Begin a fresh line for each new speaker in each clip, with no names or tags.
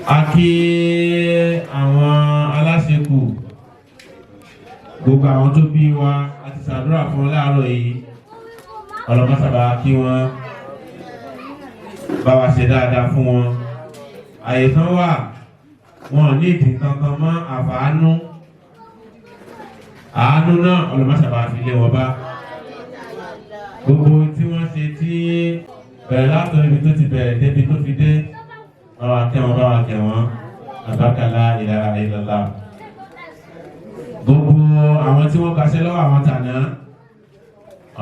A kí àwọn aláṣekù, gbogbo àwọn tó bí wa, a ti ṣàdúrà fún wọn láàárọ̀ yìí. Ọlọ́mọsábà kí wọ́n bá wa ṣe dáadáa fún wọn. Àyè tán wà, wọn ò ní ìdí kankan mọ́ àfàánú. Àánú náà, ọlọ́mọsábà fi lé wọn bá. Gbogbo tí wọ́n ṣe tí bẹ̀rẹ̀ látọ̀ ibi tó ti bẹ̀rẹ̀ débi tó fi dé, bá wa kẹ́ wọn, bá wa kẹ́ wọn. Àbákàlá ilaha illallah. Gbogbo àwọn tí wọ́n gbaṣẹ́ lọ́wọ́ àwọn tàná,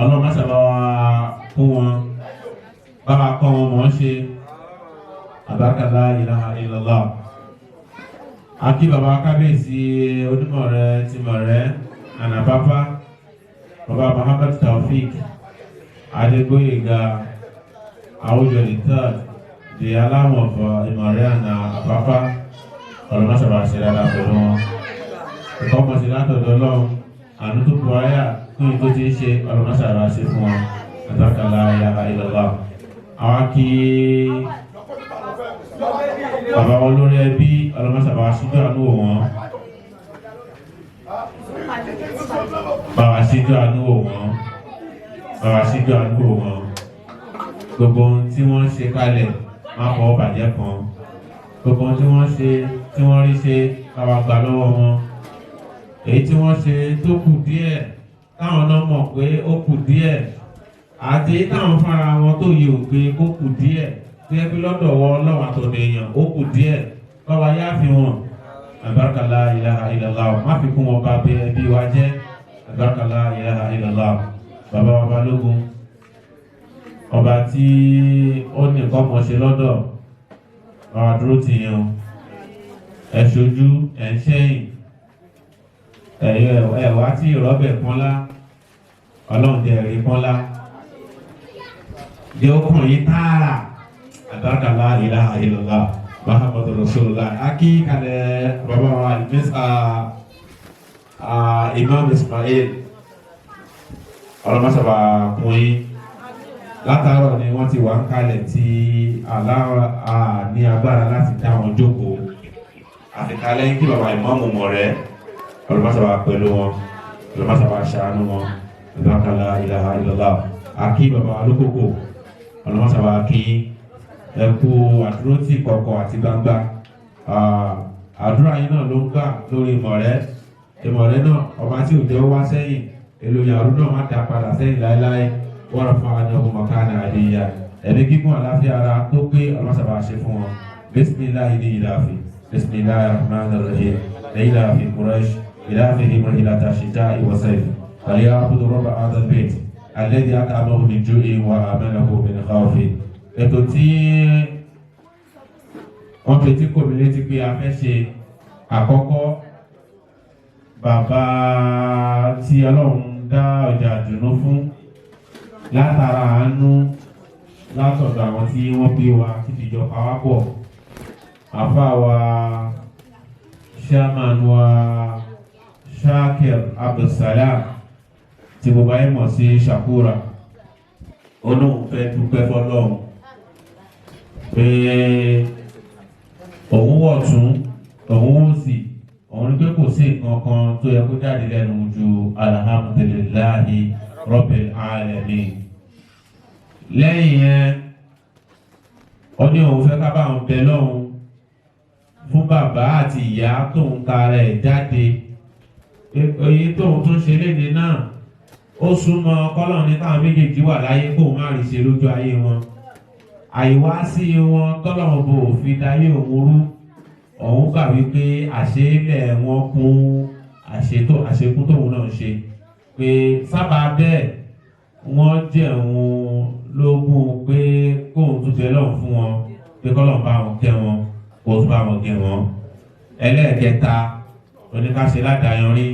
ọlọ́mọsábà wa kún wọn, bá wa kọ́ wọn mọ̀ ọ́n ṣe. Àbákàlá ilaha illallah. Akí baba kábíyèsí onímọ̀ rẹ ti mọ̀ rẹ ànàpápá, Baba Muhammad Taofik Adégbóyèga Àwùjọ the third, the Aláwọ̀ of Ìmọ̀rẹ́ àná Àpápá. Ọlọ́mọsábà ṣe dáadáa pẹ̀lú wọn. Ìkọ́mọ̀sí látọ̀dọ̀ Ọlọ́run, àánú tó bu ayá fún ìtó tí ń ṣe, ọlọ́mọsábà ṣe fún wọn. Àbákàlá ilaha illallah. Àwọn kí bàbá wọn lórí ẹbí, ọlọ́mọsábà ṣíjú àánú wò wọ́n, bàbá ṣíjú àánú wò wọ́n, bàbá ṣíjú àánú wò wọ́n. Gbogbo ohun tí wọ́n ṣe kalẹ̀, má fọwọ́ bàjẹ́ kan. Gbogbo ohun tí wọ́n ṣe, tí wọ́n rí ṣe, bàbá gbà lọ́wọ́ wọn. Èyí tí wọ́n ṣe tó kù díẹ̀, táwọn náà mọ̀ pé ó kù díẹ̀, àti táwọn fúnra wọn tó yẹ ògbé kó kù díẹ̀, tó yẹ pé lọ́dọ̀ wọ Ọlọ́run àtọ̀dọ̀ èèyàn ó kù díẹ̀, báwa yá fi wọn. Àbárakàlá ilaha illallah. Má fi kún wọn bá bẹ ẹbí wa jẹ́. Àbárakàlá ilaha illallah. Bàbá wa balógun, ọba tí ó ní nǹkan mọ̀ ṣe lọ́dọ̀, bàbá dúró tì yẹn o. Ẹ̀ ṣojú ẹ̀ ń ṣẹ́yìn ẹ̀ wá tí ìrọ́bẹ̀ pọ́nlá. Ọlọ́run jẹ́ ẹ̀rí pọ́nlá, jẹ́ ó kàn yín tààrà. Àbárakàlá ilaha illallah Muhammadu Rasulullah. Aki kalẹ̀ bàbá wa Imam Ismail, ọlọ́mọṣàbà kún yín. Látàárọ̀ ni wọ́n ti wà ń kalẹ̀ tí aláwọ̀ ní agbára láti dá wọn jókòó. Àfikálẹ̀ kí bàbá ìmáàmù mọ̀ rẹ̀, ọlọ́mọṣàbà pẹ̀lú wọn, ọlọ́mọṣàbà ṣàánú wọn. Àbárakàlá ilaha illallah. Akí bàbá alókòkò, ọlọ́mọṣàbà kí ẹ kú àdúrótì kọ̀kọ̀ àti gbangba. Àdúrà yín náà ló ń gbà lórí Ìmọ̀rẹ́. Ìmọ̀rẹ́ náà, ọba tí ò jẹ́ ó wá sẹ́yìn, èlò yàrá náà má dá padà sẹ́yìn láéláé. Wọ́n rọ̀ fún àwọn ọmọ mọ̀kánà àdéhìyà. Ẹ̀mí gígùn, àláfíà ara tó pé, ọlọ́sàbà ṣe fún wọn. Bisimilahi ní ìlàfi bisimilahi rahman rahim ìlàfi Quraish ìlàfi rihlata shita'i wa sayf falyabudu rabba hadha albayt alladhi at'amahum min ju'in wa amanahum min khawfin. Ètò tí wọ́n fi tí kò mí létí pé a fẹ́ ṣe àkọ́kọ́, bàbá tí Ọlọ́run dá ọjà dùnú fún látara àánú látọ̀dọ̀ àwọn tí wọ́n bí wa títí jọ pawápọ̀, àfa wa, chairman wa, Shakir Abdulsalam, tí gbogbo ayé mọ̀ sí Shakura, olóhùn fẹ́ dúpẹ́ fọlọ́hún pé òun wọ̀ tún òun wò sí òun ní pé kò sí nǹkan kan tó yẹ kó jáde lẹ́nu ju alhamdulillahi rabbil alamin. Lẹ́yìn yẹn, ó ní òun fẹ́ ká bá òun bẹ lọ́hùn fún bàbá àti ìyá tóun tara ẹ̀ jáde. Èyí tóun tún ṣe léde náà, ó súnmọ́ kọ́lọ́n ní táwọn méjèèjì wà láyé kóun má rí ṣe lójú ayé wọn. Àìwá sí wọn tọ́lọ́run bò fi dayé òun rú, òun gbà wípé àṣeélẹ̀ wọn kún àṣetò àṣekún tóun náà ṣe, pé sábà bẹ́ẹ̀ wọ́n jẹun lógún pé kóun tún bẹ lọ́hùn fún wọn, pé kọ́lọ́n bá wọn kẹ́ wọn, kó tún bá wọn gẹ̀ wọ́n. Ẹlẹ́ẹ̀kẹta, oníkàṣe ládàáyanrí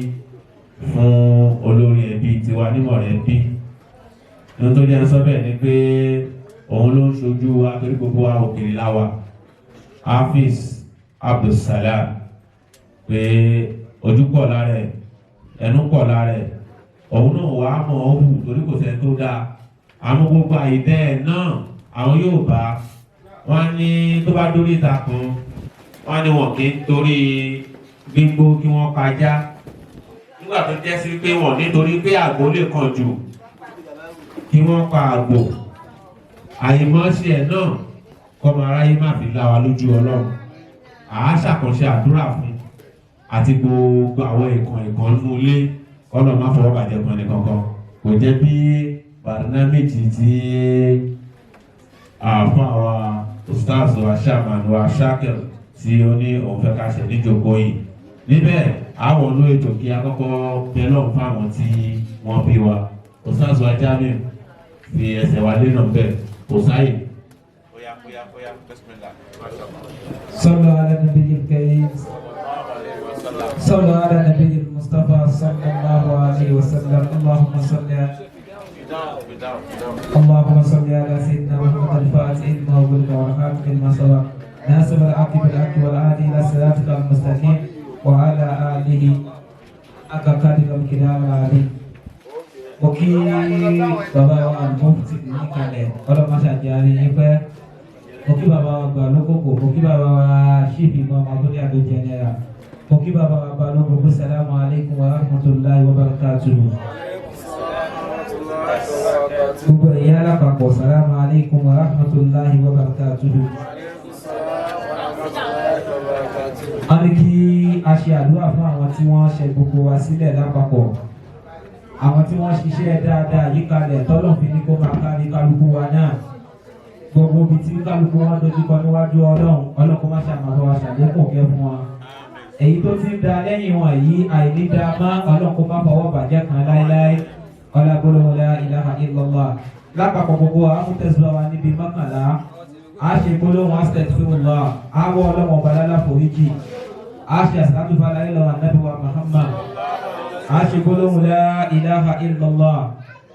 fún olórí ẹbí tiwa nímọ̀rẹ́ bí. Ohun tó jẹ́ ń sọ bẹ́ẹ̀ ni pé òun ló ń ṣojú wa torí gbogbo wa òkèèrè láwa, Hafiz Abdulsalam, pé ojú pọ̀ lára ẹ̀, ẹnu pọ̀ lára ẹ̀, òun náà wàá mọ̀ ọ́ hù torí kò sẹ́ni tó dáa. Àwọn gbogbo àìdẹ́ ẹ̀ náà, àwọn yóò bá Wọ́n ní tó bá dórí ìta kan, wọ́n ní wọn kì í torí gbígbó kí wọ́n pajá. Nígbà tó jẹ́ sí pé wọ́n nítorí pé àgbo lè kàn jù kí wọ́n pa àgbò. Àìmọ́ṣe ẹ̀ náà kọ́mọ aráyé má fi lá wa lójú Ọlọ́run. Àá ṣàkànṣe àdúrà fún àti gbogbo àwọn ìkàn ìkàn nínú ilé, kọ́nà má fọwọ́ bàjẹ́ kan ní kankan. Kò jẹ́ bí barnamiji tí àfún àwa ustaz wa shaman wa Shakir tí ó ní òun fẹ́ ká ṣe níjókòó yìí. Níbẹ̀ àwọn olú ètò kí akọ́kọ́ bẹ lọ́hùn fáwọn tí wọ́n bí wa. Ustaz wa Jamiu fi ẹsẹ̀ wa lé náà bẹ́ẹ̀ kò sáyè. Oya oya oya, bismillah.
صلوا على النبي الكريم، صلوا على النبي المصطفى صلى الله عليه وسلم. اللهم صل اللهم صل على سيدنا محمد الفاتح لما أغلق والخاتم لما سبق ناصر الحق بالحق والهادي إلى صراطك المستقيم وعلى آله حق قدره ومقداره العظيم. Mo kí bàbá wa Al-Mufti níkàlẹ̀, ọlọ́mọṣàjáre yín pẹ́. Mo kí bàbá wa gbà lókòkò, mo kí bàbá wa Chief Imam Abúlé Àdó General, mo kí bàbá wa Balógun. Salamu alaykum wa rahmatulahi wa barakatuhu. Gbogbo ẹ̀yin alápapọ̀, salamu alaykum wa rahmatulahi wa barakatuhu. Wọ́n ní kí a ṣe àdúrà fún àwọn tí wọ́n ṣe gbogbo wa sílẹ̀ lápapọ̀, àwọn tí wọ́n ṣiṣẹ́ dáadáa yíkalẹ̀ tọ́lọ̀ fi ní kó máa kárí kálukú wa náà. Gbogbo ibi tí kálukú wọn dojúkọ níwájú Ọlọ́run, Ọlọ́run kó má ṣàmàbọ̀ wa ṣàlékún kẹ́ fún wa. Èyí tó ti ń da lẹ́yìn wọn yìí, àìní da má, Ọlọ́run kó má fọwọ́ bàjẹ́ kan láéláé. Ọlágbólóhùn la ilaha illallah lápapọ̀ gbogbo amútẹ̀síwá wa níbi 11. A ṣe gbólóhùn astaghfirullah, àwọ̀ Ọlọ́run ọba lálàforíjì. A ṣe àsàlátù fàlàyé lọ́wọ́ ànábì wa Muhammad. A ṣe gbólóhùn la ilaha illallah,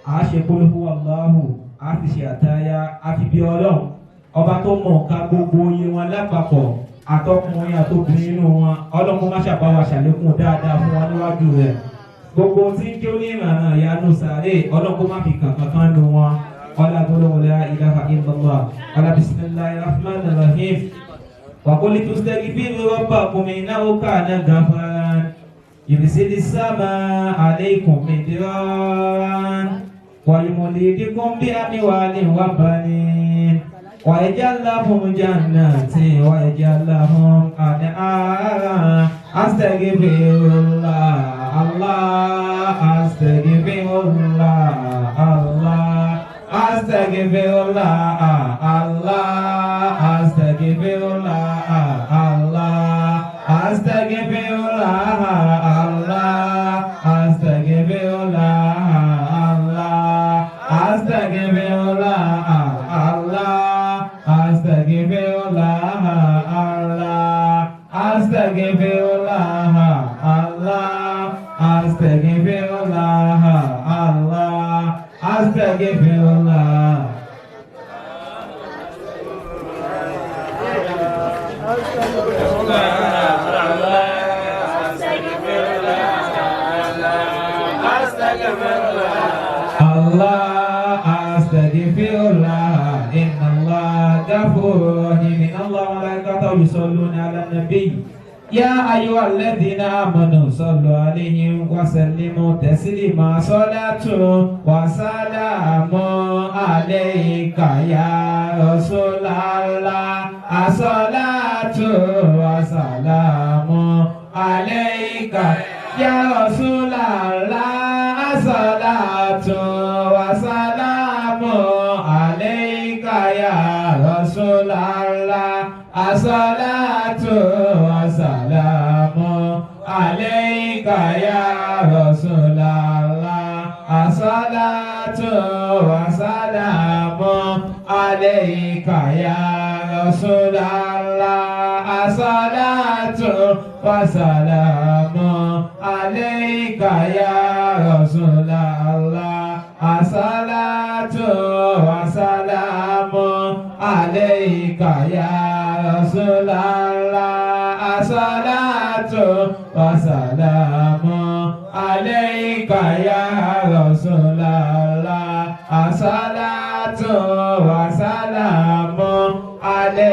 a ṣe gbólóhùn Allahu, a fi ṣe àtàyà, a fi bí Ọlọ́run ọba tó mọ̀ ká gbogbo iye wọn lápapọ̀, àtọkùnrin àtobìnrin inú wọn. Ọlọ́run kó má ṣàbáwá ṣàlékún dáadáa fún wọn níwájú rẹ̀. Gbogbo tí ń jó ní ìrànà ìyanu sàárè, Ọlọ́run kó má fi kankan kan nu wọn. Ọlá gbólóhùn la ilaha illallah, ọlá bismillahir rahmanir rahim. Wa qul tastaghfiru rabbakum innahu kana ghafaran yursilis samaa alaykum midran wa yumdidukum bi amwalin wa banin wa yaj'al lahum jannatin wa yaj'al lahum anhara. Astaghfirullah Allah, astaghfirullah Allah, astaghfirullah Allah, astaghfirullah Allah, astaghfirullah Allah, astaghfirullah Allah, astaghfirullah Allah, astaghfirullah Allah, astaghfirullah Allah, astaghfirullah Allah, astaghfirullah. Allah astaghfirullah inna Allah ghafurur rahim. Inna Allah wa malaikatahu yusalluna ala nabi ya ayyuhalladhina amanu sallu alayhi wa sallimu taslima. Salatu wa salamu alayka ya Rasulallah. As-salatu wa salamu alayka ya Rasulallah. As-salatu wa salamu alayka ya Rasulallah. As-salatu wa salamu alayka ya Rasulallah. As-salatu wa salamu alayka ya Rasulallah. As-salatu wa salamu alayka ya Rasulallah. As-salatu wa salamu alayka ya Rasulallah. As-salatu wa salamu alayka ya Rasulallah. As-salatu wa salamu alayka.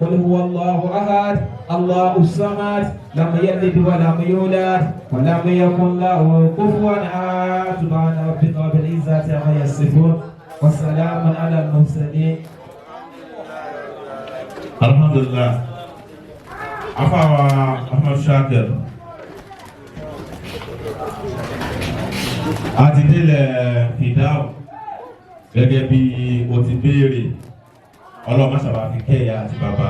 قل هو الله أحد الله الصمد لم يلد ولم يولد ولم يكن له كفوا أحد. سبحان ربك رب العزة عما يصفون وسلام على المرسلين.
Alhamdulilah, afawa Ahmad Shakir, a ti délẹ̀ fìdáwò gẹ́gẹ́ bí o ti béèrè. Ọlọ́mọ sábà fi kẹ́yà àti bàbá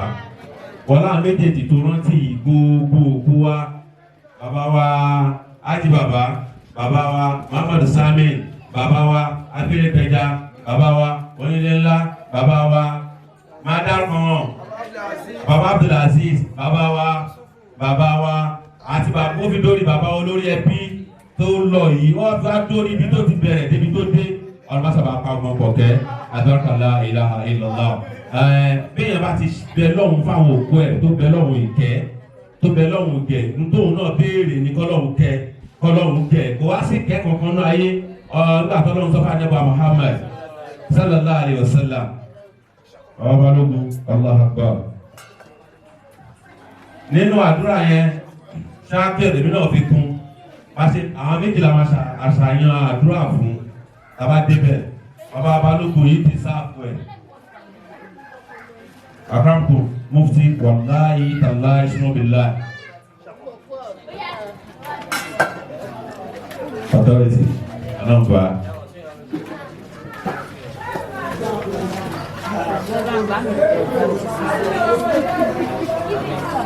wọlá àwọn méjèèjì tó rántí gbogbo òkú wa, bàbá wa ájì, bàbá bàbá wa Muhammadu Sami, bàbá wa abérépẹja, bàbá wa onílé ńlá, bàbá wa madam, bàbá Abdulaziz, bàbá wa, bàbá wa àti bàbá ó fi dórí bàbá olórí ẹbí tó lọ yìí, wọ́n fi wá dórí ibi tó ti bẹ̀rẹ̀ débi tó dé. Ọlọ́mọ sábà pa ọmọ pọ̀kẹ́ adarkala ilaha illallah. Bẹ́ẹ̀ bá ti bẹ lọ́hùn fáwọn òkú ẹ̀, tó bẹ lọ́hùn ìkẹ́, tó bẹ lọ́hùn gẹ̀, ntóhun náà béèrè ní kọ́lọ́hùn kẹ́, kọ́lọ́hùn gẹ̀, kó wá sí kẹ́ kankan náà ayé. Nígbà tó lọ́hùn sọ́fà nípa Muhammad sallallahu alayhi wa sallam, ọba balógun, Allahu akbar. Nínú àdúrà yẹn, ṣáàkì èmi náà fi kún pàṣẹ àwọn méjìlá máa àṣàyàn àdúrà fún tàbá débẹ̀. Bàbá balógun yìí ti sáàpù ẹ̀ akramko mufti, wàláyé tàláyé sùnmọ́bìlá authority anamba.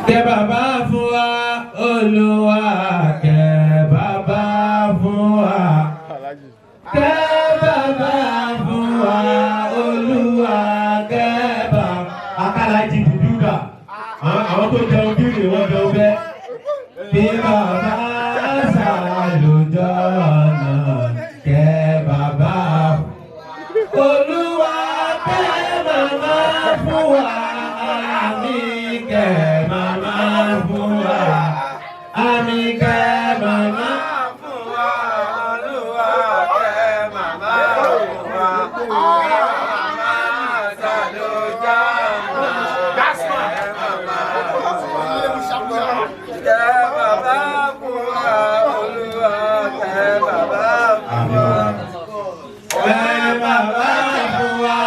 Kẹ́ bàbá fún wa, Olúwa, kẹ́ bàbá fún wa. Kẹ́ bàbá fún wa, Olúwa, kẹ́ bàbá. Akálà jí dùdúgà. Àwọn tó jẹun bíi wọ́n jẹun bẹ́ẹ̀. Bí bàbá ṣàlùjọ́ náà, kẹ́ bàbá. Olúwa, kẹ́ màmá fún wa, àmín, kẹ́ màmá fún wa, àmín, kẹ́ màmá
fún wa, Olúwa, kẹ́ màmá fún wa, kí màmá ṣàlùjọ́ náà, kẹ́ màmá fún wa. Kẹ́ bàbá fún wa, Olúwa, kẹ́ bàbá fún wa.
Kẹ́ bàbá fún wa,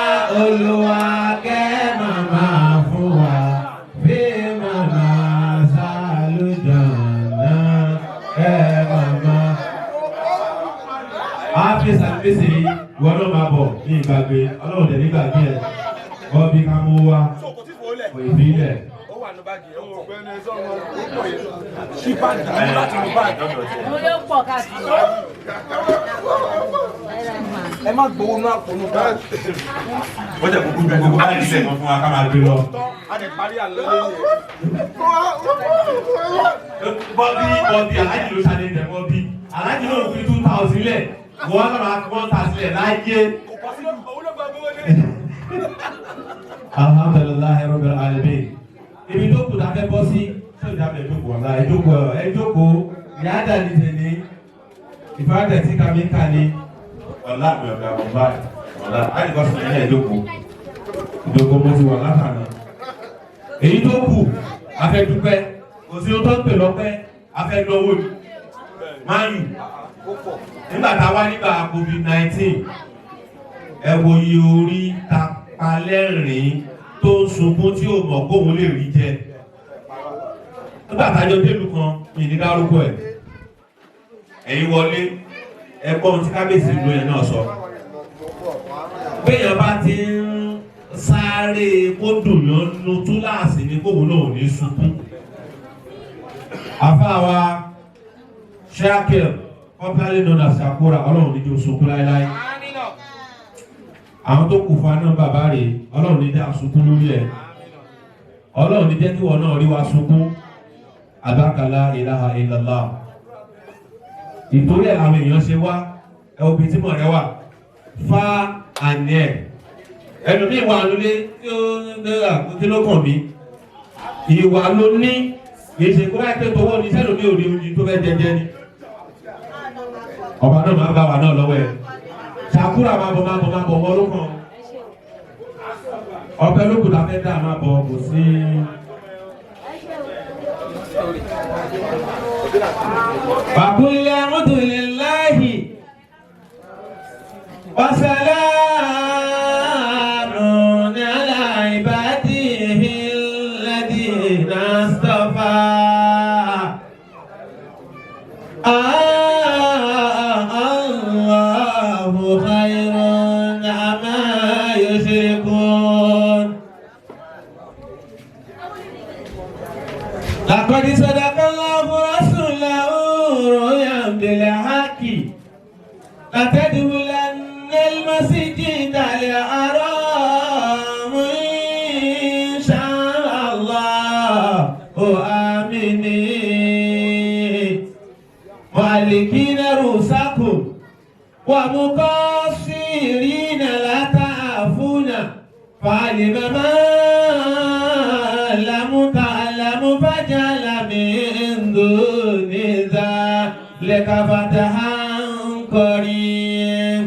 Olúwa, kẹ́ màmá fún wa, bí màmá ṣàlùjọ́ náà, kẹ́ màmá. Hafiz Alibisi, ìwọ náà máa bọ̀ ní ìgbàgbé, Ọlọ́run dẹ̀ nígbàgbé ẹ̀. Bọ́bí ká mú wá, kò ì bílẹ̀.
Mo ló pọ̀ káàkiri.
Ẹ má gbowó náà kò ní báàgì.
Wọ́n jẹ́ kúkú ju gbogbo báyìí sílẹ̀ kan fún wa ká máa gbé lọ.
A lè parí àlọ́ lẹ́yìn.
Bọ́bí, Bọ́bí, Aláàjì ló ṣàlẹ̀ tẹ̀ Bọ́bí. Aláàjì náà fi 2,000 lẹ̀. Wọ́n á lọ́ra 1,000 lẹ̀ láyé.
Kò pọ̀ sí owó ló gba gbowó lé.
Alhamdulillahi rabbil alamin. Ibi tó kù tá a fẹ́ bọ́ sí, ṣé ìjà bẹ̀ jókòó ọ̀la? Ẹ jókòó, ẹ jókòó. Ìyá dà ní tẹ̀lé. Ìfáàtẹ̀ tí kàmí kà ní. Ọ̀la mi ọ̀gá ọ̀la ọ̀la. Àyíkọ́ sọ ilé ẹ jókòó. Ìjókòó mo ti wà látàná. Èyí tó kù, a fẹ́ dúpẹ́. Kò sí ohun tó ń pè lọ́pẹ́, a fẹ́ lọ́wọ́ ni. Máyù, nígbà tá a wá nígbà COVID-19, ẹ wo iye orí ta palẹ́rìn tó ń sunkún tí ò mọ̀ kóun lè rí jẹ. Nígbà tá a jọ délùú kan, mi ní dárúkọ ẹ̀. Ẹ̀yin wọlé, ẹ gbọ́ ohun tí kábíyèsí ìlú yẹn náà sọ. Béèyàn bá ti ń sáré kó dùn yàn nu túláàsì ni kóun náà ò ní sunkún. Àfáà wa Shakir, popularly known as Shakura, Ọlọ́run ní jẹ́ sunkún láéláé. Àwọn tó kù fún aná bàbá rè, Ọlọ́run ní jẹ́ sunkún lórí ẹ̀. Ọlọ́run ní jẹ́ kí wọn náà rí wa sunkún. Abákàlá ilaha illallah. Ìtorí ẹ̀ làwọn èèyàn ṣe wá, ẹ obì tí mọ̀ rẹ wà. Fa àní ẹ̀. Ẹlòmíì wà lólé tí ó ń gbéra kí ló kàn mí. Ìwà ló ní, kì í ṣe kó báyìí pé tọwọ́ ní sẹ́lòmíì ò ní oúnjẹ tó fẹ́ jẹjẹ ni. Ọba náà máa ń bá wa náà lọ́wọ́ ẹ̀. Ṣàkúrà máa bọ̀, máa bọ̀, máa bọ̀, wọ́n ló kàn. Ọpẹ́ lókùn tá a fẹ́ dá a máa bọ̀ kò sí. Wàkúlẹ̀ alhamdulillahi wasalamun ala ibadihi alladhina istafa. Allahu khayrun amma yushrikun. لقد صدق الله رسوله رؤيا بالحق لتدخلن المسجد الحرام إن شاء الله آمنين معلقين رؤوسكم ومقصرين لا تعفون فعلم ما لم تعلم فجعل من دون ذلك فتحا قريب.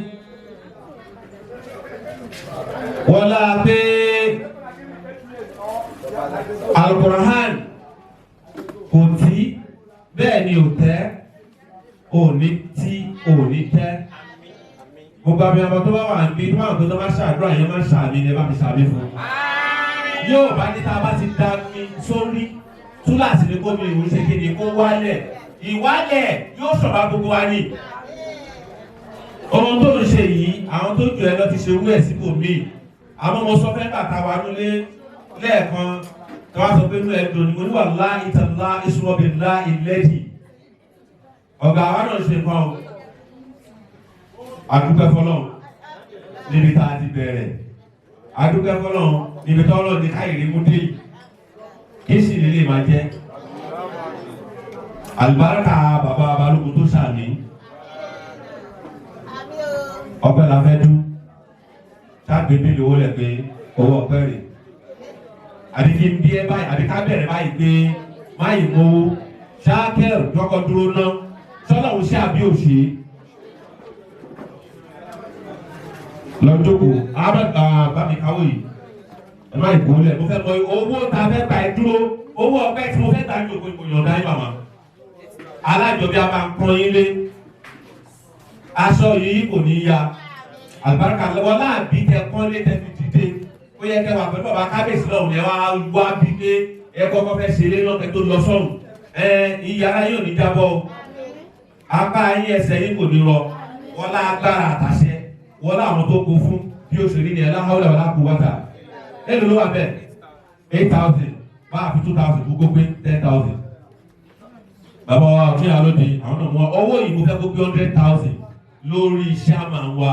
Wọ́lá pé Al-Qur'an kò tí bẹ́ẹ̀ ni ò tẹ́ òní tí òní tẹ́. Gbogbo abiyamọ tó bá wà níbi tó bá wà tó bá ṣàdúrà yẹn máa ń ṣàmì ni ẹ bá mi ṣàmì fún un. Yóò bá ní tá a bá ti da mi sórí túláàsì ni kó mi ìwé ṣe kí ni kó wálẹ̀ ìwálẹ̀ yóò ṣọ̀bà gbogbo wa ni. Ohun tó ń ṣe yìí àwọn tó jù ẹ lọ ti ṣe irú ẹ̀ síbòmíì. Àmọ́ mo sọ fẹ́ bàtà wa nílé lẹ́ẹ̀kan tí wọ́n sọ pé inú ẹ̀ dùn ní mo ní wà lá ìtàlá ìṣúwọ́bì lá ìlẹ́dì. Ọ̀gá wa náà ṣe nǹkan o. Adúpẹ́ fọlọ́run níbi tá a ti bẹ̀rẹ̀. Adúpẹ́ fọlọ́run níbi tá ọlọ́run ní káyìrí mú dé yìí. Kí sì lè lè máa jẹ́. Àlùbáríkà bàbá Balógun tó ṣàmì. Ọpẹ́ la fẹ́ dún. Ṣáàgbé bílí owó lẹ̀ pé owó ọpẹ́ rè. Àbí kí n bí ẹ báyìí, àbí ká bẹ̀rẹ̀ báyìí pé máyì mowó. Ṣáàkẹ́rù dọ́kọ̀ dúró ná. Sọ́lá òun ṣe àbí òṣè. Lọ́jọ́kọ̀ bá mi káwọ́ yìí. Ẹ má ìkó lẹ̀, mo fẹ́ mọ owó ta fẹ́ gbà ẹ dúró. Owó ọpẹ́ tí mo fẹ́ gbà ní òkú ìyọ̀ǹda yín màmá. Alájọbí a máa ń pọ́n yín lé. Aṣọ yìí kò ní ya. Àlùbáríkà lọ́wọ́ láàbí tẹ kọ́lé tẹ fi dìde. Ó yẹ kẹ́ wà pẹ̀lú bàbá kábíyèsí lọ́hùn ẹ wá wá bí pé ẹ kọ́kọ́ fẹ́ ṣeré lọ́kẹ́ tó lọ sọ́hùn. Ẹ ìyára yóò ní jábọ́ o. Apá yín ẹsẹ̀ yín kò ní rọ. Wọlá agbára àtàṣẹ. Wọlá àwọn tó kó fún bí ó ṣe rí ni ẹ láhàúlà wọlá kú wáta. Èló ló wà bẹ́ẹ̀? 8,000. Bá a fi 2,000 gbogbo pé 10,000. Bàbá wa ọ̀tún yà lóde àwọn náà mú wa. Owó yìí mo fẹ́ kó pé 100,000 lórí ṣáàmà wa.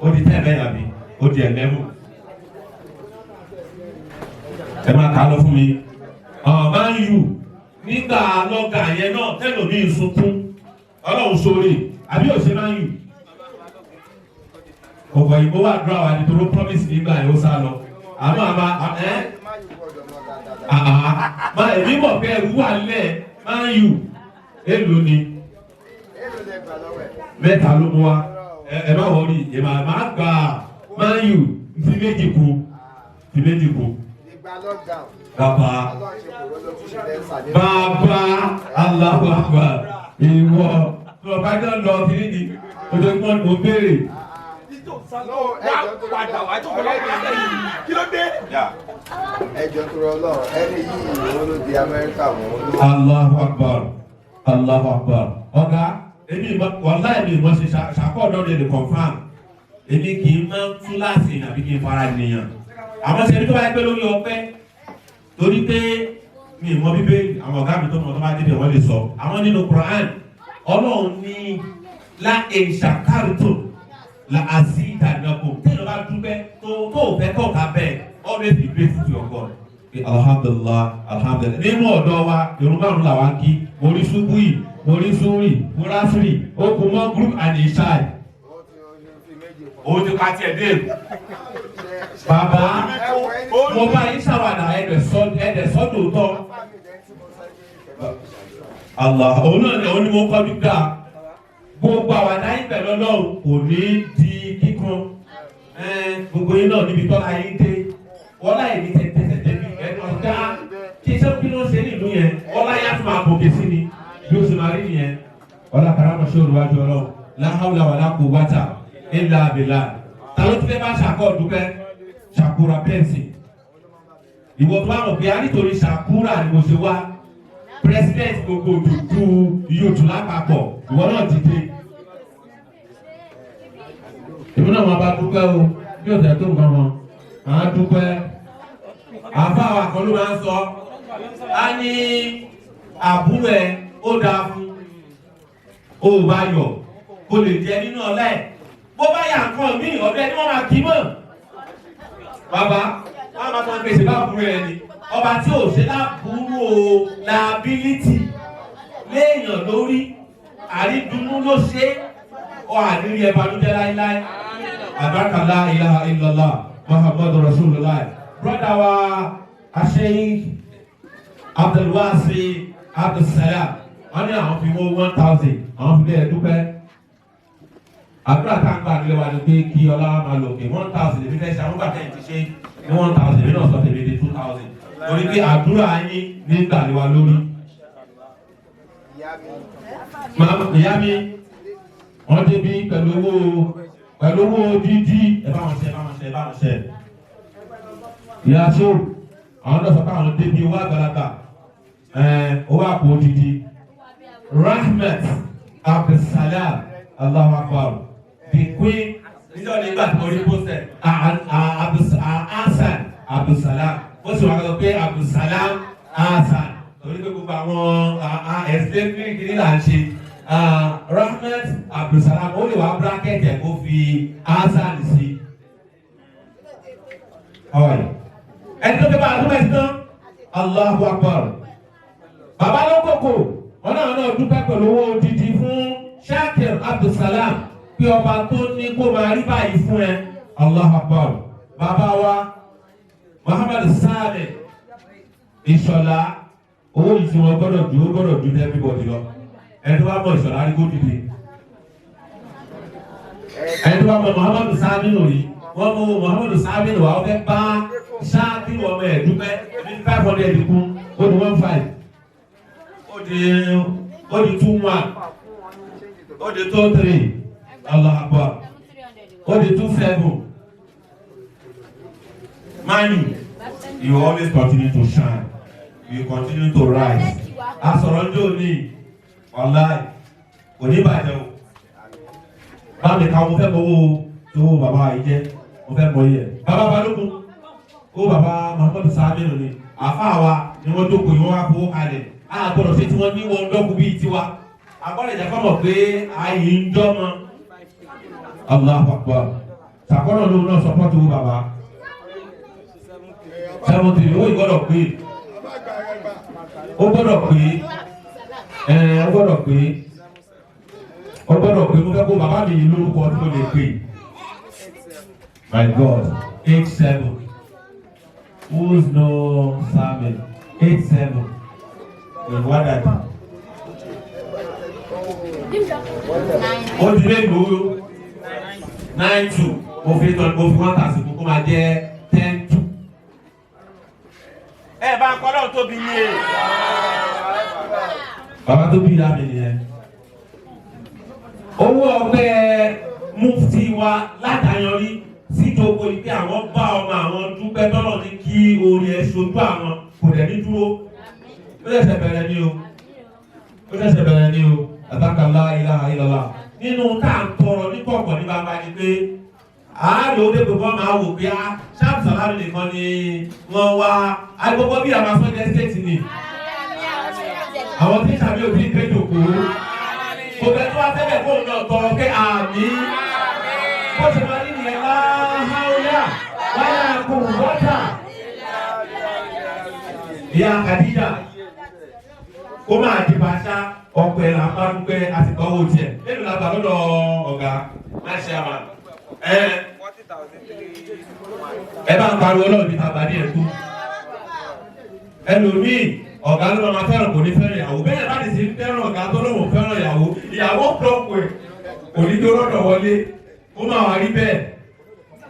Ó di 10 bẹ́ẹ̀ àbí? Ó di 11. Ẹ máa kà á lọ fún mi. Man U nígbà lọ́gà yẹn náà tẹ́lòmíì sunkún. Ọlọ́run sórí àbí òṣè Man U. Ọ̀pọ̀ ìbò wà dúrà wà nítorí promise nígbà yẹn ó sá lọ. Àmọ́ àmọ́ ẹ́ máa èmi mọ̀ pé ẹrú wà lẹ̀ Man U èlò ni mẹ́ta ló mú wa ẹ má wọrí ẹ má má gbà Man U fi méjì kú fi méjì kú. Bàbá bàbá Allahu Akbar ìwọ bàbá náà lọ kiri ni ojoojúmọ́ ni mo béèrè.
Kí ló dé?
Ẹjọ́ tó rọ lọ́rọ̀ ẹni yìí òun ló di Amẹ́ríkà mọ́ ló.
Allahu Akbar Allahu Akbar ọ̀gá èmi wàláì mi ìmọ̀ ṣe ṣàkóọ̀dọ́ rẹ̀ lè confam èmi kì í máa ń tú láti àbí kí n fara nìyàn àwọn ṣe ní tó bá yẹ pé lórí ọpẹ́ torí pé mi ìmọ̀ bíbélì àwọn ọ̀gá mi tó mọ̀ tó bá débẹ̀ wọ́n lè sọ àwọn nínú Quran Ọlọ́run ní la ìṣàkárùtò la àzí ìdánilọ́kọ̀ tẹ́lẹ̀ bá dúpẹ́ tó tó fẹ́ kọ́ ká bẹ́ẹ̀ always be grateful to your God. Alhamdulillah alhamdulillah nínú ọ̀dọ́ wa irun márùn làwa ń kí mo rí ṣubúì mo rí súrì mo rásìrì ó kù mọ́ group and a child. Ó ti pa tiẹ̀ dé. Bàbá mo bá yín ṣàwàdà ẹ̀dẹ̀ sọ́dọ̀ tọ́. Allah òun náà ni òun ni mo kọjú gbà. Gbogbo àwàdà yín pẹ̀lú Ọlọ́run kò ní di kíkan. Gbogbo yín náà níbi tọ́lá yín dé ọlá yìí ní tẹ̀tẹ̀tẹ̀ débi ẹni ọ̀gá kí iṣẹ́ kí ló ń ṣe nílùú yẹn ọlá yá tún máa gòkè sí ni bí ó ṣe máa rí nìyẹn. Ọlá karama ṣé olùwájú ọlọ́run la hawla wala quwwata illa billah. Ta ló ti fẹ́ bá ṣàkọ́ dúpẹ́ ṣàkúra pẹ́ǹsì ìwọ tó bá mọ̀ pé a nítorí ṣàkúrà ni mo ṣe wá president gbogbo dúdú yóò lápapọ̀ ìwọ náà dìde. Èmi náà máa bá dúpẹ́ o bí o tẹ̀ tó nǹkan mọ́ máa dúpẹ́. Àfa àwọn àkọlù máa ń sọ á ní àbúrò ẹ ó dáa fún o ò bá yọ kó lè jẹ nínú ọlá ẹ bó bá yà nǹkan míì ọ̀dọ̀ ẹni wọ́n máa kí mọ̀. Bàbá wọ́n máa tán gbèsè bá àbúrò ẹ ni ọba tí ò ṣe lábúrò liability léèyàn lórí àrídùnnú ló ṣe ọ àrírí ẹ banújẹ́ láíláí. Àbákàlá ilaha illallah Muhammadu Rasulullah. Brọ́dà wa Asheikh Abdulwasi Abdulsalam wọ́n ní àwọn fi wọ́n 1000 àwọn fi bẹ́ẹ̀ dúpẹ́. Àdúrà tá à ń gbà nílé wa ni pé kí ọlá máa lò pé 1000 èmi fẹ́ ṣe àwọn gbàtẹ́ ti ṣe ní 1000 èmi náà sọ tèmi di 2000 torí pé àdúrà yín ní gbà lé wa lórí. Ìyá mi wọ́n débi pẹ̀lú owó dídí ẹ bá wọn ṣe ẹ bá wọn ṣe ẹ bá wọn ṣe. Ìyá ṣó àwọn náà sọ pé àwọn débi owó àgbàlagbà owó àpò dídí. Rahmat Abdulsalam Allahu Akbar the queen níjọ́ nígbà tí mo rí pósẹ̀ Hasan Abdulsalam ó sì wá sọ pé Abdulsalam Hasan torí pé gbogbo àwọn ẹ̀sìn kìíní là ń ṣe. Rahmat Abdulsalam ó lè wá bracket ẹ̀ kó fi Hasan sí. Ẹni tó fi bá a tó bẹ̀ sí tán Allahu Akbar. Bàbá ló kókò wọn náà náà dúpẹ́ pẹ̀lú owó odidi fún Shakir Abdulsalam pé ọba tó ní kó máa rí báyìí fún ẹ. Allahu Akbar. Bàbá wa Muhammad Saleh Ìṣọ̀lá owó yìí tí wọn gbọ́dọ̀ ju ó gbọ́dọ̀ ju everybody lọ. Ẹni tó bá mọ Ìṣọ̀lá rí kó dìde. Ẹni tó bá mọ Muhammad Saleh rí wọ́n mú Muhammad Saleh wá ó fẹ́ bá Shakir ọmọ ẹ̀ dúpẹ́ ní 500 kún ó di 15 ó di 21 ó di 23 Allahu Akbar ó di 27. Mani, you always continue to shine, you continue to rise. Asọ̀rọ̀ njó ní wàláì kò ní bàjẹ́ o. Bámi ká mo fẹ́ mọ owó tó bàbá yìí jẹ́, mo fẹ́ mọ iye. Bàbá Balógun, ó bàbá Muhammadu Saminu ni, àfáà wa ni wọ́n jókòó yìí wọ́n wá fowó kalẹ̀. A gbọ́dọ̀ ṣe tí wọ́n ní wọn dọ́kun bíi tiwa. Agbọ́dọ̀ ìjà fọmọ pé ayé ń dọ́mọ. Allahu Akbar. Sàkọ́nà lóun náà sọpọ́tù wo bàbá. 73 owó ìgbọ́dọ̀ pé. Ó gbọ́dọ̀ pé. Ó gbọ́dọ̀ pé. Ó gbọ́dọ̀ pé mo fẹ́ kó bàbá mi yìí lórúkọ tí mo lè pè. My God, 87. Who's no serving? 87. Ìwádàdì. Ó di mélòó? 92. Mo fi 1000 kó máa jẹ́ 102. Ẹ bá ń kọ́ lọ́run tóbi ní e. Bàbá tó bí ìyá mi nìyẹn. Owó ọgbẹ́ mufti wa látàyànrí síjókòó ni pé àwọn bá ọmọ àwọn dúpẹ́ tọ́lọ̀ ní kí orí ẹ̀ ṣojú àwọn kò dẹ̀ ní dúró. Ó ṣẹ̀ṣẹ̀ bẹ̀rẹ̀ ni o. Ó ṣẹ̀ṣẹ̀ bẹ̀rẹ̀ ni o. Àtàkàlá ilaha illallah. Nínú tá à ń tọrọ ní kọ̀ọ̀kan ní bàbá ni pé àárẹ̀ òde gbogbo máa wò pé á ṣáàpù sàlámì nìkan ni wọ́n wá agbogbo bí àwọn asọ́jẹ́ stéètì ni. Àwọn tí sàmì òbí ń gbé jòkó. Kò bẹ́ẹ̀ tó wá tẹ́lẹ̀ fóun náà tọrọ pé àmì. Bó ṣe máa ní nìyẹn láháúyà wáyà kò wọ́tà. Ìyá Khadija kó máa di bàṣá ọ̀pẹ là ń bá dúpẹ́ àsìkò owó tiẹ̀. Lẹ́nu la gbà lọ́dọ̀ ọ̀gá má ṣe àmà. Ẹ bá ń pariwo ọlọ́run ní tàbá ní ẹ̀kú. Ẹlòmíì ọ̀gá ló máa fẹ́ràn kò ní fẹ́ràn ìyàwó. Bẹ́ẹ̀ bá ti sì ń fẹ́ràn ọ̀gá tó lóun fẹ́ràn ìyàwó. Ìyàwó pọ̀pọ̀ ẹ̀ kò ní tó rọ̀dọ̀ wọlé. Ó máa wà rí bẹ́ẹ̀.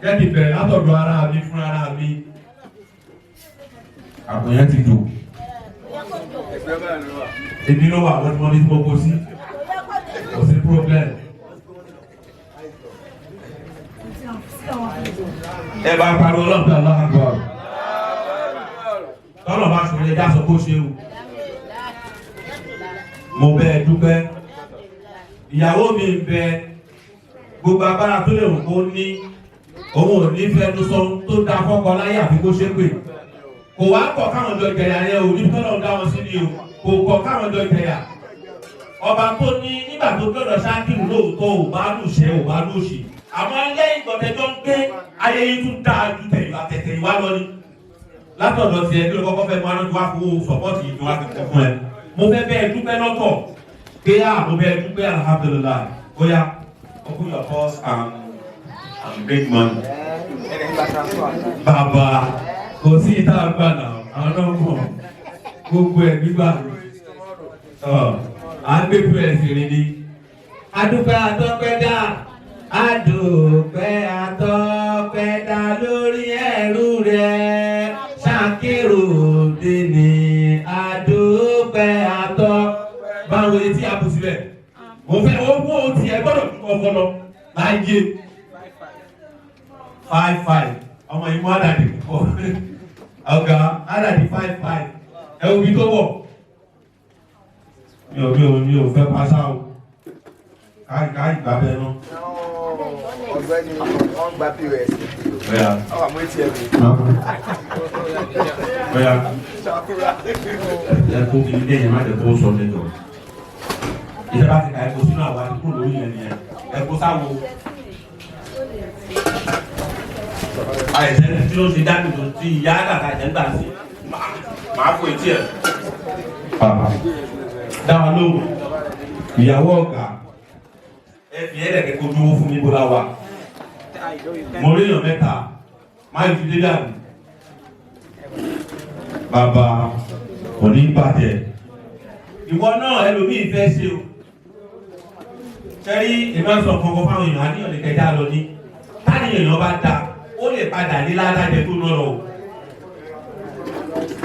Jẹ́ kí n bẹ̀rẹ̀ látọ̀dọ̀ ara mi fún ara mi. Àpò yẹn ti dùn.
Ẹgbẹ́ báyìí ló wà.
Èmi ló wà, wọ́n ti mọ bí mo kó sí. Kò sí problem. Ẹ bá pariwo ọlọ́pàá aláàbọ̀. Tọ́lọ̀ bá sọ̀rọ̀ ẹja sọ kó ṣe o. Mo bẹ́ẹ̀ dúpẹ́. Ìyàwó mi ń bẹ gbogbo agbára tó lè wù kó ní. Òun ò ní fẹnu sọ ohun tó da fọ́kọ láyé àfi kó ṣe pé. Kò wá kọ̀ káwọn jọ jẹ̀yà yẹn o, níbi tọ́lọ̀ ń dá wọn sí ni o. Kò kọ̀ káwọn jọ jẹ̀yà. Ọba tó ní nígbà tó gbọ́dọ̀ ṣáàkìrù lóòótọ́ ò bá lùṣẹ́ ò bá lùṣì. Àmọ́ lẹ́yìn ìgbọ̀tẹ́jọ́ ń gbé ayé yìí tún dáa ju tẹ̀yìnwá tẹ̀tẹ̀yìnwá lọ ni. Látọ̀dọ̀ tiẹ̀ kí ló kọ́kọ́ fẹ́ mú anájú wá fowó sọ̀pọ́tì yìí tó wá fi kún fún ẹ. Mo fẹ́ bẹ́ẹ̀ dúpẹ́ lọ́tọ̀ pé à mo bẹ́ẹ̀ dúpẹ́, alhamdulillahi. Bóyá open your purse and bring money.
Ẹni gba transfer.
Bàbá, kò sí ìta àgbà náà, àwọn náà mọ̀ gbogbo ẹ̀ gbígbà. À ń gbé pọ́s rìn ni.
Adúpẹ́ atọ́pẹ́ dá, adúpẹ́ atọ́pẹ́ dá lórí ẹrú rẹ̀ Ṣàkírù dìní adúpẹ́ atọ́.
Báwo etí a kù síbẹ̀? Mo fẹ́ owó tiẹ̀ gbọ́dọ̀ dúpọ̀ fọlọ́ láyé. 5 5 ọmọ yìí mú àdàdì púpọ̀. Ọ̀gá àdàdì 5 5 ẹ wo ibi tó wọ̀. Mi ò fẹ́ pàṣà o. Káyì káyì gbà bẹ́ẹ̀ náà.
Ọ̀gbẹ́ni wọ́n gba POS.
Bóyá
Àwọn àmú ATM.
bóyá
Ṣàkúrà.
ẹ kó kí ilé yẹn má jẹ kó sọ lẹ́jọ́. Ìjọba ti ka ẹ̀kọ́ sínú àwọn àdúgbò lórí yẹn nìyẹn. Ẹ̀kọ́ sáwo. Àìsàn tí ó ṣe dábì tó ti ìyá àgàtà ẹ̀jẹ̀ ń gbà sí. Màá fò etí ẹ̀. Dáwà lóhùn. Ìyàwó ọ̀gá. Ẹ fi ẹ̀rẹ̀kẹ́ kojú owó fún mi bó la wà. Mo rí èèyàn mẹ́ta. Má yìí fi dé dàbí. Bàbá kò ní bàjẹ́. Ìwọ náà ẹlòmíì fẹ́ ṣe o. Sẹ́rí èmi á sọ kankan fáwọn èèyàn àníyàn lè kẹjá lọ ní. Táníyàn èèyàn bá da, ó lè padà ní ládájẹ tó ná lọ o.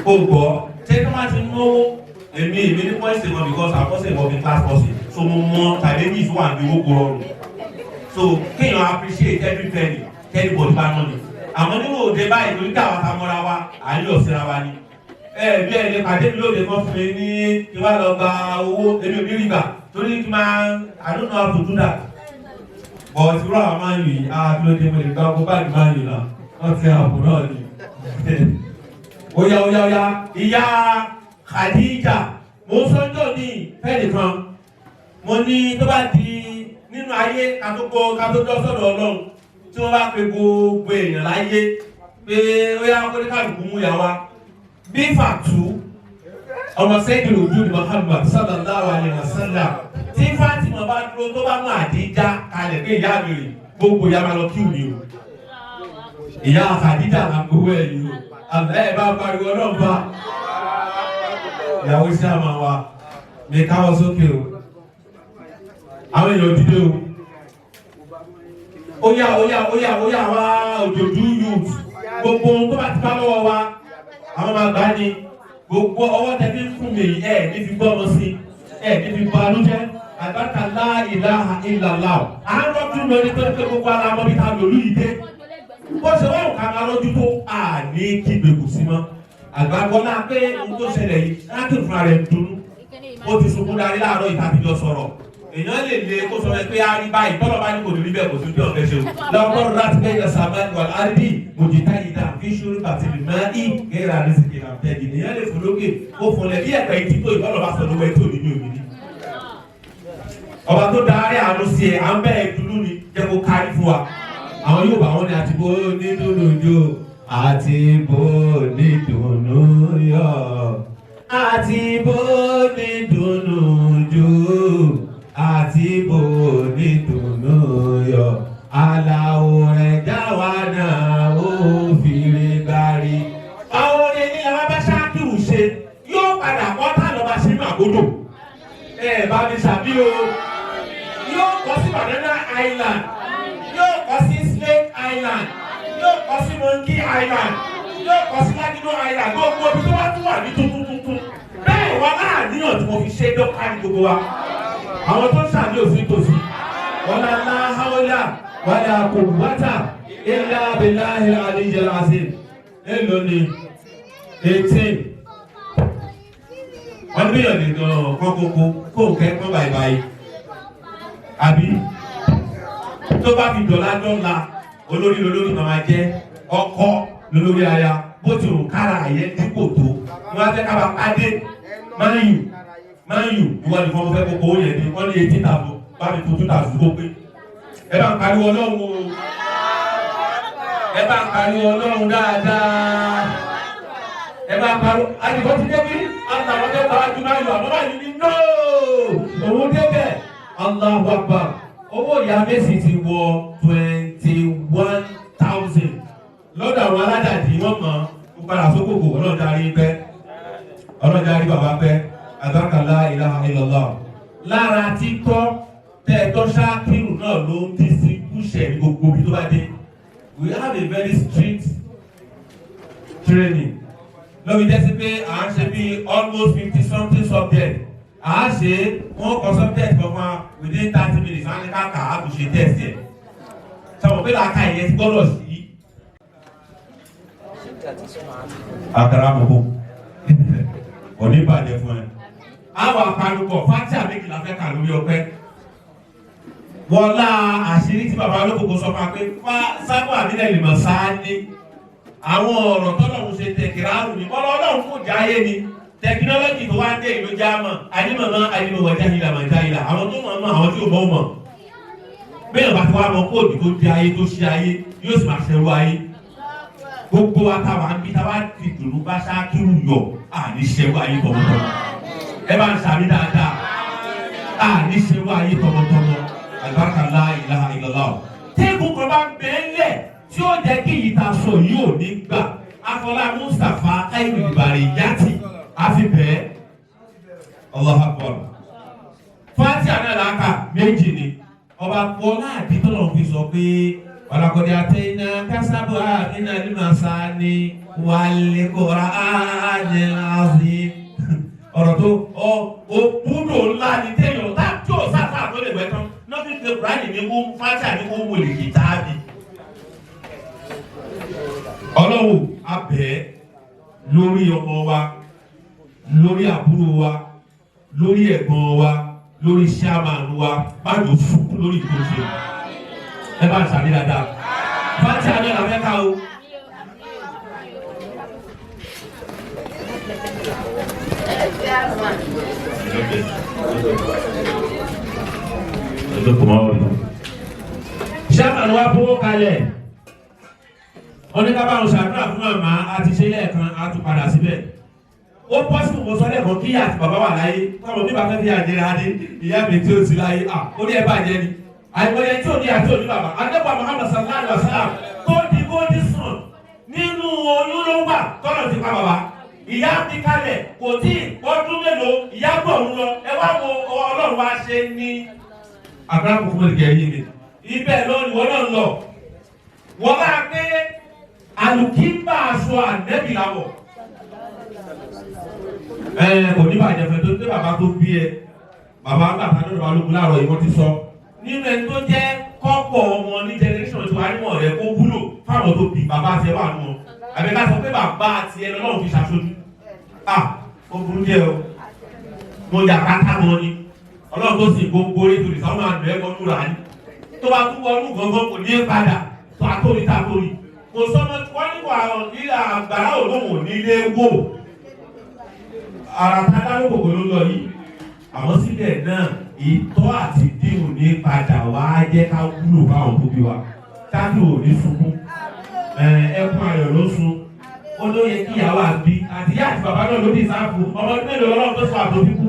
O gbọ́, ṣé kí wọ́n ti náwó èmi ní pọ́ìsì wọn because àkọsẹ̀ ìwọ mi class person so mo mọ challenges wà ní owó kò rọrùn. So kéèyàn appreciate every penny anybody bá ná ni. Àmọ́ nínú òde báyìí torí káwa ta mọ́ra wa, à ń yọ̀ síra wa ni. Ẹ bí ẹ lè pàdé mi lóde kan fún mi ní kí wá lọ gba owó èmi ò ní rí gbà torí kí máa I don't know how to do that. But irú àwọn máa ń yìí, ah, kí ló dé, mo lè gba ọkọ báàgì máa ń yìí náà, wọ́n ti àpò náà ni. Oya oya oya, ìyá Khadija, mo sọ́jọ́ ní fẹ́nìkan, mo ní tó bá di nínú ayé kátó kátó dọ́ sọ́dọ̀ Ọlọ́run tí wọ́n bá pe gbogbo èèyàn láyé pé ó yá kó ní kálukú mú yà wá. Bí Fàtú ọmọ sẹ́yìn ojú ni Muhammad sallallahu alayhi wa sallam tí Fatima bá dúró tó bá mú Àdíjà kalẹ̀ pé ìyá mi rè gbogbo ìyá máa lọ kí òní o. Ìyá Khadija là ń gbowó ẹ̀ yìí o. Àbẹ́ ẹ̀ bá pariwo náà bá ìyàwó sí àmà wa ní káwọ́ sókè o. Àwọn èèyàn dìde o. Óyá óyá óyá óyá wá òjòjú youth gbogbo ohun tó bá ti bá lọ́wọ́ wa àwọn máa gbá ni gbogbo ọwọ́ tẹ̀bí ń fún mi ẹ̀ ní fi gbọ́mọ sí ẹ̀ ní fi banújẹ́ àbáta la ilaha illallah. À ń rọ́jú lọ ní torí pé gbogbo ara mọ́ bí ta lòlú yìí dé bó ṣe wọ́n kà máa rọ́jú tó à ní kígbe kò sí mọ́ àgbàgbọ́lá pé ohun tó ṣẹlẹ̀ yìí láti fúnra rẹ̀ dunnú ó ti sunkún darí láàárọ̀ ìta ti jọ sọ̀rọ̀ èèyàn lè le kó sọ pé a rí báyìí tọ́lọ̀ bá ní kò ní rí bẹ́ẹ̀ kò sí bí ọ̀fẹ́ ṣe o lọ́kọ́ láti bẹ́ẹ̀ yọ sàmà wà láàrídì mòjìtá yìí dà fi ṣúrú bàtì lè máa ń gẹ́ra ní sìkì nà tẹ́jì èèyàn lè fò lókè ó fò lẹ̀ bí ẹ̀pẹ́ ìtì tó ìbálò bá sọ lówó ẹ̀ tó ní ní òní. Ọba tó darí àánú sí ẹ à ń bẹ́ẹ̀ dúdú ni jẹ́ kó kárí fún wa àwọn yóò bá wọn ní àti bó ní dúdú jò
Àti bó ní dùnú yọ, àti bó ní dùnú jò, àti bó ní dùnú yọ, aláwo rẹ̀ já wa náà ó fìrè gbárí.
Àwọn orin ní àwọn bá ṣáàkìrù ṣe yóò padà kọ́ tá lọ́ba ṣe ní àgódò. Ẹ bá mi ṣàbí o. Yóò kọ́ sí Banana Island, yóò kọ́ sí Slave Island. Monkey Island, yóò kọ́ sí Lagino Island, gbogbo ibi tó bá tún wà ní tuntun tuntun. Bẹ́ẹ̀ wá láàníyàn tí mo fi ṣe dọ́kà ní gbogbo wa. Àwọn tó ń ṣàmì òfin tòsí. Wala la hawla wala quwwata illa billahi al-aliyyil azim. Èló ni 18. Wọ́n ní bíyànjú gan-an kọ́ kókó kó kẹ́kọ̀ọ́ báyìí. Àbí tó bá fi dọ̀la dọ́la olórí lolórí màmá jẹ́ ọkọ lolórí aya bó ti rò kára àyẹ dípò tó wọn á fẹ́ ká bá adé máyù máyù ìwọ nìkan mo fẹ́ kókó ó yẹ ni wọ́n ní 18,000 bá mi tó 2,000 kó pé ẹ bá ń pariwo Ọlọ́run o, ẹ bá ń pariwo Ọlọ́run dáadáa, ẹ bá ń pariwo àdìgbò ti débi àtàwọn tó bá ju máyù àmọ́ máyù ní nóò òun débẹ̀. Allahu Akbar. Owó ìyá Messi ti wọ 21,000 lọ́dọ̀ àwọn aládàájì. Wọ́n mọ̀ ó padà sókòkò. Ọlọ́dàrí pẹ́, ọlọ́dàrí bàbá pẹ́, àbákàlá ilaha illallah. Lára títọ́ tẹ́ ẹ tọ́ Ṣákírù náà ló ń distinguish ní gbogbo ibi tó bá dé. We have a very strict training lóbi jẹ́ sí pé à ń ṣe bí almost 50 something subject. À á ṣe wọ́n kọ subject kankan within 30 minutes, wọ́n á ní ká kà á kò ṣe test yẹ sọ̀rọ̀ pé làákà yẹn ti gbọ́dọ̀ sí. Àkàrà àbùkù òní bàjẹ́ fún ẹ. Àwọn àpanupọ̀ fatia méjìlá fẹ́ kà lórí ọpẹ́. Wọlá àṣírí tí bàbá olókòkò sọ fún wa pé sábà nílẹ̀ lè mọ̀ sáá ní. Àwọn ọ̀rọ̀ tọ́lọ́run ṣe tẹ̀kìrárù ni bọ́lá Ọlọ́run kò já ayé ni tẹkinọ́lọ́jì tó wá ń dé ìlú jámọ̀ àdìmọ̀mọ́ àdìmọ̀wọ̀ jáhìlà mọ̀ jáhìlà. Àwọn tó mọ̀ mọ̀, àwọn tí ò mọ̀ mọ̀. Bẹ́ẹ̀ bá ti wá mọ kóòdù tó di ayé tó ṣe ayé, yóò sì máa ṣẹrú ayé. Gbogbo wa táwa ń bí táwa ti dùnú bá Ṣákírù yọ, àní ṣẹrú ayé tọmọtọmọ. Ẹ bá ń ṣàmì dáadáa, àní ṣẹrú ayé tọmọtọmọ. Àlùbáríkà la ilaha illallah. Téèkù kan bá ń bẹ́ẹ̀ lẹ̀ tí ó jẹ́ kí ìta sọ yìí ò ní gbà. Afọlá Mustapha ayélujára yàtì àfi bẹ́ẹ̀. Allahu Akbar. Fatia náà làákà méjì ni ọba pọ̀ láàbí tọ́lọ̀ fi sọ pé walaqad atayna kásábà minal masani wal Qur'anil azim. Ọ̀rọ̀ tó ọ òkúdò ńlá ni téèyàn tá tí ò sáfà tó lè wẹ̀ tán náà fi pe Kùránì ní kó Fatia ní kó wòlé kìtàbí. Ọlọ́run abẹ́ lórí ọmọ wa, lórí àbúrò wa, lórí ẹ̀gbọ́n wa, lórí sàmánù wa, má jò sunkún lórí ìkóṣe. Ẹ bá ń sàmì dáadáa. Fatia náà la fẹ́ ká o. Sàmánù wa fowó kalẹ̀, wọ́n ní ká bá wọn ṣàdúrà fún màmá. A ti ṣe lẹ́ẹ̀kan, a tún padà síbẹ̀. Ó pọ́sibù mo sọ lẹ́ẹ̀kan kí ìyá àti bàbá wà láyé, kọ́mọ bí bàbá fi àjẹrà adé ìyá mi tí ó ti láyé à ó ní ẹ bàjẹ́ ni. Àìmọye tí ò ní àti òní bàbá adébọ̀ Muhammad sallallahu alayhi wa sallam tó di góòdì sùn nínú oyún ló wà tọ́lọ̀ ti pa bàbá. Ìyá mi kalẹ̀ kò tí ì ọdún mélòó ìyá gbọ̀ ń lọ. Ẹ wá wo Ọlọ́run wá ṣe ní àgbà kò fún mi kẹ́ yín mi ibẹ̀ lọ ni wọ́n náà lọ wọ́n bá pé alùkíńbà aṣọ ànẹ́bì làwọ̀. Ẹ kò ní bàjẹ́ fẹ́ tó dé bàbá tó bí ẹ, bàbá bàbá tó bàbá lókun láàárọ̀ yìí wọ́n ti sọ. Nínú ẹni tó jẹ́ kọ́pọ̀ ọmọ ní generation tí wàá nímọ̀ rẹ kó wúlò fáwọn tó bí bàbá tiẹ̀ wà nù wọn. Àbí ká sọ pé bàbá tiẹ̀ lọ́lọ́run fi ṣàṣojú. À ó burú díẹ̀ o. Mo yà pátá wọn ni. Ọlọ́run tó sì gbogbo orí torí sáwọn àgbẹ̀ ẹ̀kọ́ nù rà ní. Tó bá tún wọnú gangan kò ní padà tó àtórí tàtórí. Kò sọmọ wọn ní kò àwọn ní àgbàrá òlóhùn nílé wò ara tá a dárò kòkò ló lọ yìí. Àmọ́ síbẹ̀ náà, ìtọ́ àti díhùn ní padà wá jẹ́ ká wúlò fáwọn tó bí wa. Káàkiri ò ní sunkún, ẹkún ayọ̀ ló sun. Ó ló yẹ kí ìyàwó àbí àti ìyá àti bàbá náà ló dì sáfù. Ọmọ ọdún mélòó lọ́rùn tó sọ àtòbí kú.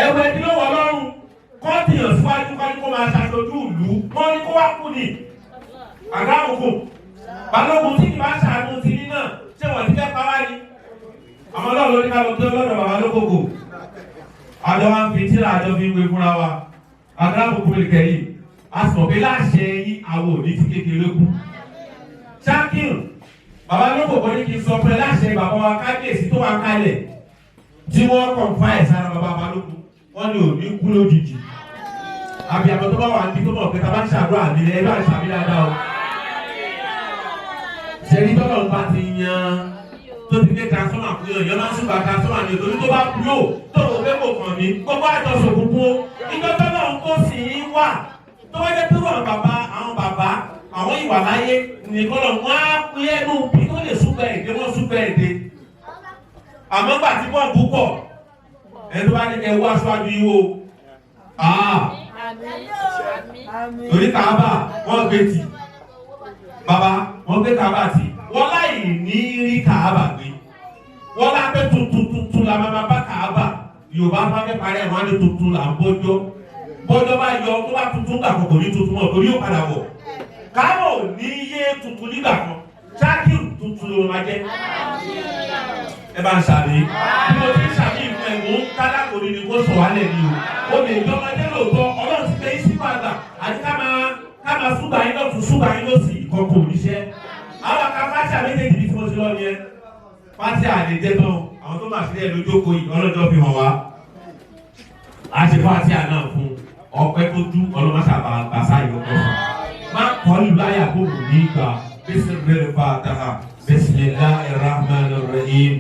Ẹwẹ́ ẹni ló wọ lọ́rùn kọ́ńtìyàn síwájú kọ́ni kó máa ṣàṣojú ìlú wọ́n ní kó wá kú ni àgbáwòkù balógun tí kì bá ṣàánú ti ní náà ṣé wọ́n ti fẹ́ pa wá ni. Àwọn ọlọ́run ló ní ká lọ kí ọlọ́dọ̀ bàbá lókòkò àjọ wa ń fi tíra àjọ fi ń wé fúnra wa. Àgbáwòkù lè kẹ́yìn a sọ pé láṣẹ yín àwọn òní ti kékeré kú. Ṣákìrù bàbá lóko kọ́ ní kí n sọ pé láṣẹ bàbá wa kábíyèsí tó wà kálẹ̀ tí wọ́n kàn fún àìsàn ara bàbá balógun wọ́n ní òní kú lójijì. Àbíàmọ́ tó bá wà níbi tó mọ̀ pé tá a bá ń ṣàdúrà nílẹ̀ ẹ bá ń ṣàbí dáadáa o. Ṣèlú tọ́lọ̀ ń bá ti yan tó ti gbé transformer fún yàn yàn máa ń súnba transformer ní ìtòrí tó bá blow tó rò pé kò kàn mí gbogbo àjọṣe gbogbo ìjọ tọ́lọ̀ ń kó sí i wà tó wá jẹ́ pé àwọn bàbá àwọn bàbá àwọn ìwà láyé nìkan lọ wọ́n á pín ẹnu bí tó lè súnbẹ̀ èdè wọ́n súnbẹ̀ èdè àmọ́ gbà tí bọ́ọ̀bù pọ̀ ẹni tó bá ní kẹ́ wá aṣáájú yìí o torí Káàbà wọ́n gbé tì bàbá wọ́n gbé Káàbà tì wọ́n láì ní rí Káàbà gbé wọ́n lápẹ́ tuntun tuntun la máa bá Káàbà Yorùbá bá fẹ́ parí ẹ̀ wọ́n á ní tuntun là ń bọ́jọ́ bọ́jọ́ bá yọ tó bá tuntun gbà kan kò ní tuntun mọ́ torí yóò padà wọ̀ Káàbà ò ní yé tuntun nígbà kan Ṣákìrù tuntun ló máa jẹ́ ẹ bá ń sàmì bí mo ti ń sàmì ìfún ẹ̀ mò ń kálákòrí ni kó sọ̀ wálẹ̀ ni o ó lè jọ ọmọdé lóòótọ́ Ọlọ́run ti gbé yín sínú àgbà àti ká máa súgbà yín lọ́tún súgbà yín lọ́sì ìkọ̀kọ̀ òníṣẹ́ àwọn akáfáṣà méjèèjì bí mo ti lọ yẹn fásí àlejẹ tán àwọn tó máa sílẹ̀ lójókòó yìí ọlọ́jọ́ fi hàn wá a ṣe fásí àná fún ọpẹ́ tó dú ọlọ́mọṣà bàṣà yìí ọpẹ́ fún má kọ́ lù láyà kó wù ní ìgbà bísí fataha bismillahir rahmanir rahim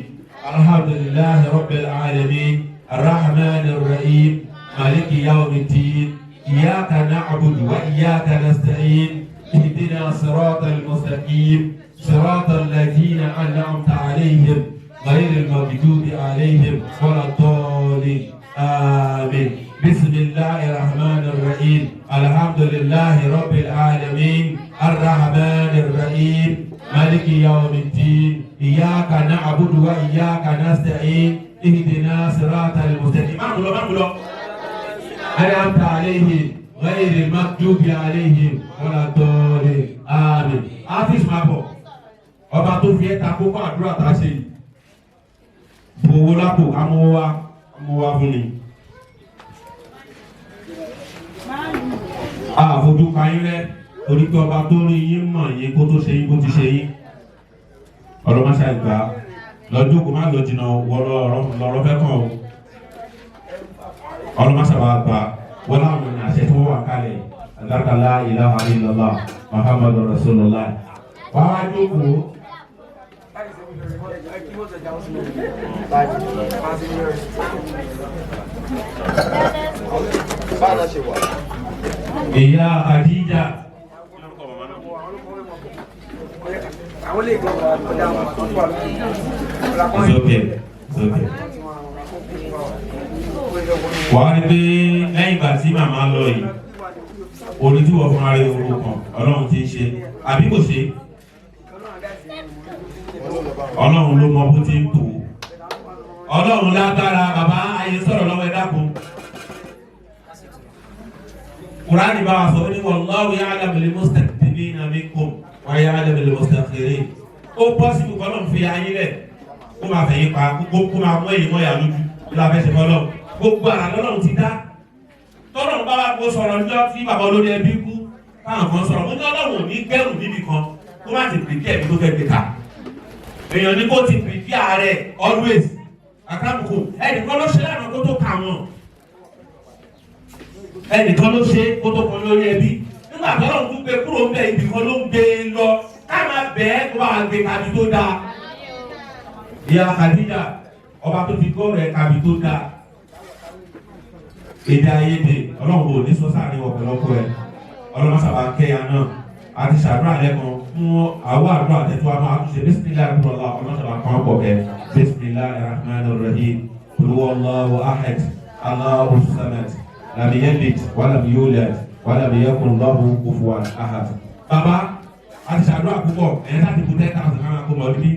alhamdulillahi rabbil alamin arrahmanir rahim maliki yawmiddin iyyaka na'budu wa iyyaka nasta'in ihdina siratal mustaqim صراط الذين أنعمت عليهم غير المغضوب عليهم ولا الضالين آمين. بسم الله الرحمن الرحيم الحمد لله رب العالمين الرحمن الرحيم مالك يوم الدين إياك نعبد وإياك نستعين اهدنا صراط المستقيم أنعمت عليهم غير المغضوب عليهم ولا الضالين آمين. Hafiz Mabo ọba tó fi ẹ́ ta kókó àdúrà tá a ṣe yìí bòwó lápò amúwá amúwá fún mi. Àfojú pa yín rẹ́ torí pé ọba tó rí yín mọ̀ yín kó tó ṣe yín bó ti ṣe yín. Ọlọ́mọṣà ìgbà lọ́jọ́ kó má lọ jìnnà wọ lọ́rọ́ fẹ́ kàn o. Ọlọ́mọṣà wa gbà wọ́n láwọn ní àṣẹ tí wọ́n wà kálẹ̀ àgbàkà la ilaha illallah Muhammadu Rasulullah. Wàá wá jókòó.
Báwo la ṣe wà?
Ìyá Khadija. It's okay. It's okay. Wàá rí pé lẹ́yìn ìgbà tí màmá lọ yìí, orí tí wọ́n fúnra rẹ̀ oró kan, Ọlọ́run ti ń ṣe, àbí kò ṣe? Ọlọ́run ló mọ bó ti ń tò ó. Ọlọ́run lágbára bàbá ayé sọ̀rọ̀ lọ́wọ́ ẹ dákun. Kùránì bá wa sọ ní wallahu ya'lamul mustaqdimina minkum wa ya'lamul mustakhirin. Ó pọ́sibú kọ́lọ́n fi ayé lẹ̀ kó máa fẹ̀yìn pa kó máa mú èyí mọ́yà lójú kí la fẹ́ ṣe fọlọ́. Gbogbo àrà lọ́lọ́run ti dá. Tọ́lọ́run bá wa kó sọ̀rọ̀ níjọ́ tí bàbá olórí ẹbí kú táwọn kan sọ̀rọ̀ mo ní Ọlọ́run ò ní gbẹ́rù níbì kan kó má ti pèpè ẹ̀mí tó fẹ́ gbé ta. Èèyàn ní kó ti pèpè ààrẹ always. Àkàmùkù ẹnìkan ló ṣe lánàá kó tó kà wọ́n. Ẹnìkan ló ṣe kó tó kan lórí ẹbí. Nígbà tó lọ́n tún gbé kúrò ń bẹ ibì kan ló ń gbé lọ ká máa bẹ̀ ẹ́ kó bá wa gbé kàbí tó dáa. Ìyá Khadija ọba tó ti gbọ́ rẹ̀ kàbí tó dáa. Èdè àìyedè Ọlọ́run kò ní sọ sáàrin ọ̀pọ̀lọpọ̀ ẹ̀. Ọlọ́run sábà kẹ́ya náà. A ti ṣàdúrà lẹ́kan fún àwọn àdúrà tẹ̀tọ́ a máa tún ṣe bisimilahi rahman Ọlọ́run sábà kan pọ̀ kẹ́ bisimilahi rahman rahim qul huwallahu ahad Allahu samad lam yalid walam yulad walam yakun lahu kufuwan ahad. Bàbá a ti ṣàdúrà púpọ̀ ẹ̀yẹ́ láti kú 10,000 ká máa kó mọ̀ níbí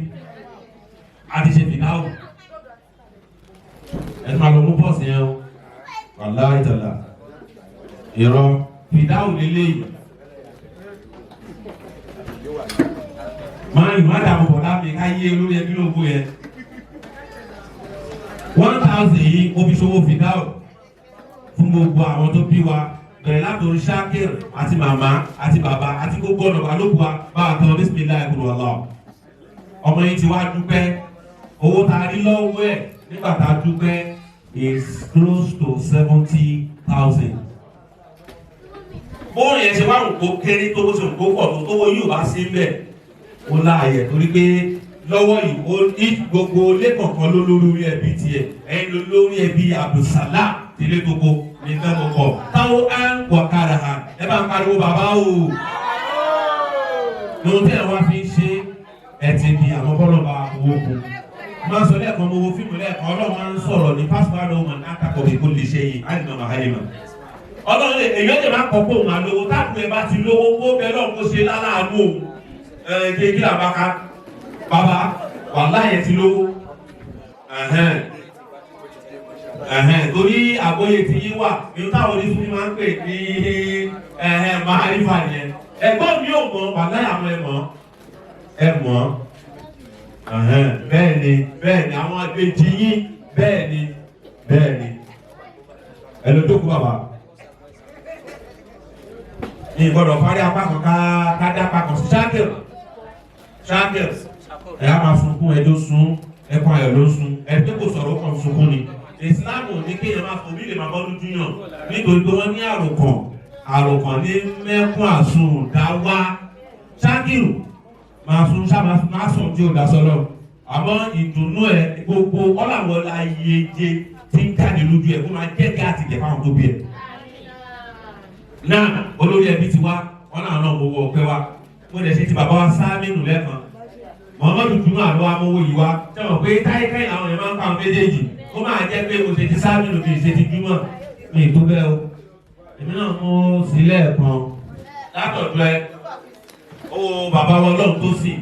a ti ṣe fìdáwò ẹ̀ máa lọ mú bọ́ọ̀sì yẹn o wàláhì tàlà ìrọ̀ fìdáwò lélẹ́yìí. Máa yìí má dààmú bọ̀dá mi ká yé olórí ẹbí lóko yẹn. 1,000 yìí ó fi ṣòwò fìdáwò fún gbogbo àwọn tó bí wa Bẹ̀rẹ̀ látòrí Ṣakir àti màmá àti bàbá àti gbogbo ọ̀nà balógun wa bá a tán bísímìláì kúrò ọ̀la. Ọmọ yìí ti wá dúpẹ́. Owó tá a rí lọ́wọ́ ẹ̀ nígbà tá a dúpẹ́ is close to 70,000. Bóun yẹn ṣe wá nǹkó kéré tó bó ṣe nǹkó pọ̀ tó tówó yóò bá sí mbẹ̀ ó láàyè torí pé lọ́wọ́ yìí ó ní gbogbo ilé kọ̀ọ̀kan ló lórí ẹbí tiẹ̀. Ẹ̀yin ló lórí ẹbí Abdulsalam tẹ́lẹ̀ gbogbo ní fẹ́ mọ̀ kọ́ táwọn á ń wọ̀ kára hàn ẹ bá ń pariwo bàbá o. Lóhun tí ẹ̀ wá fi ń ṣe ẹ ti di àwọn bọ́lọ̀ bá owó kù. Máa sọ lẹ́ẹ̀kan, mo wo fíìmù lẹ́ẹ̀kan, Ọlọ́run máa ń sọ̀rọ̀ ní pásítọ̀ àlọ́ ọmọ náà kàkọ́ bí kò lè ṣe yìí àìmọ̀ màhálìmọ̀. Ọlọ́run lè èyàn lè máa kọ́ pé òun àlówó táàbù ẹ bá ti lówó kó bẹ lọ́run kó ṣe láláàánú òun. Ẹ kí kí làbá ká bàbá wàláhì ẹ ti lówó. Torí àgbọ́yé ti yín wà ní táwọn oníṣúní máa ń pè ní máàrífà yẹn. Ẹ̀gbọ́n mi ò mọ̀, wàláhì àwọn ẹ mọ̀ ẹ mọ̀. Bẹ́ẹ̀ ni, bẹ́ẹ̀ ni, àwọn àgbèjì yín, bẹ́ẹ̀ ni, bẹ́ẹ̀ ni. Ẹ lọ jókòó bàbá. Ní ìgbọ́dọ̀ parí apá kan ká dá apá kan sí. Ṣáàkìr, Ṣáàkìr, ẹ á máa sunkún, ẹjọ́ sun, ẹkún ayọ̀ ló ń sun, ẹ pé kò sọ̀rọ̀ ó kàn sunkún ni. Ìsìláàmù ní kéèyàn máa fomi lè máa bọ́ lójú yàn nítorí pé wọ́n ní àròkàn, àròkàn ní mẹ́kún àsun dá wá. Ṣáàkìr máa sun, ṣá máa sùn tí ó dá sọ́lọ̀, àmọ́ ìdùnnú ẹ gbogbo ọ̀làwọ̀ la yeye tí ń jáde lójú ẹ kó máa jẹ́ kí àtìkẹ́ fáwọn tó bí ẹ. Náà olórí ẹbí ti wá, wọn náà náà mowó ọpẹ́ wa. Mo lè ṣe ti bàbá wa Sámínù lẹ́ẹ̀kan, Muhammadu Juma ló wá mowó yìí wá. Sẹ́wọ̀n pé táyíkáyì làwọn yẹn máa ń pa àwọn méjèèjì, ó máa jẹ́ pé mo ṣe ti Sámínù mi ṣe ti Juma mi tó bẹ́ẹ̀ o. Èmi náà mú sílẹ̀ kan látọ̀dọ̀ ẹ owó bàbá wa Ọlọ́run tó sì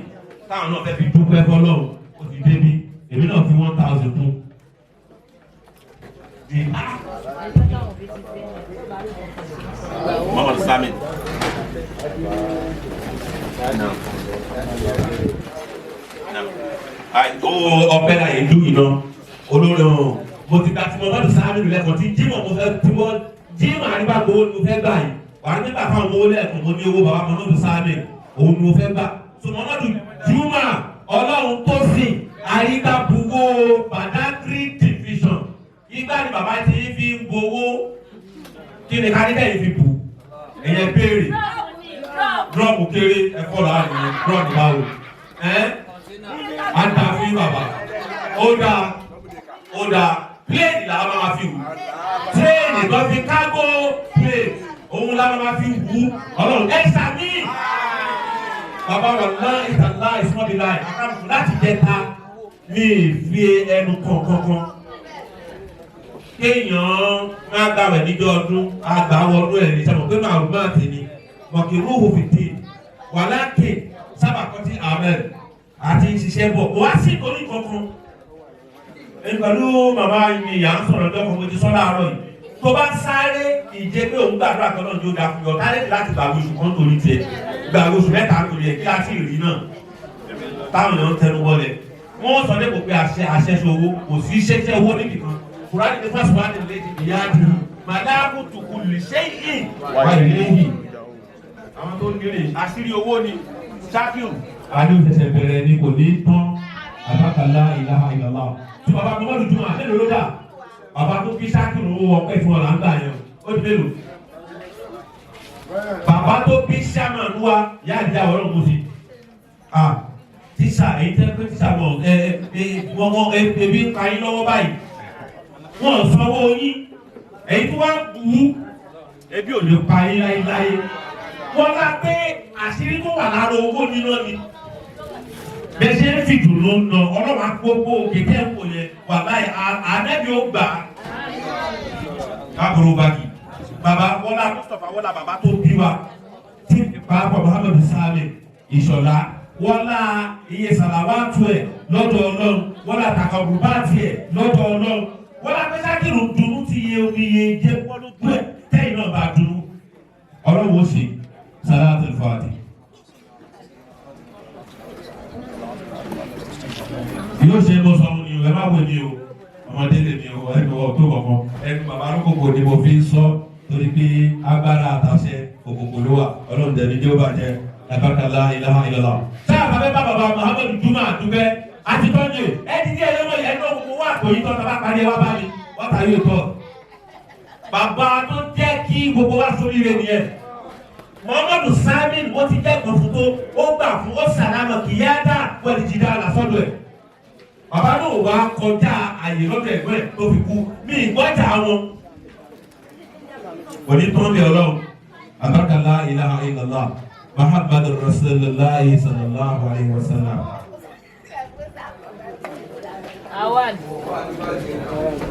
táwọn náà fẹ́ fi dúpẹ́ fọlọ́run ó ti débi, èmi náà fi 1,000 kún. Muhammad Sami. No. No. Owó ọpẹ́ la yẹn dùn iná olórí ọ̀hún. Mo ti gba tí mo bá dùn Sámínù lẹ́kọ̀ọ́ tí Jímọ̀ mo fẹ́ tí mo Jímọ̀ àríwá gbowó ni mo fẹ́ gbà yìí. Wà á nígbà fáwọn owó lẹ́ẹ̀kan mo ní owó bàbá Muhammadu Sami òun ni mo fẹ́ gbà. So Muhammadu Juma Ọlọ́run tó sìn àrígbàbuwó Badagry division. Ìgbà ni bàbá ti fi ń gbowó. Kí ni káríkà yìí fi bù? Ẹ̀yẹ béèrè. Drọ́ọ̀mù kéré ẹ̀kọ́ láàrin yẹn, drọ́ọ̀mù báwo? Ẹ́ á da fún yín bàbá. Ó dáa, ó dáa. Pléènì là á máa fi wù. Tírèènì tó fi kágó pléènì, òun là á máa fi wù. Ọlọ́run ẹ sàmì. Bàbá wa lá ìtàlá ìsúnmọ́bí láì. Àkàrùkù láti jẹta mi fi ẹnu kọ̀ọ̀kan. Kéèyàn máa gbàwẹ̀ níjọ́ ọdún, àgbà wọnú ẹ̀ ní sẹ́wọ̀n pé màá rú máa tì ní. Mọ̀kìrúhù fìdí, wàlákè sábà kan tí Ahmed àti ṣiṣẹ́ bọ̀, kò wá sí orí kankan. Pẹ̀lú màmá mi ìyá ń sọ̀rọ̀ lọ́kàn mo ti sọ láàárọ̀ yìí. Tó bá sáré ìjẹ́ pé òun gbàdúrà kan náà yóò dáa fún yọ, sáré láti gbàgbé oṣù kan torí tiẹ̀, gbàgbé oṣù mẹ́ta torí ẹ̀ kí á sì rí náà. Táwọn èèyàn ń tẹnu bọ́lẹ̀. Wọ́n sọ dépò pé àṣẹ àṣẹṣe owó kò sí iṣẹ́ owó níbì kan. Kùránì ní fásitì wà nílé ìyá àdìrú. Màdáàbù tùkù lè ṣe é wà ìléyìí. Àwọn tó ń gbére àṣírí owó ni Ṣákìrù. Adé òṣèṣẹ̀ bẹ̀rẹ̀ ni kò ní tán àbákalá ìlàhà ìlàlá. Tí bàbá Muhammadu Juma mélòó ló dà? Bàbá tó fi Ṣákìrù owó ọpẹ́ fún ọ̀la ń gbà yẹn. Ó di mélòó? Bàbá tó bí Ṣámánù wa yá àdìyá ọ̀rọ̀ mo sì. Tíṣà èyí tẹ́ pé tíṣà mọ̀ ẹ ẹ wọ́n ebi ń pa yín lọ́wọ́ báyìí. Wọ́n sanwó yín. Èyí tó wá bù ú ebi ò lè pa yín láéláé. Wọ́n lá pé àṣírí tó wà lára owó níná ni. Bẹ́ẹ̀ ṣe ń fi dùnú nà ọlọ́run àpòpọ̀ òkè tẹ́ ń wò yẹn wà láì ànẹ́bí ó gbà á. Káàkiri báàgì. Bàbá Wọ́lá Mustapha Wọ́lá bàbá tó bí wa tí pàápàá Muhammadu Sami Ìṣọ̀lá Wọ́lá iye sàlàwátù ẹ̀ lọ́dọ̀ Ọlọ́run Wọ́lá tàkàbùbáàtì ẹ̀ lọ́dọ̀ Ọlọ́run Wọ́lá pé Ṣákìrù dùnú ti iye omi iye jẹ́ wọ́lójú ẹ̀ tẹ́yìn náà bá dùnú. Ọlọ́run ó ṣe Salatul Fati. Yóò ṣe mo sọ ni o, ẹ má wo ni o, ọmọdé lè mi o, ẹnu ọ̀tún kankan, ẹnu bàbá arúgbó ni mo fi ń sọ. Torí pé agbára àtàṣe òkùnkùn ló wà. Ọlọ́run dẹ̀bi jẹ́ ó bàjẹ́. Àbákàlá ilaha illallah. Sáà bàbá bá bàbá Muhammadu Juma dúpẹ́. Àti tọ́jú ẹ ti dí ẹyọ́mọ̀ yẹn ní òkùnkùn wà kò yí tọ́ bá parí ẹ wá bá mi. What are you talk? Bàbá tó jẹ́ kí gbogbo wa sóríire nìyẹn. Muhammadu Samin ó ti jẹ́ kan fún tó ó gbà fún ó sàlámà kì í yá dá wọ́n ti dá lásọ̀dọ̀ ẹ̀. Bàbá náà wá kọjá àyè lọ́dọ̀ ẹ̀gbọ́n ẹ̀ tó fi kú mí ìgbọ́jà wọn. Òní tó ń bẹ Ọlọ́run. Àbákàlá ilaha illallah Muhammadu Rasulullah sallallahu alayhi wa sallam.
Awal.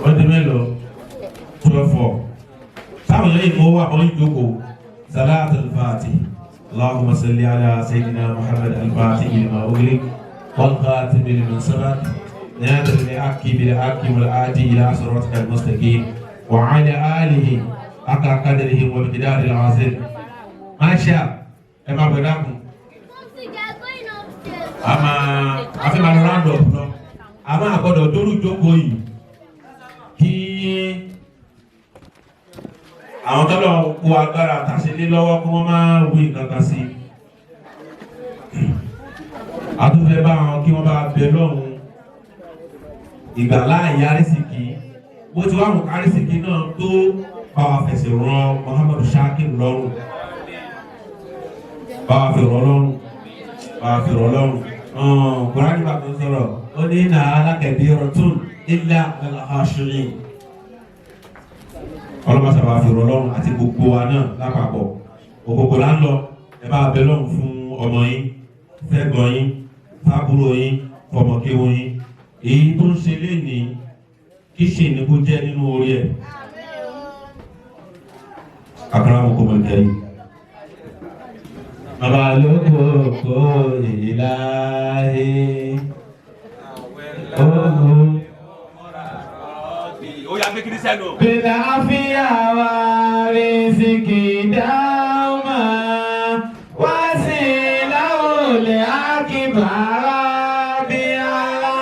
Wọ́n ti mélòó? 12. Táwọn yẹn kó wà wọ́n jókòó. Salat al-Fatih. Allahumma salli ala Sayyidina Muhammad al-Fatih lima ughliq wal khatim lima sabaq. ناظر بالحق بالحق والآتي إلى صراطك المستقيم وعلى آله حق قدره ومقداره العظيم. ما شاء ẹ máa bọ̀ dákun. A máa a fi máa lọ round up lọ. A máa gbọ́dọ̀ dórí ìjókòó yìí kí àwọn tọ́lọ̀ kó agbára àtàṣe lé lọ́wọ́ kí wọ́n máa wí nǹkan kan sí i. A tún fẹ́ bá wọn kí wọ́n bá bẹ lọ́hùn ìgbàláàyè arísìkí bó ti wá mú arísìkí náà tó bá wa fẹsẹ̀ ràn Muhammadu Shakir lọ́rùn, bá wa fi rọ̀ lọ́rùn, bá wa fi rọ̀ lọ́rùn. Kùránì bá tó sọ̀rọ̀ ó ní nà alákẹ̀bí rọ̀tún ilà al-khashi'in. Ọlọ́mọ sábà fi rọ̀ lọ́rùn àti gbogbo wa náà lápapọ̀. Òkòkò là ń lọ, ẹ bá bẹ lọ́rùn fún ọmọ yín, fẹ́gbọ́n yín, fábúrò yín, fọmọkéwò yín. Èyí tó ń ṣe lénìí kí ṣe ní kó jẹ́ nínú orí ẹ̀. Akramakum al-karim. Bàbá lóko kó ìlàhí. Ogun.
Ó yá gbé kiri sẹ́nu.
Bìláfíà wa rísíkì dáhùnmá wá sí láwùlẹ̀ àkìbára bí ara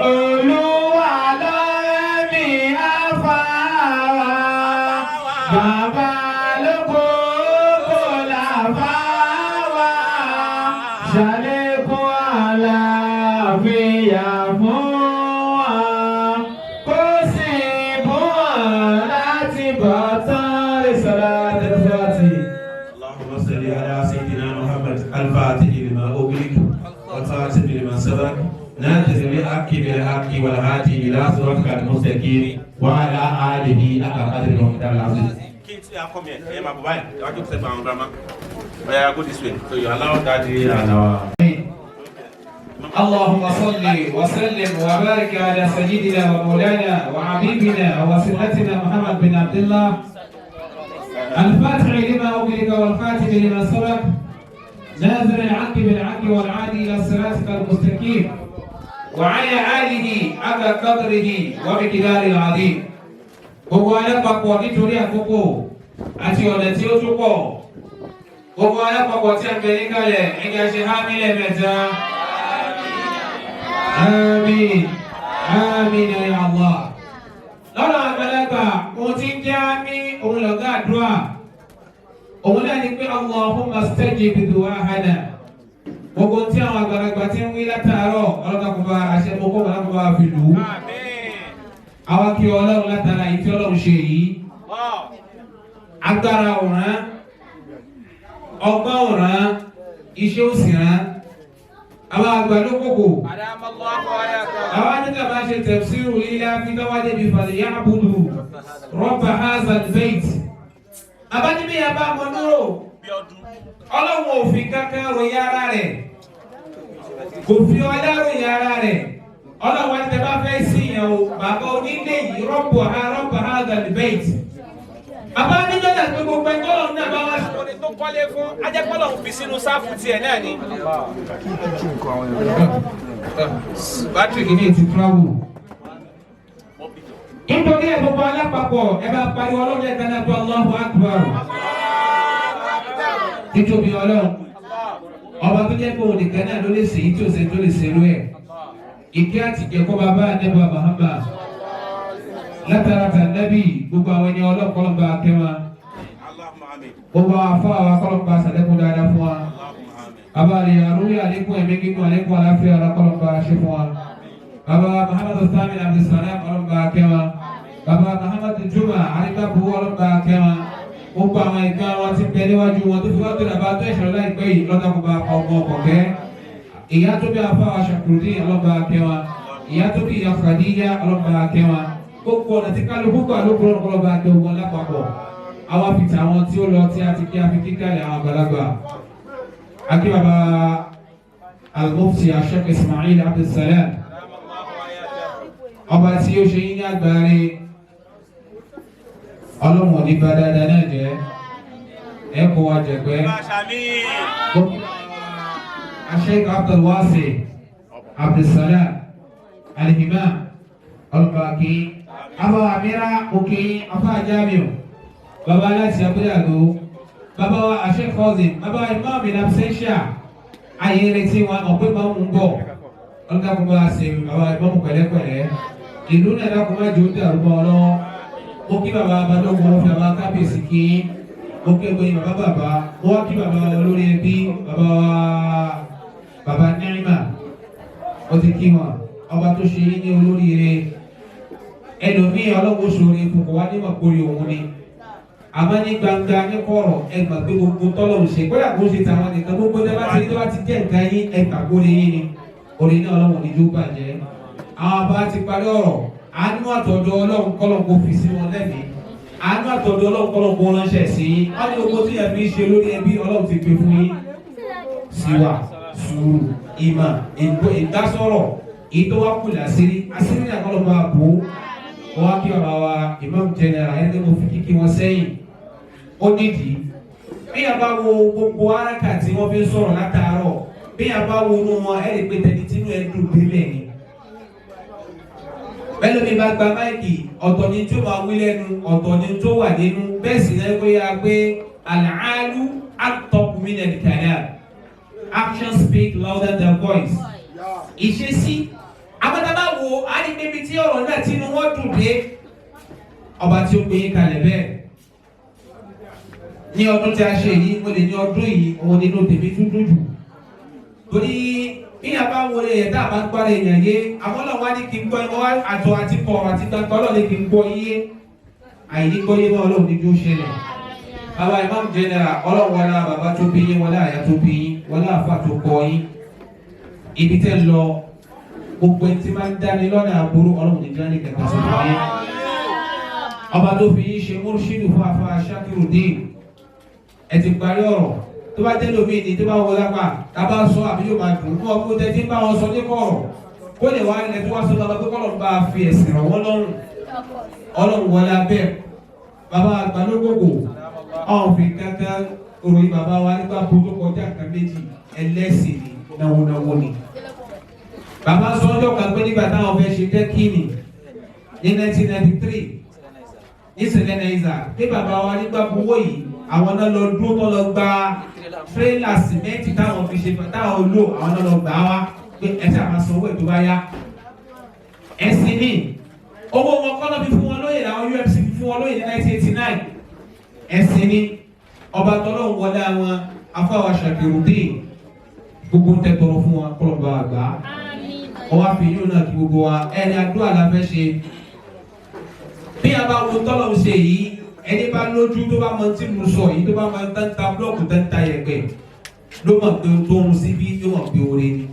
olúwa lọ́rẹ́ mi àfàrà bàbá lóko kò làbá wa ṣàlékún àlàáfíà fún wa kó sì bú wọn láti bọ̀ tán lè sọ̀rọ̀ àtẹ̀fọ́tì.
اللهم صل على سيدنا محمد الفاتح لما أغلق والخاتم لما سبق ناظر بالحق بالحق والهادي إلى صراطك المستقيم وعلى آله حق قدره ومقداره العظيم.
Kids, yeah, come here. Hey, my boy. I just say, grandma. Oh, yeah, go this way. So you allow daddy and our.
اللهم صل وسلم وبارك على سيدنا ومولانا وحبيبنا ووسيلتنا محمد بن عبد الله الفاتح لما أغلق والخاتم لما سبق ناظر الحق بالحق والعادي إلى صراطك المستقيم وعلى آله حق قدره ومقداره العظيم. Gbogbo alápapọ̀ nítorí àkókò àti ọ̀nà tí ó tún pọ̀, gbogbo alápapọ̀ tí a ń bẹ níkàlẹ̀, ẹ̀jẹ̀ ṣe hámi lẹ́ẹ̀mẹ́ta. Àmín, àmín ya Allah. Lọ́nà àgbàlagbà, ohun tí ń jẹ́ àmín òun lọ̀gá àdúrà. Òun náà ni pé Allahumma stajib du'ahana. Gbogbo tí àwọn àgbàlagbà ti ń wí látàárọ̀, ọlọ́dà kò bá aṣẹ mọ́kọ́ wọn kò bá fi lù ú. Àwa kí Ọlọ́run látara èyí tí Ọlọ́run ṣe yìí. Agbára òràn, ọgbọ́n òràn, iṣẹ́ òsì rán. Àwọn àgbà ló kókò. Àwọn nígbà máa ṣe tafsiru lílá fi tọ́wá débi falyabudu rabba hazal bayt. Abájíbí yẹn bá mọ núrò, Ọlọ́run ò fi kankan ròyìn ara rẹ̀. Kò fi ọlá ròyìn ara rẹ̀. Ọlọ́run wá tẹ bá fẹ́ sí yẹn o, bàbá onílé yìí rabba hazal bayt. Bàbá oníjọ́ náà pé gbogbo ẹgbẹ́ Ọlọ́run náà bá wá sí.
Orin tó kọ́lé fún ajẹ́pọ́lọ̀ ń fi sínú sáfù tiẹ̀ náà ni.
Bátìrì kìíní ti travel. Nítorí ẹ̀ gbogbo alápapọ̀ ẹ bá pariwo Ọlọ́run lẹ́ẹ̀kan náà pé Allahu Akbar. Títóbi Ọlọ́run. Ọba tó jẹ́ pé òun nìkan náà ló lè ṣe èyí tí ò ṣe tó lè ṣerú ẹ̀. Ìkẹ́ àtìkẹ́ kọ́ bàbá ànẹ́bà Muhammad. Látara tànẹ́bì gbogbo àwọn ẹni ọlọ́kọ́lọ́ba kẹwàá. Gbogbo àwọn afọ àwọn akọlọmọba sàlẹkùn dáadáa fún wa. Bàbá rẹ̀ àrùwí àlékún ẹ̀mí gígùn àlékún àláfíà ọlọ́kọlọmọba ṣe fún wa. Bàbá Muhammadu Sami Abdulsalam ọlọmọba kẹwa. Bàbá Muhammadu Juma Arígbàbù ọlọmọba kẹwa. Gbogbo àwọn ìgbà wọn ti bẹ níwájú wọn tó fi wá tó dàbà tó ìṣòro láìpẹ́ yìí lọ́dọ̀kọ̀ba ọmọ ọkọ̀kẹ́. Ìyá tó bí afọ àwọn Ṣàkùrùdín ọlọmọba kẹwa. Ìyá tó bí ìyá Khadija ọlọmọba kẹwa. Gbogbo ọ̀nà tí kálukú gbà ló kúrò ọlọ́ba kẹ ogun lápapọ̀. Àwa fi tàwọn tí ó lọ tí a ti kí a fi kíkàlẹ̀ àwọn àgbàlagbà. Akí bàbá Al-Mufti Sheikh Ismail Abdulsalam. Ọba tí ó ṣe yín ní àgbáre ọlọ́run ò ní bá dáadáa náà jẹ́ ẹ kó wa jẹ̀gbẹ́. Sheikh Abdulwasi Abdulsalam Al-Imam Al-Baqi Abu Amira Oke Afa Jamiu Baba aláti abúlé àgbo Baba wa Sheikh Fawzi Baba Imam in absentia ayé retí wọn ọ̀pẹ́ máa ń bọ̀ ọlọ́dà kó bá ṣe baba Imam pẹ̀lẹ́pẹ̀lẹ́ ìlú náà dákun má jò ó dàrú mọ́ ọ lọ́wọ́. Mo kí baba Balógun, mo fi baba kábíyèsí kí, mo kí ẹgbẹ́ yín baba bàbá, mo wá kí baba olórí ẹbí baba wa baba Nẹ́rìmà, mo ti kí wọn. Ọba tó ṣe yín ní olóríire, ẹlòmíì ọlọ́wọ́ sórí fún kò wá nímọ̀ kórè òun ni, àmọ́ ní gbangba ní kọ̀rọ̀ ẹ gbà pé gbogbo tọ́lọ̀ ń ṣe kódà kó ṣe tàwọn nìkan gbogbo tẹ́ bá ti tó bá ti jẹ́ nǹkan yín ẹ gbà kórè yín ni orí náà ọlọ́wọ́ ní jó bàjẹ́. Àwọn bá ti parí ọ̀rọ̀, àánú àtọ̀dọ̀ ọlọ́run kọ́lọ̀ kó fi sí wọn lẹ́mìí, àánú àtọ̀dọ̀ ọlọ́run kọ́lọ̀ kó ránṣẹ́ sí yín. Wọ́n ní gbogbo tí yẹn fi ń ṣe lórí ẹbí ọlọ́run ti pè fún yín. Síwà sùúrù ìmọ̀ ìdásọ̀rọ̀ èyí tó wá kù làṣírí àṣírí náà kọ́lọ̀ bá bò ó. Wọ́n wá kí bàbá wa Imam General ẹni tí mo fi kíkí wọn sẹ́yìn ó nídìí. Bí a bá wo gbogbo araka tí wọ́n fi ń sọ̀rọ̀ látàárọ̀, bí a bá wo inú wọn ẹ̀ lè pe tẹni tínú ẹ̀ dùn délẹ̀ ni. Bẹ́ẹ̀ ló bá gba máìkì, ọ̀tọ̀ ni tó máa wí lẹ́nu, ọ̀tọ̀ ni tó wà nínú. Bẹ́ẹ̀ sì náà kó yá pé al-alu antaqu min al-kalam, action speak louder than voice. Ìṣesí abátábá wo á ní níbi tí ọ̀rọ̀ náà tinú wọn dùn dé, ọba tí ó gbé yín kalẹ̀ bẹ́ẹ̀ ní ọdún tí a ṣe yìí, mo lè ní ọdún yìí òun nínú tèmi dúdú jù, torí bí a bá wọlé yẹn tá a bá gbára èèyàn yé, àwọn ọlọ́run wá ní kí n gbọ́ ẹ wá àtọ̀ àti kọ̀ àti gbàgbọ́ ọlọ́run ní kí n gbọ́ yé, àìní gbọ́ yé mọ́ ọlọ́run ní bí ó ṣẹlẹ̀. Bàbá Imam General ọlọ́run wọlé bàbá tó bí yín, wọlé àyà tó bí yín, wọlé àfà tó kọ yín, ibi tẹ́ lọ gbogbo ẹni tí máa ń dáni lọ́nà àbúrò ọlọ́run ní dání kẹta sí fún yín. Ọba tó fi yín ṣe murṣídù fún afa Ṣakirudeen, ẹ ti parí ọ̀rọ̀ tó bá jẹ́ lómi ní tó bá wọlé apá tá a bá sọ àbí yóò máa dùn fún ọkọ tẹ tí ń bá wọn sọ ní kọ̀rọ̀ kó lè wá ilẹ̀ tó wá sọ lọ́wọ́ pé kọ́lọ̀ bá a fi ẹ̀sìn rọ̀ wọ́n lọ́rùn. Ọlọ́run wọlé abẹ́ bàbá àgbàlógógò ọ̀hún fi kankan ròyìn bàbá wa nígbà bó tó kọjá nǹkan méjì, ẹlẹ́sìn ni náwó náwó ni. Bàbá sọ́jọ́ kan pé nígbà táwọn fẹ́ ṣe dẹ́kìnì ní 1993 ní sẹlẹ̀nẹ́sà pé bàbá wa nígbà gbowó yìí àwọn náà lọ dúró tó lọ gba tírélà sìmẹ́ǹtì táwọn fi ṣe táwọn lò, àwọn náà lọ gbà wá pé ẹ ṣáà máa sanwó ẹ̀ tó bá yá. Ẹ̀sìn ni owó wọn kọ́ lọ́ fi fún wọn lóyè làwọn UFC fi fún wọn lóyè ní 1989. Ẹ̀sìn ni ọba tọ́lọ́ ń wọlé àwọn afáwọn Ṣakirudeen gbogbo ń tẹ́ tọrọ fún wọn kọ́ lọ́ba àgbà ọwọ́ àfihàn náà kí gbogbo wa ẹni àdúrà la fẹ́ ṣe. Bí a bá wo tọ́lọ̀ ń ṣe yìí, ẹni bá lójú tó bá mọ tí mo sọ yìí tó bá mọ tán ta búlọ́ọ̀kù tán ta yẹ̀pẹ̀ ló mọ̀ pé tó ń síbí yóò mọ̀ pé oore ni.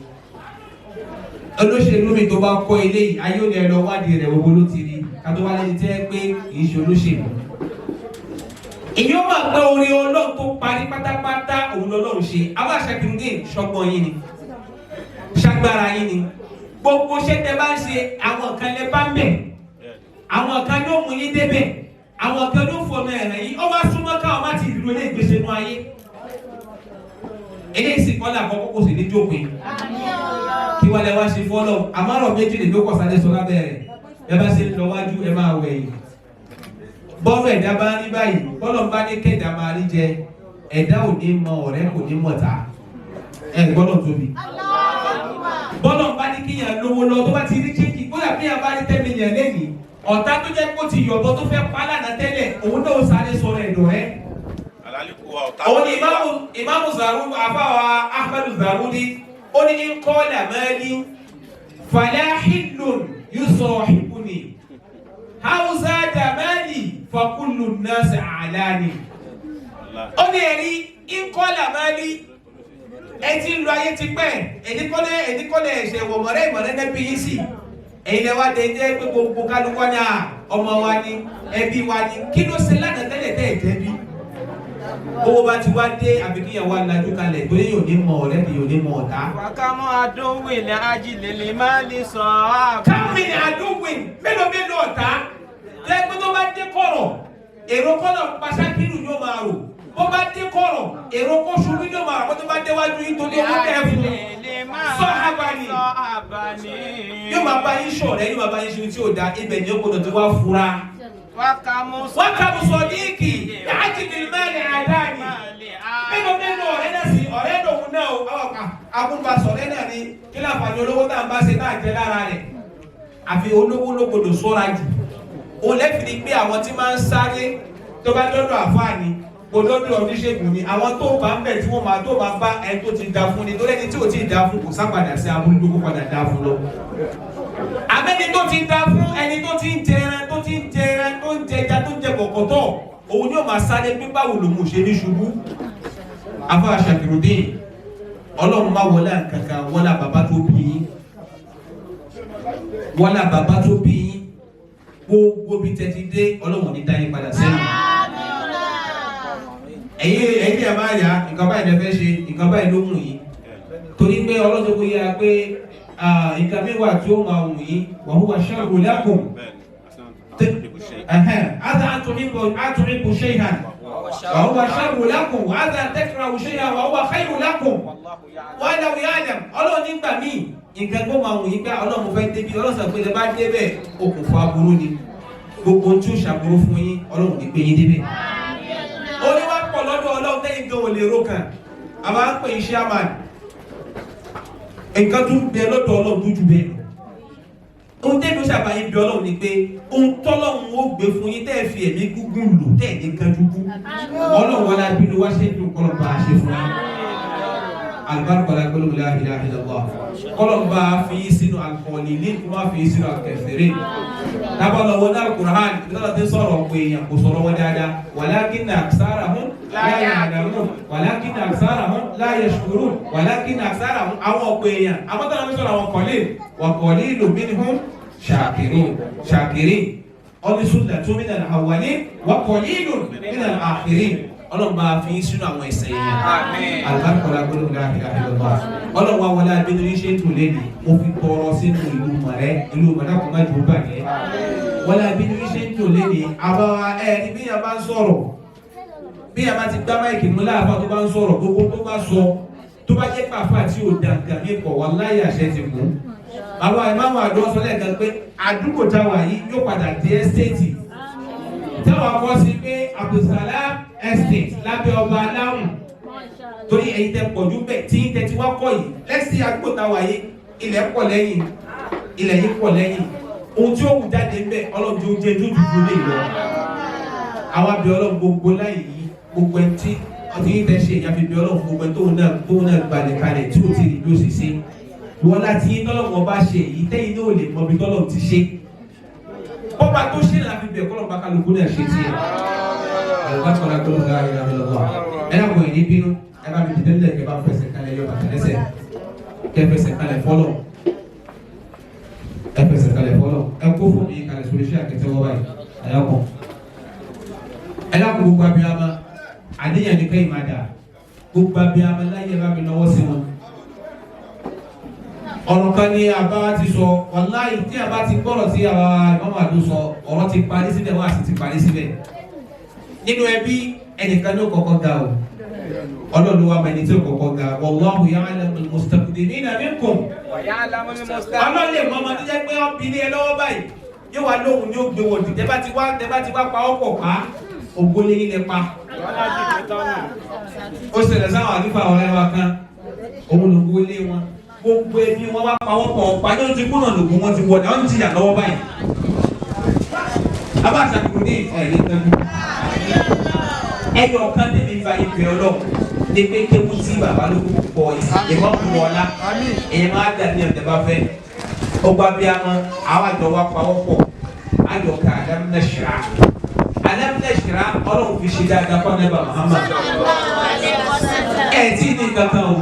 Olóṣèlú mi tó bá kọ́ ilé yìí ayé ò ní ẹ lọ wádìí rẹ̀ gbogbo ló ti rí kátó wá lẹ́ni tẹ́ pé kì í ṣe olóṣèlú. Ìyẹn mọ̀ pé oore Ọlọ́run tó parí pátápátá òun lọ́lọ́run ṣe. Àwọn Ṣakirudeen ṣọgbọ́n yín ni, ṣagbára yín ni, gbogbo ṣẹ́ tẹ́ bá ń ṣe àwọn kan lẹ bá ń bẹ̀, àwọn kan ló mú yín débẹ̀, àwọn kan ló fọnà ẹ̀rẹ̀ yín. Ọba súnmọ́ káwọn má ti dúró ilé ìgbésẹ̀ nú ayé. Eléyìí sì kọ́ làkọ́kọ́ kò sì ní jókòó kí wọ́n lẹ wá ṣe fọ́lọ́. Àmọ́rọ̀ méjì lè ló kọ̀ sáré sọ lábẹ́ rẹ̀, ẹ bá ṣe ń lọ wájú ẹ máa wẹ̀ yìí. Bọ́lọ̀ ẹ̀dá bá ń rí báyìí, bọ́lọ̀ bá ní kẹ́ẹ̀dá máa rí jẹ, ẹ̀dá ò ní mọ ọ̀rẹ́ kò ní mọ̀ta, ẹ gbọ́dọ̀ tóbi. Bọ́lọ̀ bá ní kíyàn lówó lọ tó bá ti rí chéńjì, kódà kíyàn bá rí 10 million lẹ́yìn, ọ̀tá tó jẹ́ kó ti yọ̀bọ tó fẹ́ pa lánàá tẹ́lẹ̀, òun náà sáré sọ̀rọ̀ ẹ̀dọ̀ ẹ́. Òun ni ìmáàmù Zaru àfáwà Ahmadu Zarudi ó ní ń kọ́ làmẹ́lí falahilun yusahibuni hausa jamali fakulu nasi alani. Ó ní ẹ̀rí ń kọ́ làmẹ́lí ẹ ti ń lo ayé ti pẹ́ ẹ̀dínkọ́lẹ̀ ẹ̀ṣẹ̀ wọ̀ mọ̀rẹ́ ìmọ̀rẹ́ nẹ́bí yín sí ẹ̀yin lẹ wá dé jẹ́ pé gbogbo kálukú wa ní à ọmọ wa ni ẹbí wa ni kí ló ṣe lánàá tẹ́lẹ̀ tẹ́ ẹ̀ jẹ́ bí. Owó bá ti wá dé àbí kíyàn wá lajú kalẹ̀ torí yóò ní mọ ọ̀rẹ́ mi yóò ní mọ ọ̀tá.
Wàkàmọ́ adówìlẹ̀ ajílẹ̀lẹ̀ máa lè sọ ààbò.
Kámi àdúgbìn mélòó mélòó ọ̀tá tẹ́ pé tó bá dé kọ̀rọ̀ èrò kọ́lọ̀ pàṣákìrù yóò máa rò bó bá dé kọ̀rọ̀ èrò kọ́ṣubú yóò máa rò bó tó bá déwájú yín torí owó tẹ̀ fún
Sọ àbàní.
yóò máa bá yín ṣọ̀rẹ́ yóò máa bá yín ṣe tí ò da ibẹ̀ ni ó gbọdọ̀ ti wá fura.
Wàkàmọ́
Wákàmù sọ̀díìkì yàtìdì mẹ́rin àdáni mélòó mélòó ọ̀rẹ́ náà sì ọ̀rẹ́ lòun náà o àwọn kan agúnbasọ̀rẹ́ náà ni kí láǹfààní olówó tá à ń bá ṣe tá à ń jẹ lára rẹ̀ àfi olówó ló gbọdọ̀ ṣọ́ra jù òun lẹ́fì ni pé àwọn tí máa ń sáré tó bá dọ́dọ̀ àfáàní kò dọ́dọ̀ oníṣègùn ni àwọn tó bá ń bẹ̀ tí wọ́n máa tó bá bá ẹni tó ti da fún ni tó lẹ́ni tí ò ti da fún kò sápadà sí aburú tó kó padà da fún lọ. Àmẹ́ni tó ti da fún ẹni tó ti ń jẹ ẹran tó ti ń jẹ ẹran tó ń jẹ ẹja tó ń jẹ kọ̀kọ̀tọ̀ òun yóò máa sáré pé báwo lòun ò ṣe ní ṣubú. Afa Ṣàkìrùdín Ọlọ́run má wọlé àkàkà wọlé bàbá tó bí yín wọlé bàbá tó bí yín gbogbo bí tẹ́tí dé Ọlọ́run ní dá yín padà sẹ́yìn. Ẹ̀yin ẹ̀ máa yá nǹkan báyìí lẹ fẹ́ ṣe nǹkan báyìí ló wù yín torí pé Ọlọ́run kò yára pé nǹkan mi wà tí ó máa wù yín wa huwa sharrun lakum. Hādhā tuhibbu shay'an wa huwa sharrun lakum wa hādhā takrahu shay'an wa huwa khayrun lakum wallahu ya'lam. Ọlọ́run nígbà míì nǹkan tó máa wù yín pé Ọlọ́run fẹ́ débi Ọlọ́run sọ pé ẹ bá débẹ̀ okùnfà aburú ni gbogbo tí ó ṣàbúrú fún yín Ọlọ́run ní gbé yín débẹ̀. Oníwà pọ̀ lọ́dọ̀ Ọlọ́run tẹ́yìn gan ò lè ro kàn a máa ń pè é chairman nǹkan tó ń bẹ lọ́dọ̀ Ọlọ́run tó ju bẹ́ẹ̀ lọ. Ohun tẹ́lẹ̀ ó ṣàbáyé bí Ọlọ́run ni pé ohun tọ́lọ́run ó gbé fún yín tẹ́ ẹ fi ẹ̀mí gúngún lò tẹ́ ẹ̀ ní kánjú kú Ọlọ́run wọlé abínú wá ṣe ń dùn kọ́lọ́ bá a ṣe fún yín. Alibarika la gbólóhùn la ilaha illallah kọ́lọ́ bá a fi yín sínú alukọ́lì kó má fi yín sínú alukẹsẹ̀rẹ̀ tábàlọ́ wọn náà Al-Qur'an ìdílé ti sọ̀rọ̀ pé èèyàn kò sọ̀rọ̀ wọn dáadáa walakinna aksarahum la ya'lamun walakinna aksarahum la yashkurun walakinna aksarahum àwọn ọ̀pọ̀ èèyàn àwọn tó ń sọ̀rọ̀ àwọn kọ́lé wa qalilun minhum shakirun shakirin ọ̀nìsúnlẹ̀ minal awwalin wa qalilun minal akhirin. Ọlọ́run bá fi yín sínú àwọn ẹ̀ṣẹ̀ yẹn alibarika gbólóhùn la ilaha illallah. Ọlọ́run wa wọlé abínú yín ṣe ń tò lẹ́nu mo fi tọrọ sínú ìlú mọ̀rẹ́ ìlú mọ̀rẹ́ kò má jù ú bàjẹ́ wọlé abínú yín ṣe ń tò lẹ́nu àbáwá ẹ ní bí yàrá bá ń sọ̀rọ̀ bí yàrá ti gbá máìkì mú láàfà tó bá ń sọ̀rọ̀ gbogbo tó bá sọ tó bá jẹ́ pàfà tí ò dàgbà mí pọ̀ wà láyé àṣẹ ti kú. Àwọn ìmáàmù àdó sọ lẹ́ẹ̀kan pé àdúgbò táwa yìí yóò padà dé ẹ́stéètì táwa kọ́ sí pé Abdulsalam Estate lábẹ́ ọba aláwùn torí ẹ̀yin tẹ́ pọ̀jù bẹ́ẹ̀ tí tẹ́ ti wá kọ́ yìí lẹ́sìn àdúgbò táwa yìí ilẹ̀ pọ̀ lẹ́yìn ilẹ̀ yìí pọ̀ lẹ́yìn ohun tí ó wù jáde ń bẹ̀ Ọlọ́run tó jẹ́ tó dùdú lè lọ. Àwa bẹ̀ Ọlọ́run gbogbo láyè yìí gbogbo ẹ̀ tí ọtí yìí tẹ́ ṣe ìyá fi bẹ̀ Ọlọ́run gbogbo ẹ̀ tóun náà gbalẹ̀ kalẹ̀ tí ò ti rí bí ó sì ṣe wọ́n láti yín tọ́lọ́run ọba ṣe èyí tẹ́yìn náà ò lè mọ bí tọ́lọ́run ti ṣe bọ́ba tó ṣe là fi bẹ̀ kọ́lọ́run bá kálukú náà ṣe tiẹ̀. Àlùbáṣọ́lá tó ń ga ìlà ìlọ́wọ́ ẹ náà kò ní bínú ẹ bá mi dìde nílẹ̀ kẹ́ bá fẹsẹ̀ kalẹ̀ yọ bàtà lẹ́sẹ̀ kẹ́ fẹsẹ̀ kalẹ̀ fọlọ́ ẹ fẹsẹ̀ kalẹ̀ fọlọ́ ẹ kó fún mi kalẹ̀ sórí iṣẹ́ àkẹtẹ́wọ́ báyìí àyàkọ́ ẹ náà kó gbogbo abiyamọ àníyàn ní kẹ́yìn máa dà gbogbo abiyamọ láyé ẹ bá mi náwó sí wọn. Ọ̀rọ̀ kan ní àbá ti sọ wàláyé tí àbá ti gbọ́rọ̀ tí àwa ìmọ̀mọ̀ àdó sọ ọ̀rọ̀ ti parí síbẹ̀ wọ́n àti ti parí síbẹ̀. Nínú ẹbí ẹnìkan ní ó kọ́kọ́ ga o Ọlọ́run wa mẹni tí ó kọ́kọ́ ga wallahu ya'lamul mustaqdimina minkum. Ọlọ́run lè mọ ọmọ tó jẹ́ pé wọ́n bí ní ẹ lọ́wọ́ báyìí yóò wá lóhùn ní ó gbé wọ̀dì tẹ́ bá ti wá pa ọ̀pọ̀ pa ògbó lẹ́yìn lẹ pa. Ó ṣẹlẹ̀ sáwọn àdúgbò ọ̀rẹ́ wa kan òun ló gbó lé wọn gbogbo ẹbí wọn wá pawọ́pọ̀ ọ̀pá ní ojú kúnà lògùn wọn ti wọlé wọn ti yà lọ́wọ́ báyìí. Abá àṣàkùrù ní ẹ̀rí tẹ́lú. Ẹyọ kan tẹ̀mí fa ìfẹ́ ọlọ́run ní pé kéwú tí bàbá ló kó pọ̀ ìmọ̀ kú ọ̀la èyí máa dà ní ọ̀dẹ̀ bá fẹ́. Ó gba bí a mọ àwọn àjọ wa pawọ́ pọ̀ àjọ ká Alam Nashra. Alam Nashra ọlọ́run fi ṣe dáadáa fún ẹ̀bà Muhammad. Ẹ tí ní kankan o,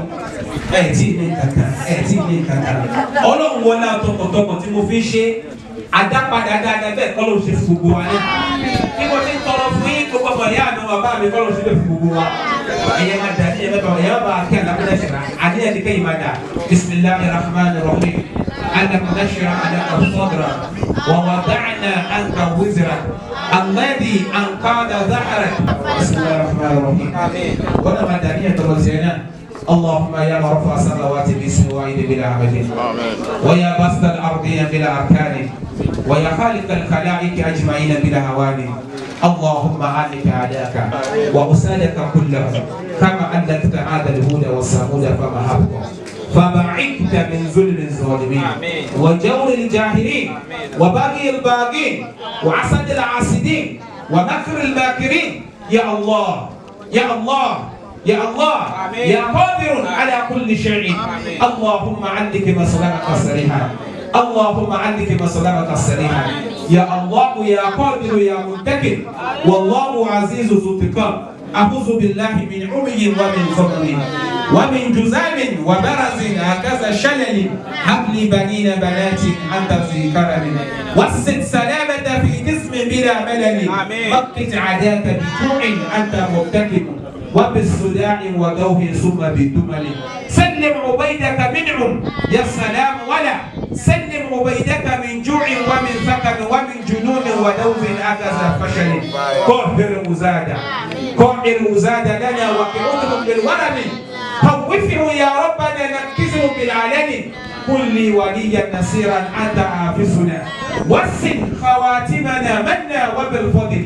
ẹ tí ní kankan, ẹ tí ní kankan. Ọlọ́run wọlé àtọkọ̀tọkọ̀ tí mo fi ṣe àdápadà dáadáa bẹ́ẹ̀ kọ́ ló ṣe fún gbogbo wa náà. Bí mo ti ń tọrọ fún yín gbogbo ọmọ ìyá mi bàbá mi kọ́ ló ṣe fún gbogbo wa. Ẹ̀yẹ máa dà ní ẹ̀yẹ bá ẹ̀yẹ bá kí Alam Nashra àníyàn ti kẹ́yìn máa dà. Bismillahir Rahmanir Rahim. Alam nashrah laka sadrak wa wada'na anka wizrak alladhi anqadha dhahrak. Bismillahir Rahmanir Rahim. Wọ́n náà máa dà ní ẹ̀tọ́ lọ sí ẹ̀ náà. اللهم يا من رفع السماوات باسم واحد بلا عمد ويا بسط الأرضين بلا أركان ويا خالق الخلائق أجمعين بلا هوان اللهم علك أعداءك وأسادك كلهم كما أهلكت عاد الهدى والثمود فما أبقى فبعدت من ظلم الظالمين وجور الجاهلين وبغي الباغين وعسد العاسدين ومكر الماكرين. يا الله يا الله يا الله يا قادر على كل شيء. اللهم عندك مسلمك السريحة، اللهم عندك مسلمك السريحة. يا الله يا قادر يا منتقم والله عزيز ذو انتقام. أعوذ بالله من عمي ومن فقر ومن جزام وبرز هكذا شلل. هب لي بنين بنات أنت في كرم وسد سلامة في جسم بلا ملل. مقت عداك بجوع أنت مبتكم وبالصداع ودوه ثم بالدمل. سلم عبيدك منعم يا سلام ولا سلم عبيدك من جوع ومن ثقل ومن جنون ودوز أكذا فشل. قهر مزادا قهر مزادا لنا وقعدهم بالورم. خوفه يا ربنا نكزهم بالعلن. قل لي وليا نصيرا أنت حافظنا وسن خواتمنا منا وبالفضل.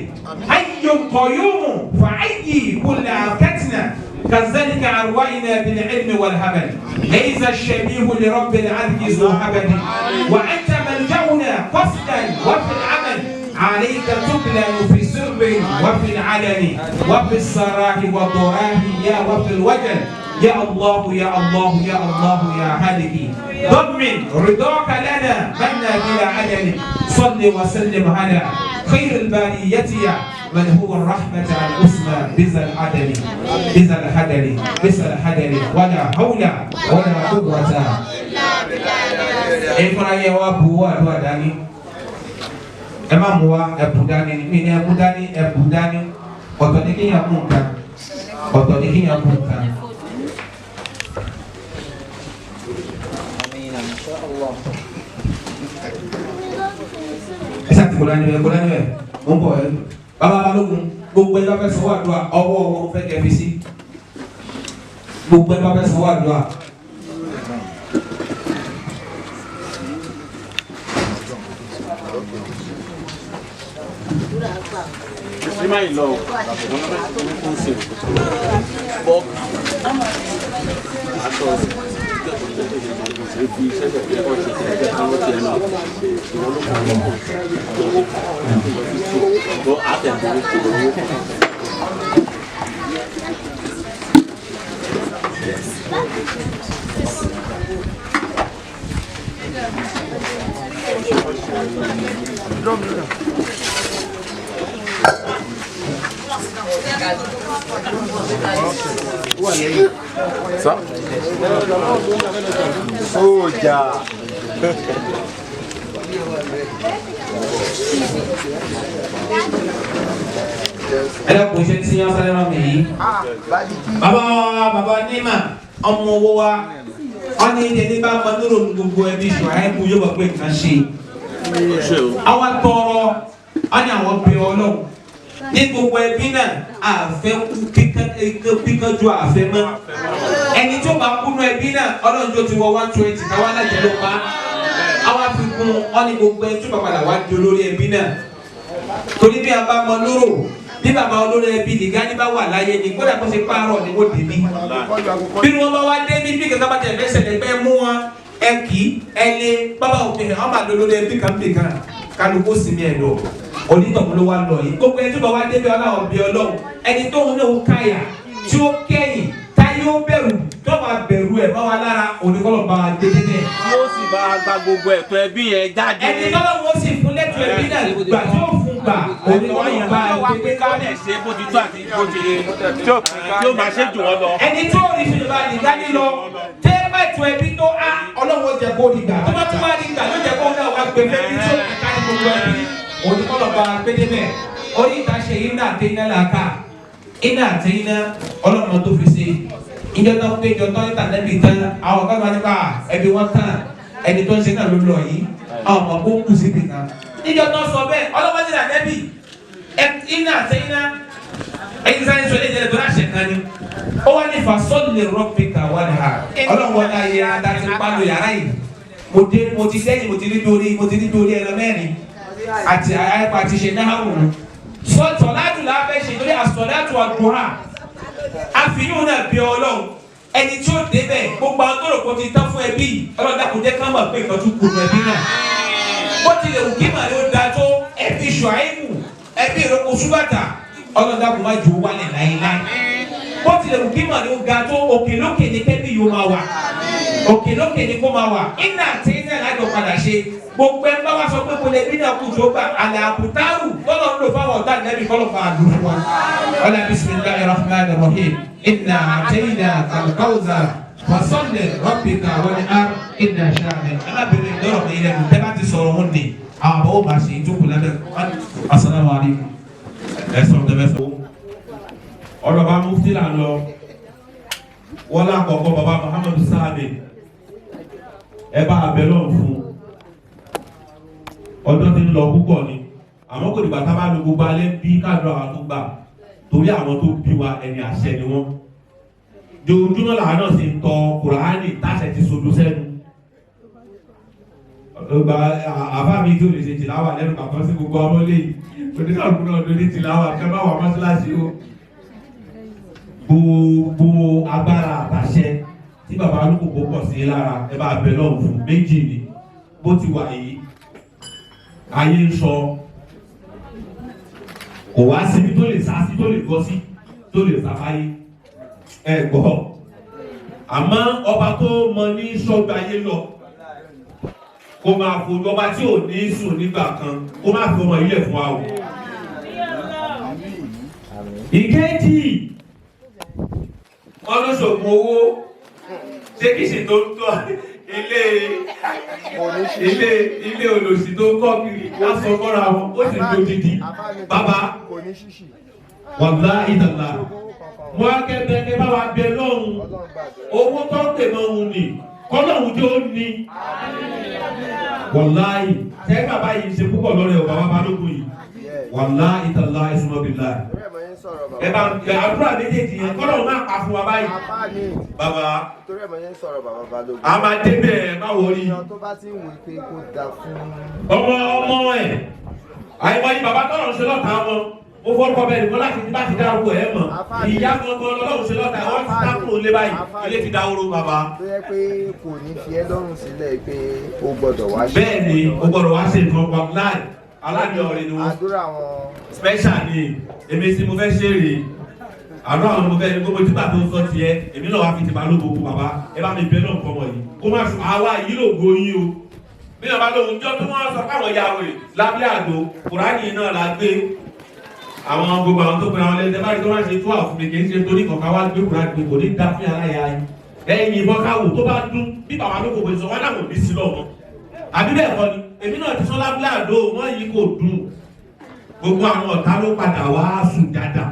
حي قيوم فعيي كل عركتنا كذلك أروينا بالعلم والهمل. ليس الشبيه لرب العدل ذو هبل وأنت ملجأنا قصدا وفي العمل. عليك تبلل في سر وفي العلن وفي السراح والضراه يا وفي الوجل. يا الله يا الله يا الله يا هالكي ضمن رضاك لنا منا بلا عدل. صل وسلم على خير البرية يا من هو الرحمة الأسمى بذا العدل بذا الحدل بذا الحدل ولا حول ولا قوة. Ẹ fúnra yẹ wá bu wá àdúrà dání, ẹ má mú wa ẹbù dání mi ní ẹbù dání ẹbù dání. Ọ̀tọ̀ ní kéèyàn mú nǹkan, ọ̀tọ̀ ní kéèyàn mú nǹkan. Ẹ sáà ti kó dání bẹ́ẹ̀ kó dání bẹ́ẹ̀ mo ń bọ̀ ẹ. Bàbá Balógun gbogbo ẹ bá fẹ́ sanwó àdúrà ọwọ́ wọn fẹ́ kẹ́ fi sí. Gbogbo ẹ bá fẹ́ sanwó àdúrà.
Sójà.
Ẹ dákun iṣẹ́ tí wọ́n sáré rán mi yìí. Bàbá wa bàbá Nímà ọmọ owó wa wọ́n ní ẹni bá mọ nírò gbogbo ẹbí Ṣùháìbù yóò bọ̀ pé nǹkan ṣe. Àwa tọrọ wọ́n ní àwọn bẹ Ọlọ́run ní gbogbo ẹbí náà àfẹ́ kíkanjú àfẹ́ mọ́. Ẹni tó bá kúnú ẹbí náà Ọlọ́run tó ti wọ 120 káwá lájẹ ló pa. Àwa fi kún wọ́n ní gbogbo ẹni tó bá padà wá di olórí ẹbí náà. Torí bí a bá mọ lóró bí bàbá olórí ẹbí nìkan ní bá wà láyé ni kódà kó ṣe pààrọ̀ ni wọ́n débí. Bí wọ́n bá wá débí bí kankan bá tẹ̀ fẹ́ ṣẹlẹ̀ pé mú wọn ẹ kì í ẹ lé bàbá òfin hàn máa lórí ẹbí kan bì kan kálukú sinmi ẹ̀ lọ. Onítọ̀hún ló wá lọ yìí. Gbogbo ẹni tó bá wá débi ọlọ́run bí ọlọ́run Ẹni tó ń náwó káyà tí ó kẹ́yìn táyé ó bẹ̀rù tó máa bẹ̀rù ẹ̀ bá wa lára oníkọ́lọ̀ bá wa dé débẹ̀.
Ó sì bá a gba gbogbo ẹ̀tọ́ ẹbí yẹn jáde.
Ẹni tọ́lọ́ wọn sì fún lẹ́tọ̀ ẹbí náà gbà tí ó fún gbà oníkọ́lọ̀ bá
Yóò wá
a
pé
dé
ká lè ṣe bó ti tó àti bó ti tí ó máa ṣe jù wọ́n lọ.
ẹni tó rí fi lè nìkan ní lọ tẹ́ bá ètò ẹbí tó á ọlọ́wọ́ jẹ kó rí gbà tó bá tún wá rí gbà yóò jẹ kó náà wá gbé fẹ́ bí tó kàkà ní gbogbo ẹbí oníkọ́lọ̀ bá a gbé débẹ̀ orí ìta ṣe iná àti iná làákà iná àti iná ọlọ́mọ tó fi ṣe ìjọ tó péjọ tó ní tànẹ́bì tán àwọn kan máa nípa ẹbí wọn tán ẹni tó ń ṣe náà ló lọ yìí àwọn ọmọ kó kù síbi kan níjọ tó sọ bẹ́ẹ̀ ọlọ́mọ ní tànẹ́bì iná àti iná ẹyin sáyẹn sọ ilé ìjẹlẹ tó láṣẹ kan ni ó wá ní fasọ́ọ̀lì rọ́pìkà wà ní ha ọlọ́wọ́ náà yẹ ata ti palo yàrá yìí mo dé mo ti sẹ́yìn mo ti rí dórí mo ti rí dórí ẹran mẹ́rin àti àyàpá ti ṣe náà wò sọ̀tọ̀látù la fẹ́ ṣe torí àsọ̀látù àdúrà àfihàn náà bí ọlọ́run ẹni tí ó débẹ̀ gbogbo àwọn tó rò kó ti tán fún ẹbí yìí ọlọ́run dákun jẹ́ ká mọ̀ pé nǹkan tún kù nù ẹbí náà bó tilẹ̀ wù kí màá yóò da tó ẹbí ṣùáìmù ẹbí ìrókò ṣúbàtà ọlọ́run dákun má jò ó wálẹ̀ láéláé bó tilẹ̀ wù kí màá yóò ga tó òkè lókè ní kẹ́bí yóò máa wà òkè lókè ní kó máa wà iná àti iná lájọ padà ṣe gbogbo ẹ bá wa sọ pé mo lè bí náà kù tó gbà àlẹ́ àbùtárù tọ́lọ̀ ń lò fáwọn ọ̀tá nẹ́bí kọ́lọ̀ fà á lò fún wa. ọlá bisimilahi rahman rahim inna àtẹ̀yìnà alkawzar fasalli rabbika wanhar inna shani. Alábìrin lọ́rọ̀ mi lẹ́nu tẹ́ bá ti sọ̀rọ̀ wọn ni àwọn àbọ̀wò bá ṣe ìjókòó lábẹ́ asalaamu alaykum.
Ẹ sọ̀rọ̀ tẹ́fẹ́ sọ. Ọ̀dọ̀ bá mufti là ń lọ. Wọ́n lákọ̀ọ́kọ́ baba Muhammadu Sáàmì. Ẹ bá abẹ lọ́rùn fún un. Ọjọ́ ti ń lọ púpọ̀ ni. Àmọ́ kò dìgbà tá a bá lo gbogbo alẹ́ bí káàdùn àwọn tó gbà. Torí àwọn tó bí wa ẹni àṣẹ ni wọ́n. Jòjúmọ́ làwọn náà sì ń tọ Kùránì táṣẹ ti sodo sẹ́nu. Ọgbà àbá mi tí ò lè ṣe tìláwà lẹ́nu bàbá sí gbogbo ọmọ lẹ́yìn. Oníkàlùkù náà ló ní tìláwà kẹ́ bá wà mọ́ṣáláṣí o. Gbogbo agbára àtàṣẹ tí bàbá alúkòkò pọ̀ sí lára ẹ bá bẹ lọ́hùn fún méjì ni bó ti wà yìí ayé ń sọ kò wá síbi tó lè sá sí tó lè gọ sí tó lè sá fáyé ẹ gbọ́ àmọ́ ọba tó mọ ní sọ́gbà ayé lọ kó máa fojú ọba tí ò ní sùn nígbà kan kó má fi ọmọ ilé fún wa o. Ìkejì wọn ló ṣògùn owó ṣé kìí ṣe tó ń tọ́ ilé ilé ilé olòṣì tó ń kọ́ kiri lásán mọ́ra wọn ó sì dodidi bàbá
Kò ní ṣíṣì.
wàlá ìdàlá wọn á kẹ́kẹ́ bá wa bẹ lọ́hùn
Ọlọ́run gbàdúrà.
owó tó ń pè mọ́ òun ni kọ́lọ́hùn tí ó ní wàláyì tẹ́ bàbá yìí ṣe púpọ̀ lọ́rẹ̀ ọ̀ bàbá balógun yìí wàlá ìdàlá ìsúnmọ́bìlá
Torí ẹ̀ mọ̀ yín sọ̀rọ̀ bàbá.
ẹ bá àdúrà méjèèjì yẹn kọ́lọ́hùn máa pa fún wa báyìí
Àfáà mi.
bàbá
Torí ẹ̀ mọ̀ yín sọ̀rọ̀ bàbá Balógun.
a máa débẹ̀ ẹ má wọrí
Èèyàn tó bá ti ń wò pé kó da fún.
ọmọ ọmọ ẹ àìmọye bàbá tọrọ ń ṣe lọ́ta ọmọ mo forúkọ bẹ́ẹ̀ ni mo láti bá ti dárúkọ ẹ mọ̀ ìyá gangan lọ́lọ́run ṣe lọ́ta wọ́n ti dákúrò lé báyìí ilé ti dáwóró bàbá.
Tó yẹ pé kò ní fi ẹ́ lọ́rùn sílẹ̀ pé o gbọ́dọ̀ wá ṣe.
Bẹ́ẹ̀ ni o gbọ́dọ̀ wá ṣe nǹkan pa láì aláàbí ọ̀rẹ́ ni wọ́n.
Àdúrà wọn.
Special ni èmi tí mo fẹ́ ṣe rèé àdúrà àwọn ọmọ fẹ́ ni gbogbo tígbà tó ń sọ tiẹ̀ èmi náà wá fi ti balógun kú bàbá ẹ bá mi bẹ́ẹ̀ náà nǹkan wọ̀nyí kó má sùn àwa yìí ló go yín o bí bàbá lóhun jọ tó wọ́n sọ káwọn ya wèrè lábẹ́ àdó kùránì náà la gbé àwọn gbogbo àwọn tó pera wọn lẹ́sẹ̀ báyìí tó wá ṣe tó àfún mi kì í ṣe torí kọ̀ọ̀kan wá gbé kùránì pé kò ní dá fún yàrá ya yín ẹ̀yìn ìbọn káwò tó bá dún bí bàbá ló kò kò sọ wọn náà kò ní sí lọ́mọ àbí bẹ́ẹ̀ kọ́ ni èmi náà ti sọ lábẹ́ àdó wọ́n yìí kò dùn gbogbo àwọn ọ̀tá ló padà wá sùn dáadáa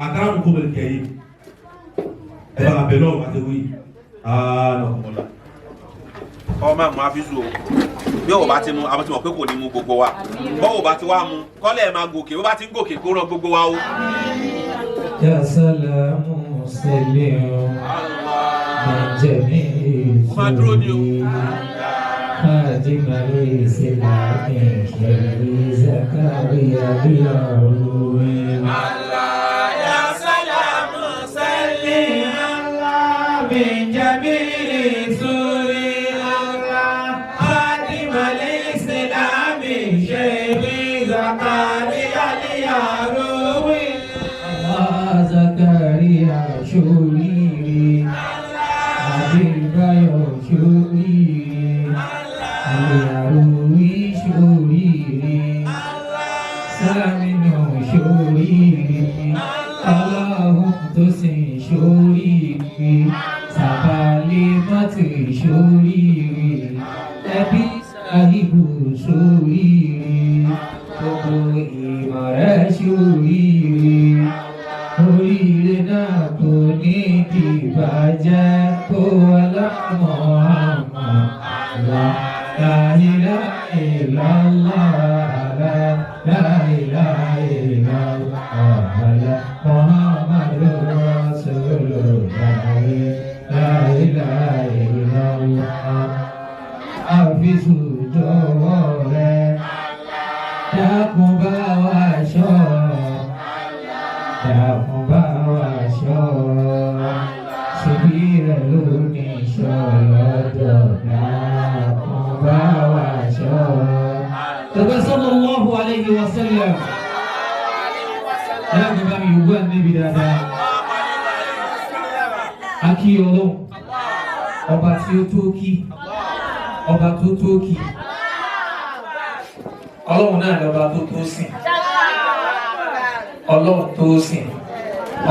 àkàrà kò bẹ̀rẹ̀ kẹ́yìn ẹ bá bẹ̀ lọ́wọ́ àti wí àlọ́kọ̀ọ́lá.
Kọ́ máa mú àfíìsù o. Bí òwò bá ti mu, àwọn ti mọ̀ pé kò ní mu gbogbo wa. Bọ́wọ̀ bá ti wá mu, kọ́lẹ̀ máa gòkè, bó bá ti ń gòkè kó ràn gbogbo wa o.
يا سلام سلم من جميع
Ó máa dúró ní o.
خادم الإسلام شر زكريا بالعلوم
يا سلام سلم من جميع سوري الله خادم الإسلام شيخ زكريا الياروي
الله ṣoríire, àlèyàwó ṣoríire, Sámínú ṣoríire, Ọlọ́run tó sìn ṣoríire, Sàbálẹ̀ mọ́tì ṣoríire, ẹbí Sàhíbù ṣoríire, gbogbo ìmọ̀ rẹ̀ ṣoríire. Oríire náà kò ní dìbàjẹ́ kó alámọ̀ àmọ̀ àlá. La ilaha illallah, la ilaha illallah, Muhammadur Rasulullah, la ilaha illallah. Àfisù jọ̀wọ́ rẹ̀, dákun bá wa ṣọ́, dákun bá wa ṣọ́, ṣebí rẹ̀ ló ní ṣọ́ lọ́dọ̀, dákun bá wa ṣọ́. Tọ́gbẹ́ sallallahu alayhi wa sallam. Ẹlẹ́gbẹ̀ẹ́ bá mi yòówù ànábì dáadáa. A kí Ọlọ́run, ọba tí ó tó kí, ọba tó tó kí. Ọlọ́run náà lọ́ba tó tó sìn. Ọlọ́run tó sìn,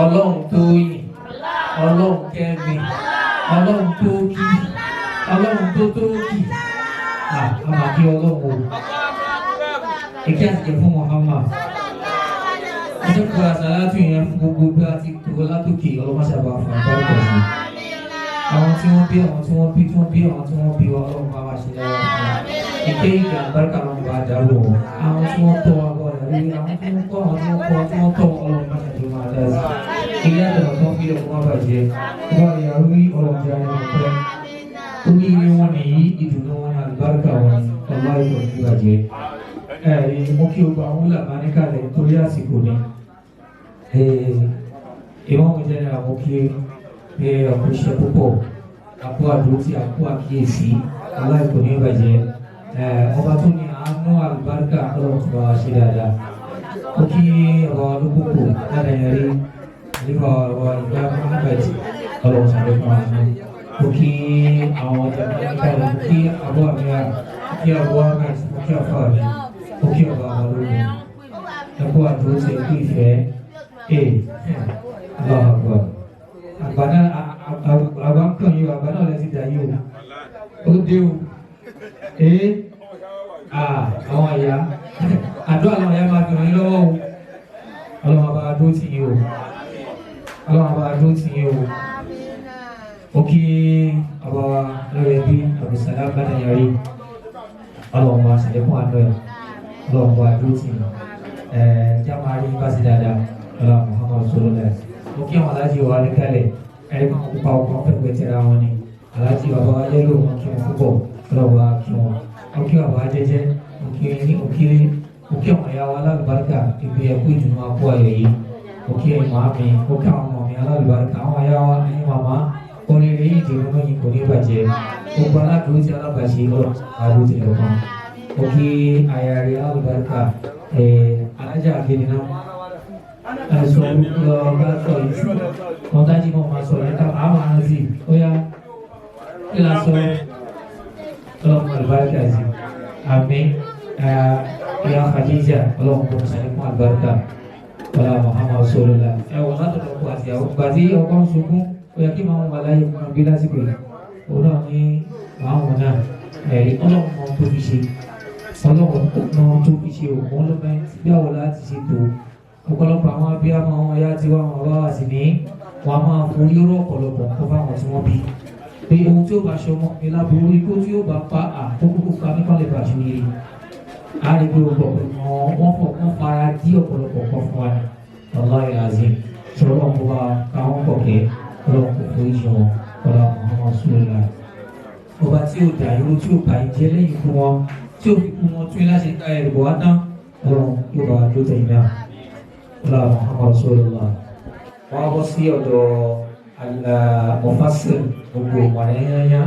Ọlọ́run tó yìn, Ọlọ́run kẹ́mi, Ọlọ́run tó kí, Ọlọ́run tó tó kí. Àmà kí Ọlọ́run o. Ìkí àtìkẹ́ fún Muhammad. Ẹjẹ́ kó àsàlátù yẹn fún gbogbo bí a ti tó látòkè ọlọ́mọṣàbà fún àbáríkọ̀ sí. Àwọn tí wọ́n bí, àwọn tí wọ́n bí, tí wọ́n bí, àwọn tí wọ́n bí wa, Ọlọ́run bá wa ṣe dára fún wa. Ìké ìgbà àbáríkà ló ń bá dàrú o. Àwọn tí wọ́n tọ́ wa bọ̀ rẹ̀ rí, àwọn tí wọ́n kọ́, àwọn tí wọ́n kọ́, tí wọ́n tọ́ Ọlọ́run bá ṣàjọ máa dá sí. Ilé àtọ̀nà tó ń fi lè kó má bàjẹ́. Wọ́n yà rí ọ̀rọ̀ jẹ́ ara wọn pẹ́. Oríire wọn nìyí, ìdùnnú wọn ní àlùbáríkà wọn ni ọlá ìkọ̀ ní ìbàjẹ́. Ẹ̀rí mo kí gbogbo àwọn làmá níkàlẹ̀ torí àsìkò ni. Ìmọ̀mù jẹ́nẹ́ra mo kí pé ọkọ̀ iṣẹ́ púpọ̀, àpò àdúrótì, àpò àkíyèsí, aláìkò ní ìbàjẹ́. Ọba tó ní àánú àlùbáríkà Ọlọ́run tó bá wa ṣe dáadáa. Ó kí ọba olókòkò ládàáyẹrí nípa ọ̀rọ̀ ìgbà Ahmed Ọlọ́run sàlékún àánú. Ó kí àwọn ọjà níkàlẹ̀, ó kí àbọ̀ àmìlà, ó kí àbọ̀ Ahmed, ó kí àfọ̀ àmì, ó kí ọba àwọn ológun. Ẹ̀kọ́ àdúrótì, ẹ̀kú ìfẹ́. Allahu Akbar. Àgbà náà àgbà ń kàn yín o, àgbà náà lẹ ti dà yín o. Ó dé o. Àwọn ìyá àdó àwọn ìyá máa fi ràn yín lọ́wọ́ o. Ọlọ́run àbá dó tì yín o. Ọlọ́run àbá dó tì yín o. Ó kí ọba wa lórí ẹbí Abdulsalam Bádàyàrí. Ọlọ́run bá ṣàlékún àánú ẹ̀. Ọlọ́run bá dó tì yín. Já máa rí bá sí dáadáa. Ọlọ́run Muhammad Rasulullah. Mo kí àwọn aláàjì wa níkàlẹ̀, ẹni kan kópa ọkọ̀ pẹ̀lú tẹ̀ra wọn ni. Aláàjì bàbá wa yẹ́lò wọn kí wọn púpọ̀, Ọlọ́run wa kí wọn. Mo kí bàbá jẹ́jẹ́, mo kí ní òkìlẹ̀, mo kí àwọn ìyá wa alálùbáríkà ibi ẹ̀kú ìdùnnú akó ayọ̀ yìí. Mo kí ẹ̀yin màá mi, mo kí àwọn ọmọ mi alálùbáríkà, àwọn ìyá wa, ẹ̀yin màmá, oríire yìí ìdùnnú yìí kò ní bàjẹ́. Gbogbo aládùúgbò tí alábàáṣe Ọlọ́run àdúgbò ti lọ kan. Mo kí aya rẹ̀ alálùbáríkà, alájà àgbẹ̀dẹ̀ náà. Ẹ̀sọ́ lọ bá sọ yìí wọn dájú mọ́ máa sọ yẹn ká àwọn àrántí ó yá kí la sọ ọlọ́run àlùbáríkà sí àmín. Ìyá Khadija ọlọ́run kò sàlékún àlùbáríkà ọlá Muhammad Rasulullah. Ẹ wọ látọ̀dọ̀ ọkọ àti ìyàwó gbàtí ọkọ ń sunkún ó yẹ kí màá wọn wà láyé fún bí lásìkò yìí òun náà ní màá wọn náà ẹ̀rí ọlọ́run mọ tó fi ṣe ọlọ́run mọ tó fi ṣe òun ló mẹ bí àwọn láti ṣe tó ọ̀pọ̀lọpọ̀ àwọn abiyamọ àwọn ọ̀yá tí wọ́n bá wà sí ní wọ́n á máa forí rọ ọ̀pọ̀lọpọ̀ nǹkan fáwọn tí wọ́n bí pé ohun tí ó bá ṣe ọmọ mi láburú ikú tí ó bá pa àkókò pa mí kán lè bá ṣe yé a rí pé ọ̀pọ̀ wọn fọ wọn fara dí ọ̀pọ̀lọpọ̀ nǹkan fún wa ní Wallahi azim sọ̀rọ̀ wọn kó bá káwọn pọ̀ kẹ́ ọlọ́run kò forí jì wọn ọlọ́run Muhammad Rasulullah. Ọba tí ó dà irú tí ó bá ìjẹ́ lẹ́yìn ikú wọn tí ó fi kú wọn tún láṣẹ ká ẹ̀rù bọ̀ wá tán ọlọ́run yóò bá wa dó tẹ̀yìn náà ọlọ́run Muhammad Rasulullah. Wọ́n á bọ́ sí ọ̀dọ̀ mọ̀fásìl gbogbo mọ̀lẹ́yányá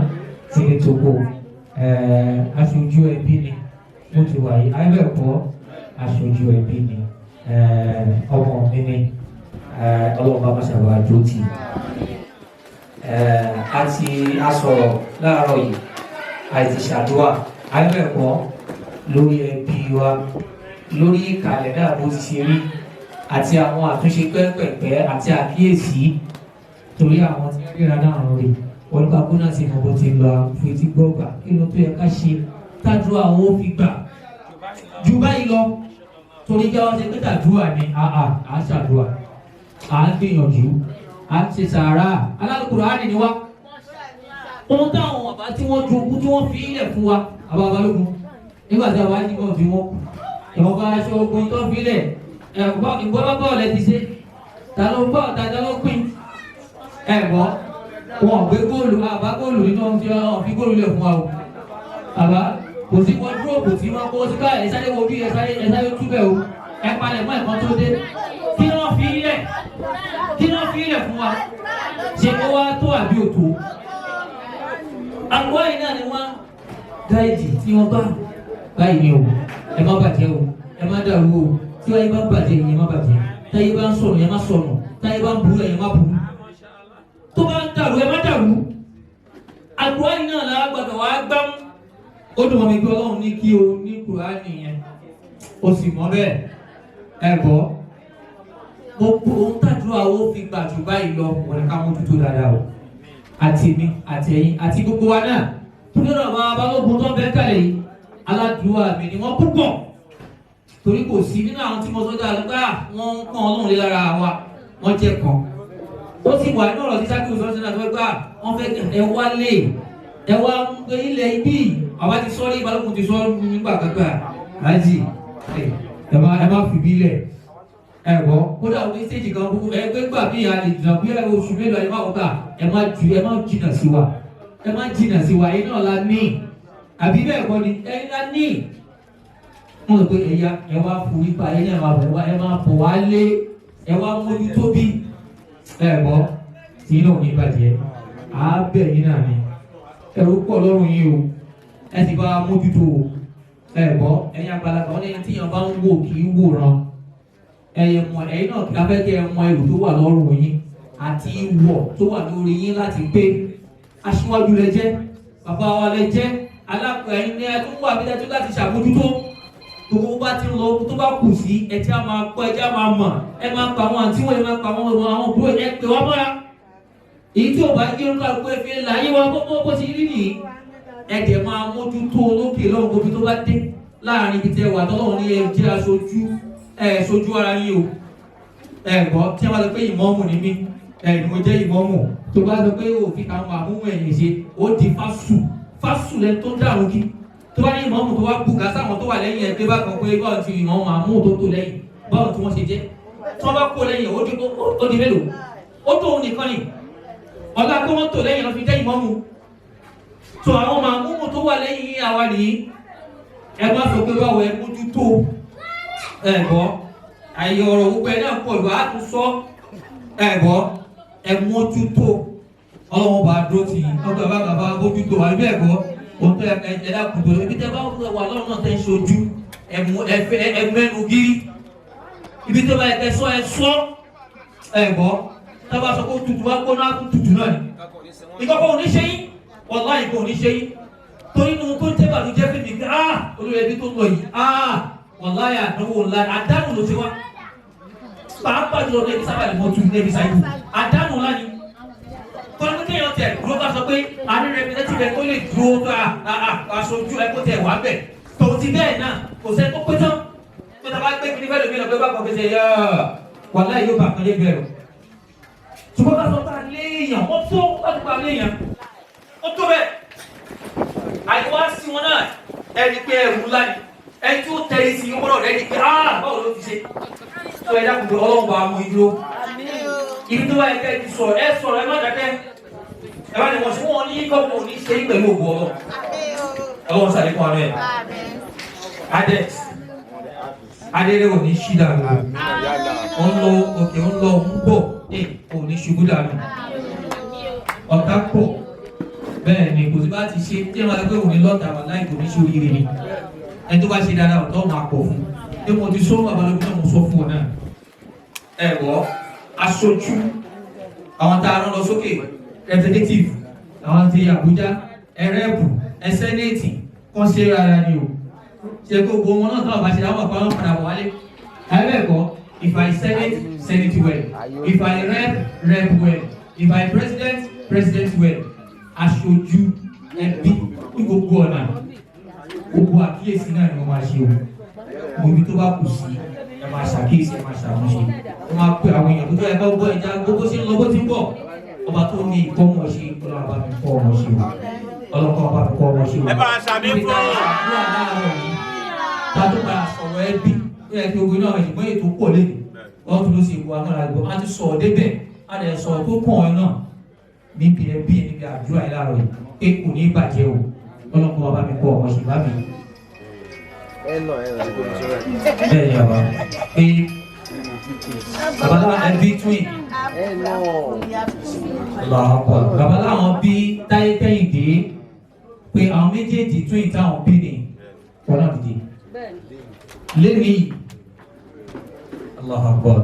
tí ní Togo aṣojú ẹbí ni mo ti wà yìí ayébẹ̀kọ́ aṣojú ẹbí ni ọmọ mi ni ọlọ́run bá máṣàbà jó tì. A ti a sọ̀rọ̀ láàárọ̀ yìí, àti ṣàdúrà àbẹ̀kọ́ lórí ẹbí wa, lórí ìkàlẹ̀ náà bó ti ṣe rí, àti àwọn àtúnṣe pẹ́pẹ̀pẹ́ àti àkíyèsí, torí àwọn tí ríra náà ń rí olùkàkú náà sì mọ bó ti lọ fetí gbọ́gbà kí ló tó yẹ ká ṣe tàdúrà ó fi gbà ju báyìí lọ, torí kí wọ́n ṣe pé tàdúrà ni àà à ń ṣàdúrà, à ń gbìyànjú, à ń ṣe sàárà alálùkùránì ni wá. Ohun táwọn bàbá tí wọ́n jogún tí wọ́n fi ilẹ̀ fún wa, àbá balógun nígbà tí a wá yìnbọn tí wọ́n ìwọ̀nba aṣọ ogun tó fi lẹ̀ ẹ̀gbọ́n bá bọ́ọ̀lù ti ṣe ta ló bọ́ ta ló pín ẹ̀gbọ́n wọn gbé góòlù àbá góòlù nínú ohun tí wọn fi góòlù lẹ̀ fún wa o àbá kò sí wọdúróòpù tí wọn kó síká ẹ sáré wo bí ẹ sáré túbẹ̀ o ẹ palẹ̀ mọ́ ẹ̀kan tó dé kí wọ́n fi ilẹ̀ kí wọ́n fi ilẹ̀ fún wa ṣe kó wá tó àbí òtó àgọ́ yìí náà ni wọ́n gáìdì tí wọ́n bá báyìí ni o ẹ má bàjẹ́ o ẹ má dàrú o tí wáyé bá bàjẹ́ ìyẹn má bàjẹ́ táyé bá ń sọ̀rọ̀ yẹn má sọ̀rọ̀ táyé bá ń burú yẹn má burú tó bá ń dàrú ẹ má dàrú àgọ́ yìí náà la gbọ́dọ̀ wá gbámú ó dùn mọ́ mi pé Ọlọ́run ní kí o ní Kùránì yẹn o sì mọ̀ bẹ́ẹ̀ ẹ gbọ́ gbogbo ohun tàdúrà ó fi gbà jù báyìí lọ wọn ni ká mójútó dáadáa o àti mi àti ẹ̀yin àti gbogbo wa náà torí ọ̀rọ̀ àwọn abalógun tó ń bẹ kálẹ̀ yìí aládùúgbò mi ni wọ́n púpọ̀ torí kò sí nínú àwọn tí mo sọ dáa lọ́gbà wọ́n ń pọ́n Ọlọ́run lé lára wa wọ́n jẹ́ kan ó sì wà nínú ọ̀rọ̀ tí sákìrì sọ́ọ́ sínú àti wọ́n gbà wọ́n fẹ́ ẹ wálé ẹ wá ń gbé ilẹ̀ ibí àwa ti sọ ní balógun ti sọ nígbà kankan lájì ẹ má fi bí lẹ̀ ẹ gbọ́ kódà oní stéèjì kan gbogbo ẹgbẹ́ gbà mí a lè jìnnà bí oṣù mélòó ẹ má wọ́n gbà ẹ má ju ẹ má jìnnà sí wa ẹ má jìnnà sí wa ẹ̀yin náà la ní àbí bẹ́ẹ̀ kọ́ ni ẹ̀yin la ní. Wọ́n sọ pé ẹ̀yà ẹ wá forí pa ẹ̀yin náà ẹ wá ẹ má bọ̀ wá lé ẹ wá mójútó bí ẹ gbọ́ tí iná ò ní bàjẹ́ à á bẹ̀ yín náà ni ẹ̀rù pọ̀ lọ́rùn yín o ẹ sì bá mójútó o ẹ gbọ́ ẹ̀yin àgbàlagbà wọn ní ẹni tí yẹn bá ń wò kì í wòran ẹyẹ mọ ẹ̀yin náà kí abẹ́ kẹ́ ẹ mọ ẹrù tó wà lọ́rùn yín àti ìwọ̀ tó wà lórí yín láti gbé aṣíwájú lẹ jẹ́ bàbá wa lẹ jẹ́ alákọ̀ọ́ ẹ̀yin ní ẹtún wà bí dájú láti ṣàbójútó gbogbo bá ti ń lọ tó bá kù sí ẹ tí a máa kọ́ ẹ tí a máa mọ̀ ẹ máa pa àwọn àǹtí wọn ẹ máa pa àwọn ọmọ àwọn òbúrò ẹ pè wá mọ́ra èyí tí ò bá yé orúkọ àgbo ẹ̀fẹ́ láyé wa bó bó ti rí nìyí ẹ dẹ̀ máa mójútó lókè lọ́run gbogbo tó bá dé láàrin ibi tẹ wà tọ́lọ́run ní ẹ jẹ́ aṣojú ẹ sojú ara yín o ẹ gbọ́ tí a bá sọ pé ìmọ̀ọ́mù ni mí ẹ mo jẹ́ ìmọ̀ọ́mù tó bá sọ pé òfin àwọn àmúhùn ẹ̀yìn ṣe ó di fásù fásù lẹ tó dàrú kí tó bá ní ìmọ̀ọ́mù tó wá bùkà sáwọn tó wà lẹ́yìn ẹ pé bákan pé báwọn ti ìmọ̀ọ́mù àmúhùn tó tó lẹ́yìn báwọn tí wọ́n ṣe jẹ́ tí wọ́n bá kó lẹ́yìn ó di mélòó ó tó òun nìkan ni ọ̀la pé wọ́n tó lẹ́yìn lọ fi jẹ́ ìmọ̀ọ́mù tó àwọn màmúhùn tó wà lẹ́yìn àwa nìyí ẹ má sọ pé báwo ẹ mójútó ẹ̀gbọ́ àyè ọ̀rọ̀ gbogbo ẹ̀ náà pọ̀ lù á tún sọ ẹ̀gbọ́ ẹ mójútó ọlọ́run bá dúró tì í ọgbà bá bàbá mójútó àbí ẹ̀gbọ́ ohun tó ẹ dákun tó ibi tẹ́ bá wà lọ́run náà tẹ́ ń ṣojú ẹ mẹ́nu gírí ibi tó bá yẹ kẹ́ sọ ẹ sọ ẹ̀gbọ́ tá a bá sọ pé ó tutù wá gbóná á tún tutù náà ni ìkọ́kọ́ ò ní ṣe yín wàláhì kò ní ṣe yín torí inú tó ń tẹ́ bàlújẹ́ fún mi ah olórí ẹbí tó ń lọ yìí ah wàláyà àdánwò ńlá àdánù ló ti wá pàápàá jùlọ ní ẹbí sábà lè mọ tu ní ẹbí sáyé àdánù ńlá ni tọ́lá kéèyàn tẹ̀ dúró ká sọ pé a ní rẹpẹtẹ́tì rẹ tó lè dúró tó aṣojú ẹ kó tẹ̀ wá bẹ̀ tòun ti bẹ́ẹ̀ náà kò sẹ́ni tó pé tán tó ta bá gbé kiri fẹ́ẹ́ lómi lọ pé bá kàn fi ṣe yá wàláyà yóò bá kan lé bẹ̀rù ṣùgbọ́n ká sọ pé a léèyàn wọ́n tó láti pa léèyàn ó tó bẹ́ẹ̀ àìwá sí wọn náà ẹni pé ẹrù ńlá ni ẹni tí ó tẹ̀lé sí ọgbọ́dọ̀ rẹ ni pé ah báwo ló ti ṣe tó ẹ dákun pé Ọlọ́run bá mú ìdúró ibi tó bá yẹ kẹ́ ẹ ti sọ̀rọ̀ ẹ sọ̀rọ̀ ẹ má dákẹ́ ẹ bá ní wọn sí wọn ní kọ́kọ́ ní ṣe é pẹ̀lú ògùn Ọlọ́run Ọlọ́run sàlékún àánú ẹ̀ adex adéré ò ní ṣí dànù ó ń lọ òkè ó ń lọ ń bọ̀ ẹ ò ní ṣubú dànù ọ̀tá pọ̀ bẹ́ẹ̀ ni kò sí bá ti ṣe tí ẹ máa gbé òní lọ́tà wà láì kò ní ṣe oríire ni ẹni tó bá ṣe dáadáa ọ̀tọ̀ máa pọ̀ fún bí mo ti sọ babalógun náà mo sọ fún ọ náà ẹ wọ aṣojú àwọn tá a rán lọ sókè representative àwọn ti Àbújá ẹ rẹ́ẹ̀pù ẹ sẹ́nẹ̀tì kan ṣe rárá ni o ṣe gbogbo wọn náà táwọn bá ṣe àwọn àpá wọn padà wọ̀ wálé àbẹ̀kọ́ if I senate, senate well, if I rep, rep well, if I president, president well. Aṣojú ẹbí ní gbogbo ọ̀nà, gbogbo àkíyèsí náà ni wọ́n máa ṣe o. Mo ibi tó bá kù sí ẹ máa ṣàkíyèsí, ẹ máa ṣàmúṣe. Wọ́n máa pe àwọn èèyàn tó fẹ́ bá gbọ́ ẹja gbogbo ṣe ń lọ bó ti ń bọ̀. Ọba tó ní ìkọ́mọ̀ ṣe, Ọlọ́run bá mi kọ́ ọmọ ṣe o. Ọlọ́run bá mi kọ́ ọmọ ṣe o.
Ẹ bá a ṣàmì
Níbi tá a
fún.
ṣàdúrà láàárọ̀ yìí, tá a tó padà sọ̀rọ̀ ẹbí, ó yẹ kí ogun náà ṣùgbọ́n ètò pọ̀ lẹ́nu. Wọ́n tún ló ṣe ìwà náà lágbo. A ti sọ̀rọ̀ débẹ̀, a lè sọ̀rọ̀ tó kàn ọ́ náà níbi ẹbí níbi àdúrà yìí láàárọ̀ yìí pé kò ní bàjẹ́ o. Ọlọ́run bá mi kọ́ ọmọ ṣe bá mi. Bẹ́ẹ̀ ni bàbá pé bàbá láwọn ẹbí twin lọ́pọ̀ bàbá láwọn bí Táyé Kẹ́hìndé pé àwọn méjèèjì twin táwọn bí ni wọn náà dìde lẹ́nu yìí. Allahu Akbar.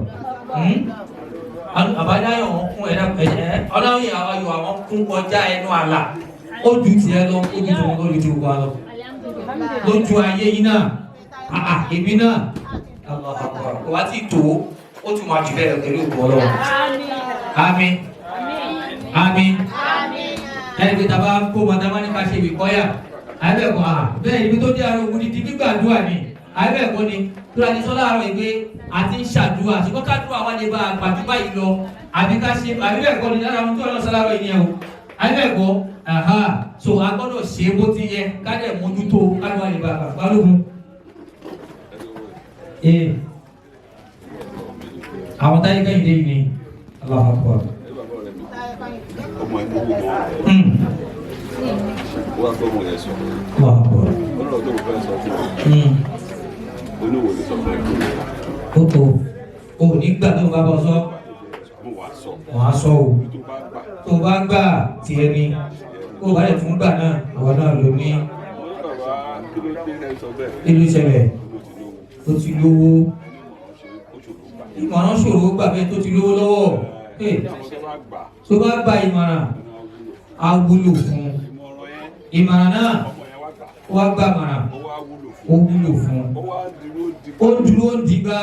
Àbájáyọ̀ wọn kún ẹ̀dá ẹ̀ ọlọ́run ayọ̀ àwọn kún kọjá ẹnu àlà ó ju tiẹ̀ lọ, ó ju tòun lójú ju wa lọ lójú ayé yìí náà àà èmi náà. Allahu Akbar. Kò wá tí tó ó tún máa jù bẹ́ẹ̀ lọ pẹ̀lú òkú Ọlọ́run. Àmín, àmín. Ẹni pé tàbá kó mọ̀tàmá ní ká ṣe ìwé kọ́yà àbẹ̀kọ́ à bẹ́ẹ̀ ibi tó dé ara ogun dídí gbígbàdúrà ni àbẹ̀kọ́ ni tóra ní sọ́lá àárọ̀ ìgbé àti ń ṣàdúrà ṣùgbọ́n kádùrà wà lè bá àgbàjú báyìí lọ àbí ká ṣe àbẹ̀kọ́ ni lára ohun tó lọ sọ́lá àárọ̀ ìyẹn o àbẹ̀kọ́ aha. So a gbọ́dọ̀ ṣe bó ti yẹ ká dẹ̀ mójútó kádùrà lè bá àgbàjú balógun. Ee àwọn táyé kẹ́hìndé yìí ni. Allahu Akbar.
Ọmọ ẹ̀ ló wò mọ́. Ó wá gbọ́ ọmọ yẹn sọ.
Allahu Akbar.
Ó lọ́ọ́ tó fẹ́ sọ fún ọ. Oníwò ló sọ fún ẹ pé
Ó tó o ní gbà tó bá bọ́ sọ.
Mo wà sọ.
Wọ́n á sọ o.
Tó bá gbà.
Tó bá gbà tiẹ̀ ni kó o bá lè tún gbà náà àwọn náà ló ní.
Mo ní bàbá kí ló dé rẹ sọ bẹ́ẹ̀.
Kí ló ṣẹlẹ̀?
Mo ti lówó.
Ó ti lówó.
Ìmọ̀ràn ṣe ó ṣòro gbà.
Ìmọ̀ràn ṣòro gbà bẹ́ẹ̀ tó ti lówó lọ́wọ́. Hey,
Àwọn tó bá gbà
tó bá gba ìmọ̀ràn á wúlò fún un.
ìmọ̀ràn yẹn
Ìmọ̀ràn náà
ọmọ yẹn wá gbà.
ó wá gbà mọ̀ràn
Ó wá wúlò fún.
ó wúlò fún un.
Ó wá dúró di.
Ó dúró ń digbá.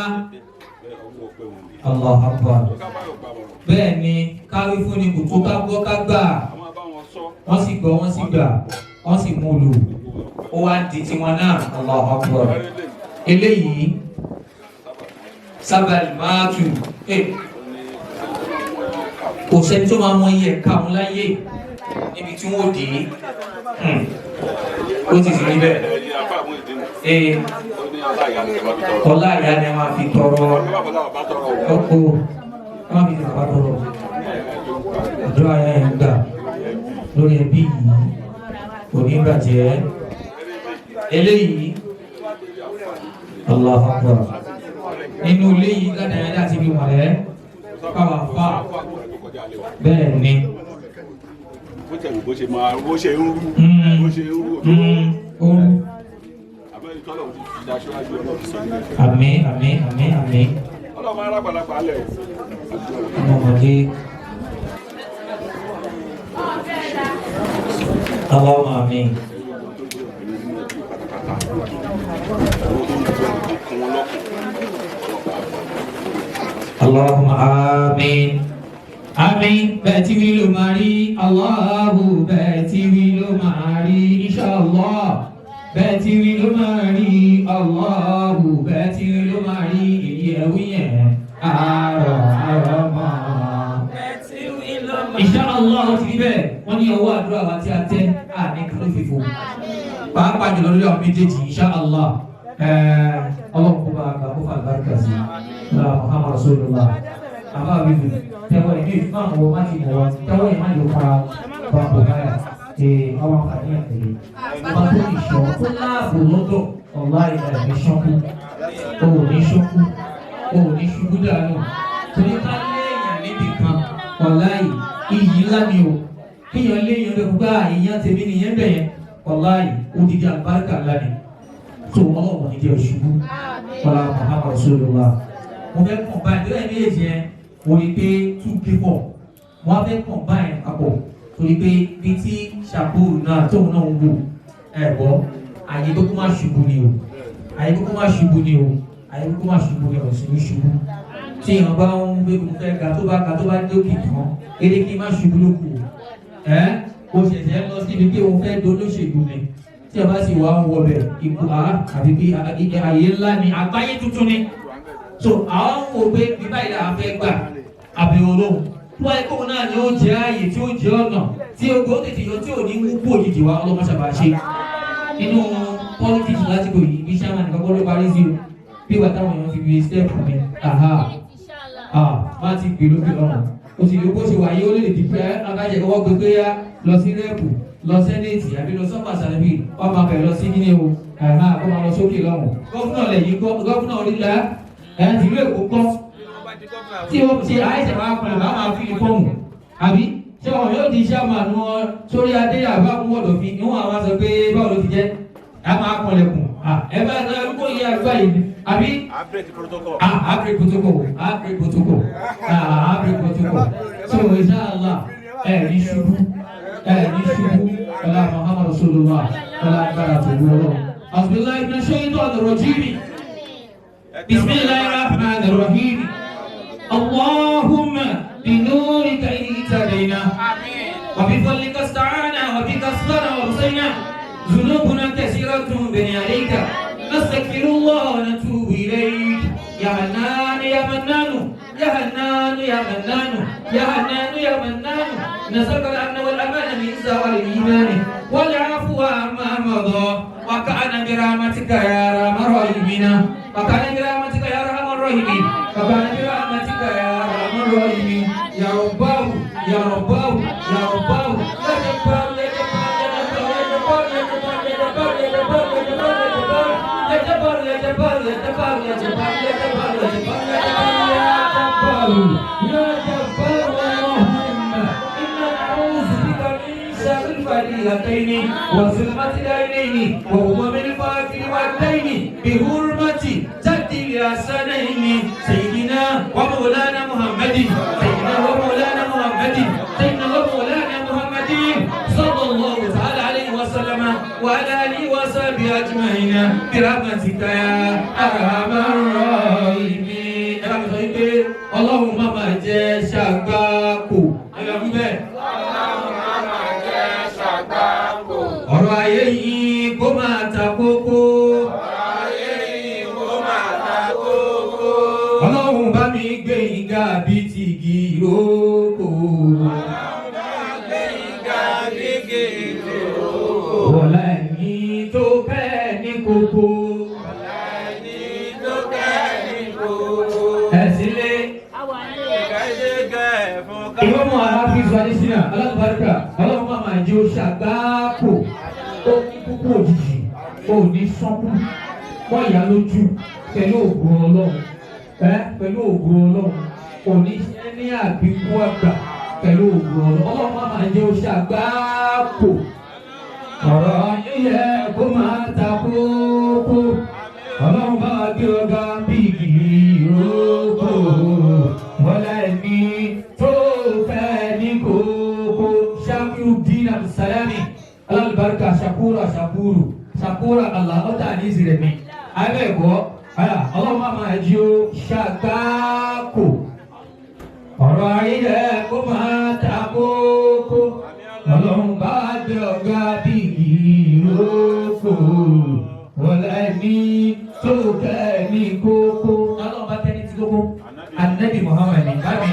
Bẹ́ẹ̀ ọmọ ọpẹ́ wọn ni.
Allahu Akbar.
Tó ká bá yọ̀ gbà mọ̀ràn.
Bẹ́ẹ̀ ni káwí fún ni kò tó ká gbọ́ ká gbà.
Àwọn bá wọn sọ.
Wọ́n sì gbọ́ wọ́n sì gbà wọ́n sì mú un lò. Ó wá di tiwọn náà. Allahu Akbar. Eléyìí sábàlì máa tù. Kò sẹ́ni tó máa mọ iye ẹ̀ka òun láyé níbi tí wọ́n dé. Ó ti sì rí bẹ́ẹ̀.
Ẹ̀yin afá àwọn ìdí nù.
Ee,
Ó ní aláìyá ni ẹ bá fi tọrọ.
ọlá ìyá ni a máa fi tọrọ.
Ẹ bá bọ́lá bàbá tọrọ o.
Ọkọ ẹ má fi ti bàbá tọrọ. Àdúrà yẹn ń gbà lórí ẹbí yìí kò ní bàjẹ́. Eléyìí Allahu Akbar. Nínú ilé yìí ládàá yẹn láti fi wọ̀n ẹ́ káwa fà bẹ́ẹ̀ ni.
Bó tẹ̀ wù bó ṣe máa bó ṣe ń rú. Bó ṣe ń rú.
Ó rú.
Àmọ́ ìtọ́lọ̀ ti fi daṣọ́jú ọlọ́run sọ nílẹ̀.
Àmín àmín àmín àmín.
Ọlọ́run máa ń rágbàlagbà lẹ̀ o.
Ọmọdé. Allahumma àmín. Allahumma àmín. Àmín. Bẹ́ẹ̀ tí wí ló máa rí Allahu bẹ́ẹ̀ tí wí ló máa rí inshallah. Bẹ́ẹ̀ tí wí ló máa rí Allahu bẹ́ẹ̀ tí wí ló máa rí èyí ẹ̀wí yẹn. Àárọ̀ àárọ̀ máa. Inshallah ó ti rí bẹ́ẹ̀ wọ́n ní ọwọ́ àdúrà wa tí a tẹ́ àní kí ló fi fò. Pàápàá jùlọ lórí àwọn méjèèjì inshallah. Ọlọ́run kó bá a gbà kó fà àlùbáríkà sí i. Lọ́la Muhammad Rasulullah. Àbá mi bì tẹ́wọ́ ìdí ìfúnná àwọn ọmọ ti mọ̀ wá tẹ́wọ́ ìmá yóò fara bá bò báyà. Ee ọmọ àǹfààní àtẹ̀lé. Ọba tó ìṣọ́ tó láàbò lọ́dọ̀ ọ̀la ìlà ìní ṣọ́kú. O ò ní ṣọ́kú. O ò ní ṣubú dànù. Torí ká léèyàn níbì kan wàláì iyì ńlá ni o. Kíyàn léèyàn lè gbá ìyàn tèmi nìyẹn bẹ̀yẹn wàláì odidi àlùbáríkà ńlá ni. Tó ọlọ́run ní jẹ́ òṣùbù. Wàlá Muhammad Rasulullah. Mo fẹ́ kàn báyìí lórí ẹ̀mí èjì yẹn mo rí pé 2 3 4 mo wá fẹ́ kàn báyìí papọ̀. Torí pé bí tí Shakur náà tóun náà ń wò ẹ̀ gbọ́, àyè tó kó má ṣubú ni o, àyè kókó má ṣubú ni o, àyè kókó má ṣubú ni o, sì ní ṣubú. Tí èèyàn bá ń gbé mo fẹ́ ga, tó bá ga, tó bá dókè tán, eré kí má ṣubú ló kù ẹ́. O ṣẹ̀ṣẹ̀ ń lọ síbi pé òun fẹ́ dolóṣèlú ni. Tí a bá sì wá ń wọbẹ̀ ipò a àbí bí àyè ńlá ni, àgbáyé tuntun ni. So àwọn ń wò pé bí báyìí là ń fẹ́ gbà àbí olóhùn tó wáyé kóun náà ni ó jẹ́ ààyè tí ó jẹ́ ọ̀nà tí ogun ó tètè yọ tí ò ní mú kú òjijì wá. Ọlọ́mọ sábà ṣe nínú politics lásìkò yìí bí sàmà nìkan kọ́ ló parí sí o. Bí wàá táwọn èèyàn fi fi step mi aha, ah, má ti gbè lókè lọ́rùn o sì lè bó ṣe wáyé, ó lè di pé akájẹ kọ́kọ́ gbé pé yá lọ sí rep, lọ senate, àbí lọ sọ́pà sàlẹ̀bí, wọ́n máa bẹ̀rẹ̀ lọ sí kíní o, ẹ̀hán, kó máa lọ sókè lọ́rùn. Governor lẹ̀ yìí kọ́, governor orílẹ̀ ẹ̀ tìlú Èkó kọ́ tí ó ṣe àìsàn máa pẹ̀lú bá máa fi fọ́ọ̀mù, àbí ṣé wọn yóò di chairman wọn sórí adé àbá mú ọ̀dọ̀ fi níwọ̀n àwọn sọ pé báwo ló ti jẹ́ ẹ máa kọlẹ̀kùn ẹ bá ẹ kó yẹ àgbà yìí àbí.
A break protocol.
Ah, a break protocol, a break protocol, ah, a break protocol. So inshallah, ẹ ní ṣubú, ẹ ní ṣubú. Ọlá Muhammad Rasulullah, ọlá agbára tó wúlò lọ. Asbillahi minash shaitanir rajim. Bismillahir rahmanir rahim. Allahumma binurika ihtadayna. وبفضلك استعانا، وبك اصبرنا وابصينا. ذنوبنا كثيرة بين يديك، نستغفر الله ونتوب إليك. يا حنان يا منان، يا حنان يا منان، يا حنان يا منان، نسألك الأمن والأمان من زوال الإيمان والعفو عما مضى. وكأن برحمتك يا أرحم الراحمين، وكأن برحمتك يا أرحم الراحمين، وكأن برحمتك يا أرحم الراحمين. يا رباه، يا رباه، يا رباه، يا جبار، يا جبار، يا جبار، يا جبار، يا جبار، يا جبار، يا جبار، يا جبار، يا جبار، يا جبار، يا جبار، يا جبار، يا جبار، يا جبار، اللهم إنا نعوذ بك من شر الفضيلتين وظلمة العينين وهمم الفاكر والدين، بحرمة جد الحسنين سيدنا ومولانا محمد، سيدنا ومولانا محمد، سيدنا ومولانا محمد صلى الله تعالى عليه وسلم وعلى آله وصحبه أجمعين برحمتك يا أرحم الراحمين. Ẹ bá mi sọ wípé Ọlọ́run má máa jẹ́ ṣàgbákò. Ẹ bá mi bẹ́ẹ̀. Ọ̀rọ̀ ayé yìí kó máa ta kókó. Ọlọ́run bá mi gbé ìga bí ti igi ìrókò. Ọ̀la ẹ̀yìn tó bẹ́ẹ̀ ní kókó. Ẹ̀sìn lé ìwọ́n aláfíìsọ adésínà alábàárìkà. Ọlọ́run máa máa jẹ́ oṣù àgbáàkò ó ní kúkú òjijì, ó ní sọ́kù wọ́n yà lójú pẹ̀lú ògùn Ọlọ́run ẹ, pẹ̀lú ògùn Ọlọ́run, kò ní ṣe ní àbíkú àgbà pẹ̀lú ògùn Ọlọ́run. Ọlọ́run máa máa jẹ́ oṣù àgbáàkò. Ọ̀rọ̀ yíyẹ kó máa ta kókó. Ọlọ́run bá wa gbé ọ̀gá bí igi ìrókò. Wọlé ẹni tó fẹ́ ní kókó. Shakiru Dín Abdulsalami alálùbáríkà, Shakura, Shakuru, Shakura Allah ọ̀tá ní ìsirẹ̀ mi abẹ́ẹ̀kọ́. Ọlọ́run máa máa jí ó ṣàgbákò. Ọ̀rọ̀ ayé kó máa ta kókó. Ọlọ́run bá gbé ọ̀gá bí ìrókò. Wọlé ẹni tó fẹ́ ní kókó. Ọlọ́run bá tẹ́ni tí kókó Anabi Muhammad ní bá mi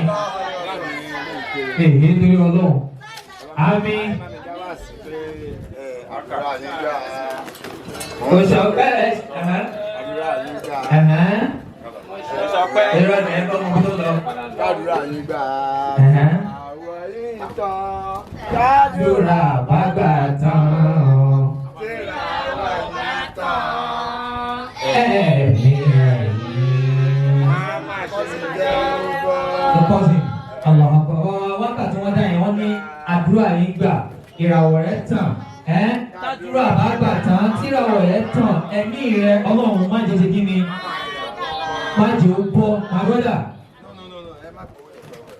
èyí torí Ọlọ́run, àmín.
Àdúrà yín gbà.
Kò sọ bẹ́ẹ̀.
Àdúrà yín gbà.
Irọ́ ni ẹ bọ́ ọmọ tó lọ.
Àdúrà yín gbà. Àwọ̀ yìí tán.
Àdúrà bá gbà tán.
Tíra wà ní tán.
Ẹ̀mí ẹ̀yìn. The cousin. Allah Akbar. Wákàtí wọn dá yẹn, wọ́n ní àdúrà yín gbà, ìràwọ̀ rẹ̀ tàn. Ẹ́ tàdúrà bá gbà tán, tíràwọ̀ rẹ̀ tàn, ẹ̀mí rẹ̀ Ọlọ́run má jẹ́ ṣe kí ni? Má jẹ́ ó bọ́, my brother.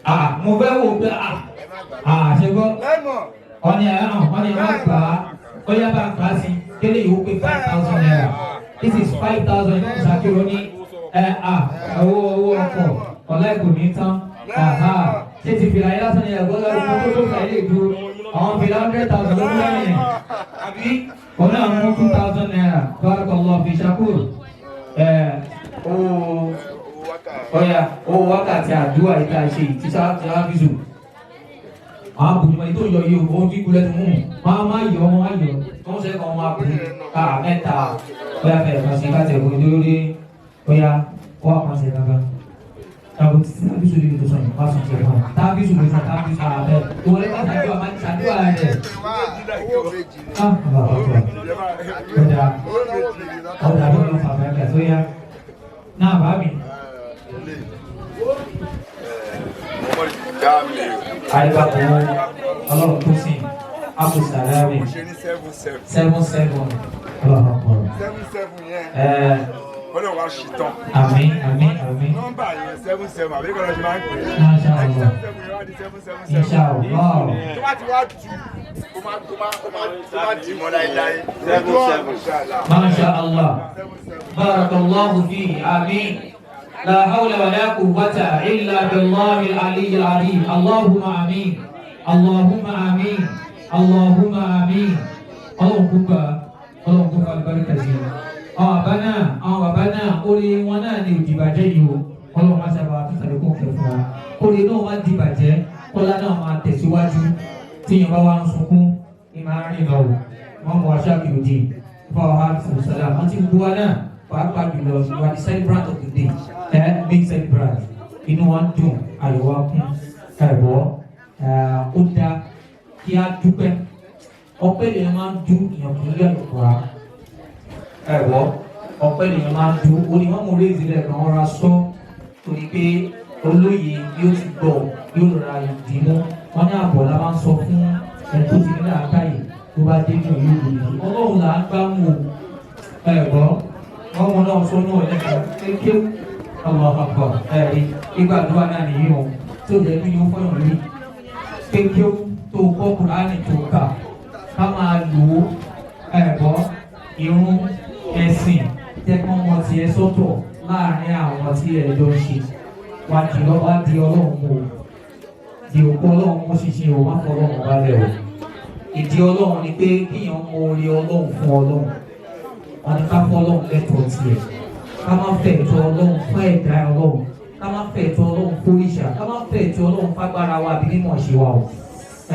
Ah, mo fẹ́ wò pé ah, ah, ṣe gbọ́.
Lẹ́mọ̀.
Wọ́n ní ẹ̀hán, wọ́n ní wọ́n gbà á. Ó yá bá ń kà á sí. Kélé yìí ó pé ₦5,000. This is 5,000 Ṣàkírò ní ẹ̀ à owó ọkọ̀ ọ̀la ẹ̀kọ́ ní tán. Ṣé ti fìlà yìí lásán ni ẹ̀gbọ́n lọ́wọ́ tó tó fìlà yìí lè dúró? Àwọn fìlà 100,000 ló ń lẹ́yìn. Àbí òun náà mú ₦2,000. Barakallahu fi Shakur. Owó ọ̀yà owó wákàtí àdúrà yìí tá a ṣe yìí tí sáfíìsù. Àwọn àbùdùmọ̀ yìí tó yọ yìí o, ohun tí kulẹ̀ tó mú. Wọ́n á máa yọ, wọ́n á yọ. Wọ́n ṣe kàn wọ́n á bù. Ká mẹ́ta ọ̀yà fẹ̀rẹ̀ kan sí káàtì ẹ̀kọ́ lórí ọ̀yà wọ́n á kàn sí kankan. Tàbí tábìsù lè tó sọ̀yìn, wọ́n á sọ̀ tiẹ̀ fún un. Tábìsù lè sọ tábìsù àbẹ̀. Ìwọlé ká ṣàdúrà máa ń ṣàdúrà rẹ̀. Ah, bàbá bàbá. Ọ̀dà ọ̀dà ló lọ fà bàbá tó yá. Náà bá mi. Àyíká ọlọ́run tó sìn. Abu Salami. 7-7. Ọlọ́run pọ̀.
7-7 yẹn. Ọlọ́run wá ṣìtàn.
Àmín àmín àmín.
Nọ́mbà yẹn 7-7 àbí kọ́lá ṣe máa ń pè é.
Masha Allah.
7-7 yẹn wá di 7-7-7.
Insha Allah.
Tó bá ti wá tu, kó má kó má kó má kó má dì mọ́ láéláé.
7-7.
Masha Allah. Barakallahu fihi. Àmín. La hawla wa la quwwata illa billahi al-ali al-azim. Allahumma àmín. Allahumma àmín. Allahumma àmín. Ọlọ́run kúkà, Ọlọ́run kúkà àlùbáríkà sí i. Àwọn bàbá náà, orí wọn náà ni òdìbàjẹ́ yìí o. Ọlọ́run máa sábà tún sàlékún kẹ̀ fún wa. Orí náà máa dìbàjẹ́, kọ́lá náà máa tẹ̀síwájú. Tíyan bá wá ń sunkún, ní máa rìn lọ o. Wọ́n mú aṣá kìlódì. Fún àwọn àbísàlám, wọ́n ti gbó wa náà, pàápàá jùlọ, you are the celebrant of the day. Big celebrant. Inú wa ń dùn, ayọ̀ wa kún. Ẹ̀bọ́, ó dá kí á dúpẹ́. Ọpẹ́ lèèyàn máa ń dú ìyàn kì í yọ̀ lọ́kọ̀ọ́. Ẹ̀wọ́ ọpẹ́ lèèyàn máa ń dú. Ó ní wọ́n mú réèzì lẹ́ẹ̀kan ọ̀rá sọ torí pé olóye yóò ti gbọ́ yóò rọra ìdìmú. Wọ́n ní àbọ̀ la máa ń sọ fún ẹni tó ti ní làákàyè tó bá dé ní òye òye. Ọlọ́run là ń gbá mú o. Ẹ̀gbọ́ wọ́n mú náà sọ náà lẹ́kọ̀ọ́ kékeré. Allahu Akbar. Ẹ̀rí ìgbàdúrà náà nìyí o tí ó jẹ́ kí yóò fọyàn lórí. Kékeré tó kọ́ Kùránì tó kà ká máa lò ó. Ẹ̀gbọ́ irun ẹ̀sìn tẹ́kọ̀ mọ tiẹ̀ sọ́tọ̀ láàrin àwọn tí ẹ jọ ń ṣe. Wá di Ọlọ́run mú o. Di òkú Ọlọ́run mú ṣinṣin o, má fọ Ọlọ́run balẹ̀ o. Ìdí Ọlọ́run ni pé kíyàn mọ orí Ọlọ́run fún Ọlọ́run. Wọ́n ní ká fọ́ Ọlọ́run lẹ́tọ̀ọ́ tiẹ̀. Ká má fẹ́ ẹ̀tọ́ Ọlọ́run fún ẹ̀dá Ọlọ́run. Ká má fẹ́ ẹ̀tọ́ Ọlọ́run fóríṣà. Ká má fẹ́ ẹ̀tọ́ Ọlọ́run fágbára wa àbí mímọ̀ ṣe wa o.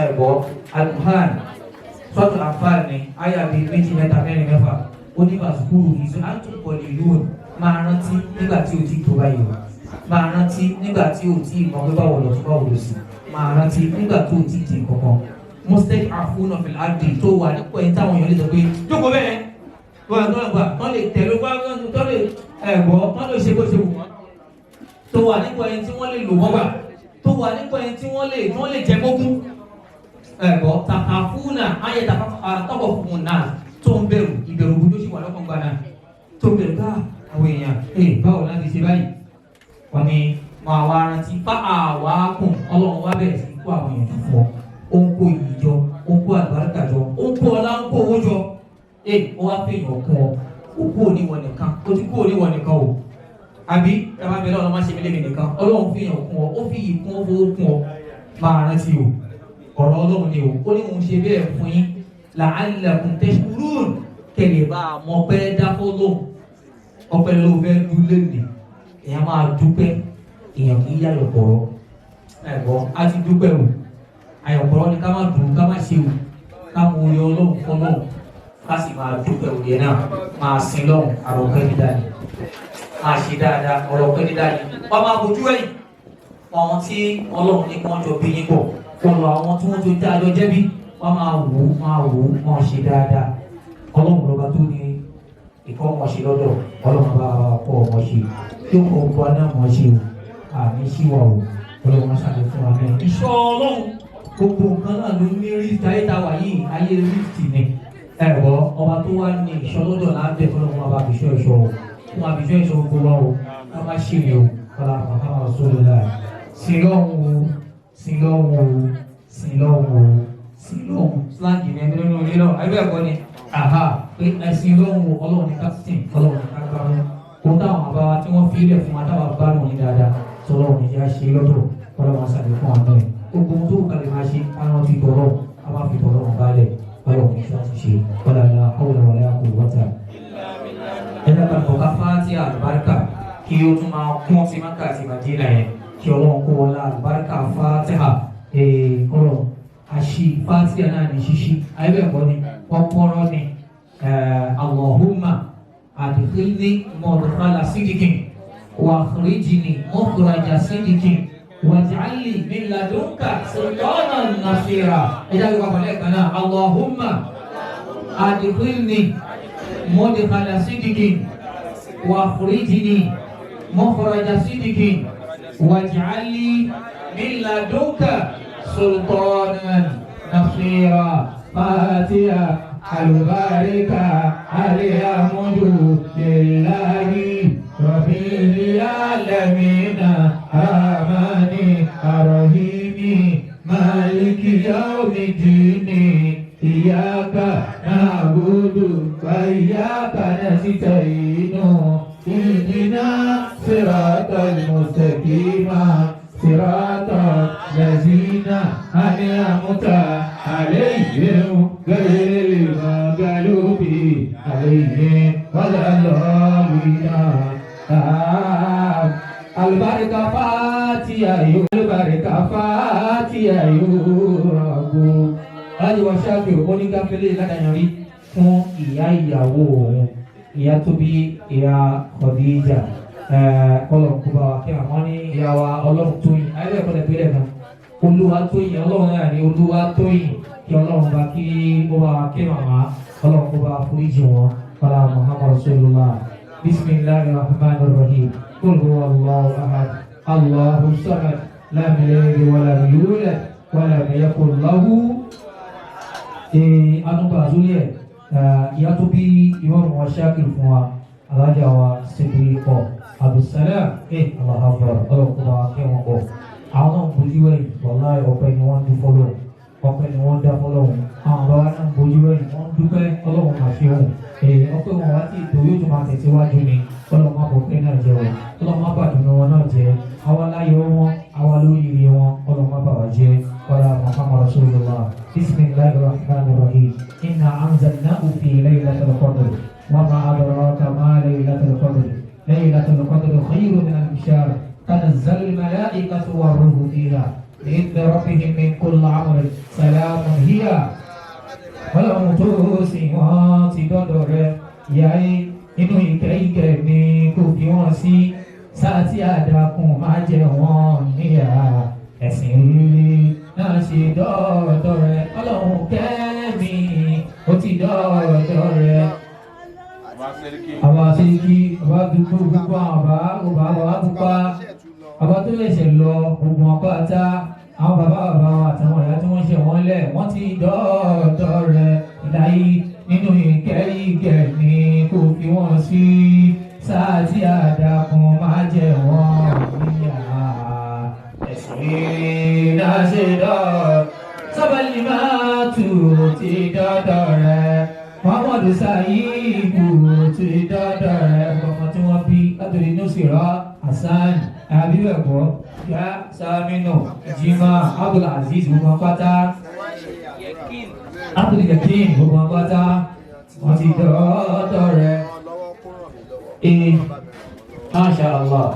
Ẹ̀gbọ́ Al-Qur'an sọ́tù àǹfààní àyà bíi 2, 3, 4, 6. Ó ní bàṣukúrù ìṣó àtúnkọ̀ lè lò máa rántí nígbà tí o ti tó báyìí o. Máa rántí nígbà tí o ti mọ̀ pé báwo lọ tó báwo lọ sí. Máa rántí nígbà tí o ti di kankan. Mustapha Afuna Filadi tó wà nípò ẹni táwọn èèyàn lè sọ pé jókòó bẹ́ẹ̀. Wọ́n lè tẹ̀ ló bá wọ́n lè ẹ̀gbọ́ wọ́n lè ṣe bó ṣe wù wọ́n. Tó wà nípò ẹni tí wọ́n lè lò wọ́n gbà. Tó wà nípò ẹni tí wọ́n lè jẹ mógún. Ẹ̀gbọ́ tàkàfúnà ayé tàkọ̀ fún un náà tó ń bẹ̀rù ìbẹ̀rù bójú sì wà lọ́kàn gbaná. Tó ń bẹ̀rù ká àwọn èèyàn báwo láti ṣe báyìí. Wọ́n ní máa wá rántí bá àwa kùn Ọlọ́run wá bẹ̀rẹ̀ sí kó àwọn èèyàn fún ọ. Ó ń kó iyì jọ, ó ń kó àlùbáríkà jọ, ó ń kó ọlá, ń kó owó jọ. Ó wá fi èèyàn kún ọ. Ó kú òníwọ̀ nìkan, ó ti kú òníwọ̀ nìkan o. Àbí ẹ máa bẹ̀rẹ̀ ọlọ́run má ṣe mí lémi nìkan. Ọlọ́run fi èèyàn kún ọ, ó fi iyì kún ó fowó kún ọ. Máa rántí o. Ọ̀rọ̀ Ọlọ́run ni o. Ó ní òun ṣe bẹ́ẹ̀ fún yín. La'allakum tashkurun. Kẹ̀lé bá a mọ pẹ́ dáfọ́ lóhùn. Ọpẹ́ ló fẹ́ dún lónìí. Èèyàn máa dúpẹ́. Èèyàn kì í yá ayọ̀pọ̀rọ̀. Ẹ̀gbọ́n a ti dúpẹ́ o. Ayọ̀pọ̀rọ̀ ni ká má dùn ká má ṣe o. Ká mọ orí Ọlọ́run fún Ọlọ́run. Ká sì máa dúpẹ́ òye náà. Máa sin lọ́hùn àrò pẹ́ dídá ni. Máa ṣe dáadáa ọ̀rọ̀ pẹ́ dídá ni. Wọ́n máa bójú ẹ̀yìn. Àwọn tí Ọlọ́run ní kí wọ́n jọ bí yín pọ̀. Kọlọ̀ àwọn tí wọ́n tó dá àjọ jẹ́bí. Wọ́n máa wò ó máa wò ó máa ṣe dáadáa. Ọlọ́run lọ́ba tó ní ìkọ́ ọmọ ṣe lọ́dọ̀. Ọlọ́run bá wa kọ́ ọmọ ṣe. Yóò kọ́ ọgbọ́n náà mọ̀ ṣe o. Àmì ṣíwà o. Ọlọ́run máa ṣàlẹ̀ fún wa bẹ́ẹ̀. Ìṣọ́ Ọlọ́run gbogbo nǹkan náà ló ní rí ayé tá a wà yìí ayé rífìtì ni. Ẹ̀rọ ọba tó wá ní ìṣọ́ lọ́dọ̀ lábẹ́ fọlọ́run máa bá fi ṣọ́ ìṣọ́ o. Kó máa fi ṣọ́ ìṣọ́ gbogbo wa o. Ká má ṣèrè o. Kọ́lá Muhammad Rasulullah. Sin lọ́hùn o. Sin lọ́hùn o. Sin lọ́hùn o. sí lóhùn slang ní ẹni nínú ilé lọ ẹgbẹ́ ẹ̀kọ́ ni àhà pé ẹ̀sìn lóhùn ọlọ́run ní kápítìn ọlọ́run ní kágbámú ohun táwọn bàbá wa tí wọ́n fi ilẹ̀ fún wa táwa bá wọn ní dáadáa tọ́lọ́run ní yá ṣe lọ́dọ̀ ọlọ́run aṣàlékún àná ẹ̀ gbogbo ohun tó wù ká lè máa ṣe káwọn ti tọ̀rọ̀ a máa fi tọ̀rọ̀ wọn balẹ̀ ọlọ́run ní ṣàtúnṣe ọlọ́run hawla wala quwwata. Ẹ̀dá kan kọ̀ ká fáátì àlùbáríkà kí ó tún máa kún sí Mákà àti Màdínà yẹn kí ọlọ́run kó wọlé àlùbáríkà fáátìhà ọlọ́run àṣì fáátìhà náà ní ṣíṣí ayébẹ̀kọ́ ni kọ́kọ́rọ́ ni Allahumma adkhilni mudkhala sidikin wa akhrijni mukhraja sidikin waj'alni min ladunka sultanan nasira. Ẹ̀dá yóò wà pẹ̀lú ẹ̀kan náà Allahumma adkhilni mudkhala sidikin wa akhrijni mukhraja sidikin waj'alni min ladunka sultanan nasira. Fatiha alubarika alhamdulillahi rabbil alamin arahmani arahimi maliki yawmiddini iyyaka na'budu wa iyyaka nasta'inu ihdina siratal mustaqima siratal lazina an'amta alayhim ghayril maghdubi alayhim waladdallin. Albarika Fatiha yo, albarika Fatiha yo rabu. Láti wá ṣáàkì oníkàfẹ́lẹ́ ládàáyanrí fún ìyá ìyàwó òun, ìyá tó bí ìyá Khadija, ọlọ́run kó bá wa kí àwọn ní ìyá wa ọlọ́run tóyìn ayé ẹ̀kọ́ lẹ́gbẹ̀ẹ́ lẹ́gbẹ̀ẹ́ olúwa tóyìn ọlọ́run náà ní olúwa tóyìn kí ọlọ́run bá kí ó bá wa kí màmá ọlọ́run kó bá wa foríjì wọn fara Muhammad Rasulullah. Bisimilahi rahman rahim qul huwa Allahu ahad Allahu samad lam yalid wa lam yulad wa lam yakul lahu. Anugba sórí ẹ̀ ìyá tó bí ìmọ̀ràn wa ṣáàkiri fún wa alájà wa Siddiqo Abdulsalam Allahu Akbar ọlọ́kùnrin wa kẹ́ wọn pọ̀ àwọn náà ń bójú wẹ̀yìn wàláhì ọpẹ́ ni wọ́n ń dún fọlọ́hún ọpẹ́ ni wọ́n ń dá fọlọ́hún àwọn bàbá náà ń bójú wẹ̀yìn wọ́n ń dúpẹ́ ọlọ́run máa ṣe hùn ọpẹ́ wọn wá sí ètò yóò tún máa tẹ̀síwájú ni ọlọ́run má bọ̀pẹ́ náà jẹ́ o ọlọ́run má bàdùnú wọn náà jẹ́ àwa láyọ̀ wọn àwa lóríire wọn ọlọ́run má bà wá jẹ́ wàlá Muhammad Rasulullah. Bismillahir rahmanir rahim inna anzalnahu fi laylatil qadr wa ma adraka ma laylatul qadr laylatul qadr khayrun min alfi shahr تنزل الملائكة والروح فيها بإذن ربهم من كل أمر سلام هي. Ọlọ́run tó sì wọ́n ti dọ́dọ̀ rẹ̀ ìyá inú ìkẹ́ ìkẹ́ ni kò fi wọ́n sí sáàtì àdàkùn má jẹ́ wọ́n níyà ẹ̀sìn rere náà ṣe dọ́dọ̀ rẹ̀ ọlọ́run kẹ́mi ó ti dọ́dọ̀ rẹ̀. Àwọn àṣeyíkí àbá dúpọ̀ gbogbo àwọn àbá ọba àbá pupa àbá tó lẹ̀ṣẹ̀ lọ gbogbo wọn pátá àwọn bàbá bàbá wa àtàwọn ìyá tí wọ́n ṣe wọ́n lẹ̀ wọ́n ti dọ́ọ̀dọ̀ rẹ̀ ìdáyé nínú ìkẹ́ ìkẹ́ ni kò fi wọ́n sí sáàtì àdàkùn má jẹ́ wọ́n níyà ẹ̀sìn náà ṣe dọ́ sábàlì máa tù ti dọ́dọ̀ rẹ̀ Muhammadu Saibu ti dọ́dọ̀ rẹ̀ ọmọ tí wọ́n bí látòrí Nusira Hasan abibẹ̀kọ́ ya Saminu Jima Abdulaziz gbogbo pátá Abdulyakin gbogbo pátá wọ́n ti dọ́dọ̀ rẹ̀ ee Masha Allah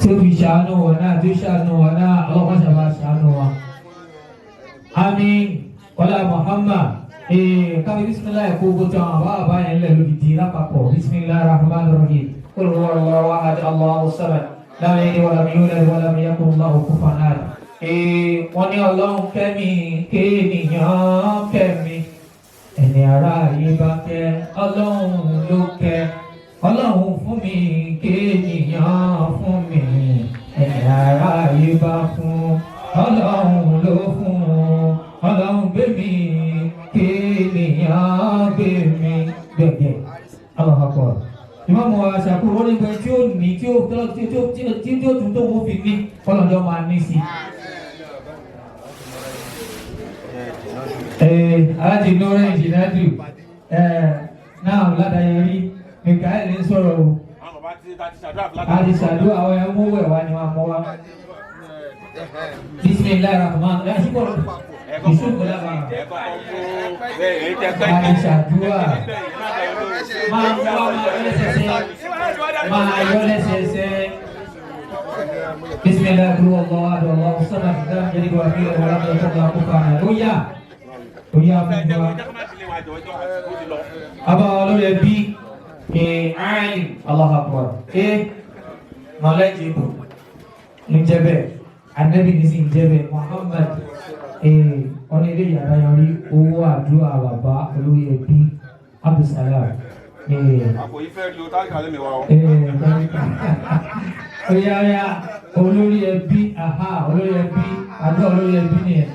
tí ó fi ṣàánú wọn náà tí ó ṣàánú wọn náà ọlọ́pàá ṣàbá ṣàánú wọn. Àmín wàlá Muhammad kábi bisimilayi kó gbogbo tí àwọn àbá àbá yẹn lẹ lódìdí lápapọ̀ bisimilayi rahman rahim qul huwa Allahu ahad Allahu samad lam yalid walam yulad walam yakun lahu kufuwan ahad. Wọ́n ní ọlọ́run kẹ́mi kéènìyàn kẹ́mi ẹni ara yìí bá kẹ́ ọlọ́run ló kẹ́ ọlọ́run fún mi kéènìyàn fún mi ẹni ara yìí bá fún ọlọ́run ló fún ọlọ́run gbé mi kéènìyàn gbé mi gbẹ̀gẹ̀ Allahu Akbar. Ìmọ̀mù wa ṣàkóso onígbẹ tí ó ní tí ó tún tó wọ́n fi ní ọlọ́run. Kọ́lọ́njọ́ máa ní sí i. Aláàjì Nura Ìjìnàdù náà ládàáyọrí Mikael ń sọ̀rọ̀ o.
Àwọn bàbá ti ta ti ṣàdúrà fún
A ti ṣàdúrà àwọn ẹ̀ mú wẹ̀ wá ni wọ́n mú wá. Bismillahir rahman rahim. Ìṣòkò lábàá. A ti ṣàdúrà. Máa mú wá máa yọ lẹ́sẹsẹ. Máa yọ lẹ́sẹsẹ. Bismillah kúrú ọlọ́ àdó ọlọ́ sọ́nà fìdá jẹ́rìí wà fílẹ̀ wọ́n lábẹ́ ọ̀tọ́ bá kópa àná. Ó yá. Ó yá fún wa. Bàbá wa lórí ẹbí alim Allahu Akbar knowledgeable ń jẹ́ bẹ́ẹ̀ anabi ní sì ń jẹ́ bẹ́ẹ̀ Muhammad ọ̀nà ilé yàrá yọrí owó àdúrà bàbá olórí ẹbí Abdulsalam.
Àpò yìí fẹ́ rí o, táàkì alẹ́ mi wá o.
Oya oya olórí ẹbí aha olórí ẹbí àdúrà olórí ẹbí nìyẹn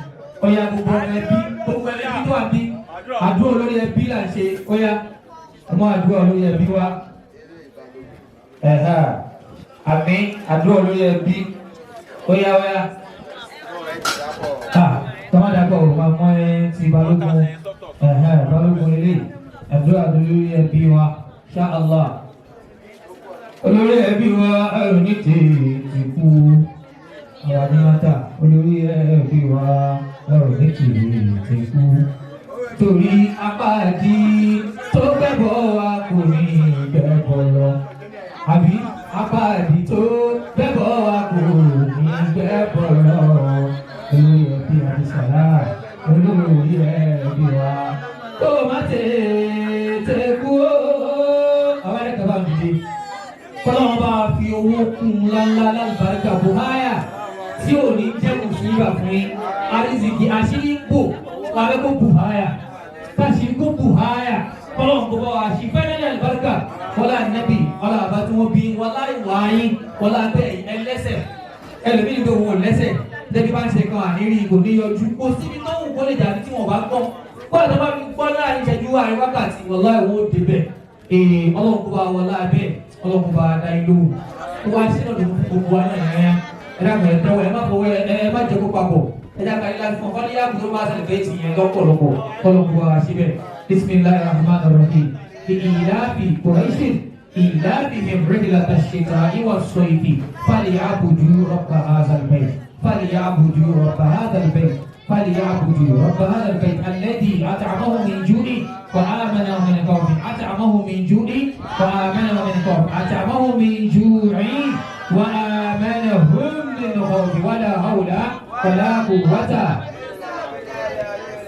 oya gbogbo ẹbí gbogbo ẹbí tó wà bí àdúrà olórí ẹbí là ń ṣe oya ọmọ àdúrà olórí ẹbí wa ẹ̀hà àmì àdúrà olórí ẹbí oya oya ah tọ́mọdàpọ̀ ò máa mọ ẹ ti balógun ẹ̀hà balógun ilé àdúrà olórí ẹbí wa ṣá Allah olórí ẹbí wa ẹrù ní tètè kú àwa ní mátà olórí ẹbí wa ẹrù ní tètè kú torí apáàdì tó gbẹ́bọ̀ wa kò ní gbẹ́bọ̀ lọ àbí apáàdì tó gbẹ́bọ̀ wa kò ní gbẹ́bọ̀ lọ olórí ẹbí àbísàlá olórí ẹbí wa kó má tètè kú ó àwọn ẹ̀ka bá mi dé kọ́lọ́wọ́n bá fi owó kún ńláńlá lálùbáríkà buhaya tí ò ní jẹ́ mùsùlùmí fún yín àrísìkì àṣírí ń bò wàá kó buhaya káṣírí kó buhaya kọ́lọ́wọ́n kó bá wa ṣí fẹ́rẹ́ lálùbáríkà wọlá nẹ́bì wọlá àbá tí wọ́n bí wọlá ìwà yín wọlá bẹ́ẹ̀ ẹlẹ́sẹ̀ ẹlòmíì ní owó lẹ́sẹ̀ lẹ́bí bá ń ṣe kan àníírí kò ní yọjú kò síbi tó wù kó lè dàbí tí wọ́n bá gbọ́ kó àti wọ́n bá fi gbọ́ láàrin ìṣẹ́jú àárín wákàtí wọlá ìwọ́ débẹ̀ ọlọ́run kó bá wọlá bẹ́ẹ̀ ọlọ́run kó bá dá yín lóhùn kó wá sínú ọdún gbogbo wa náà yẹn ẹ dàgbà ẹ tẹ́wọ́ ẹ má fọwọ́ ẹ má jẹ́ kó papọ̀ ẹ dàgbà ẹ láti fún ọ kọ́ni yàgò tó bá ṣẹlẹ̀ fẹ́ tì yẹn lọ́pọ̀lọpọ̀ ọlọ́run kó wá síbẹ̀ bismillahir rahmanir rahim ìlàbí kùrẹ́ṣìn ìlàbí rihlat ash-shita'i was-sayfi falyabudu rabba hadhal bayt falyabudu rabba hadhal bayt فليعبدوا رب هذا البيت الذي أطعمهم من جوع وآمنهم من خوف أطعمهم من جوع وآمنهم من خوف أطعمهم من جوع وآمنهم من خوف ولا حول ولا قوة.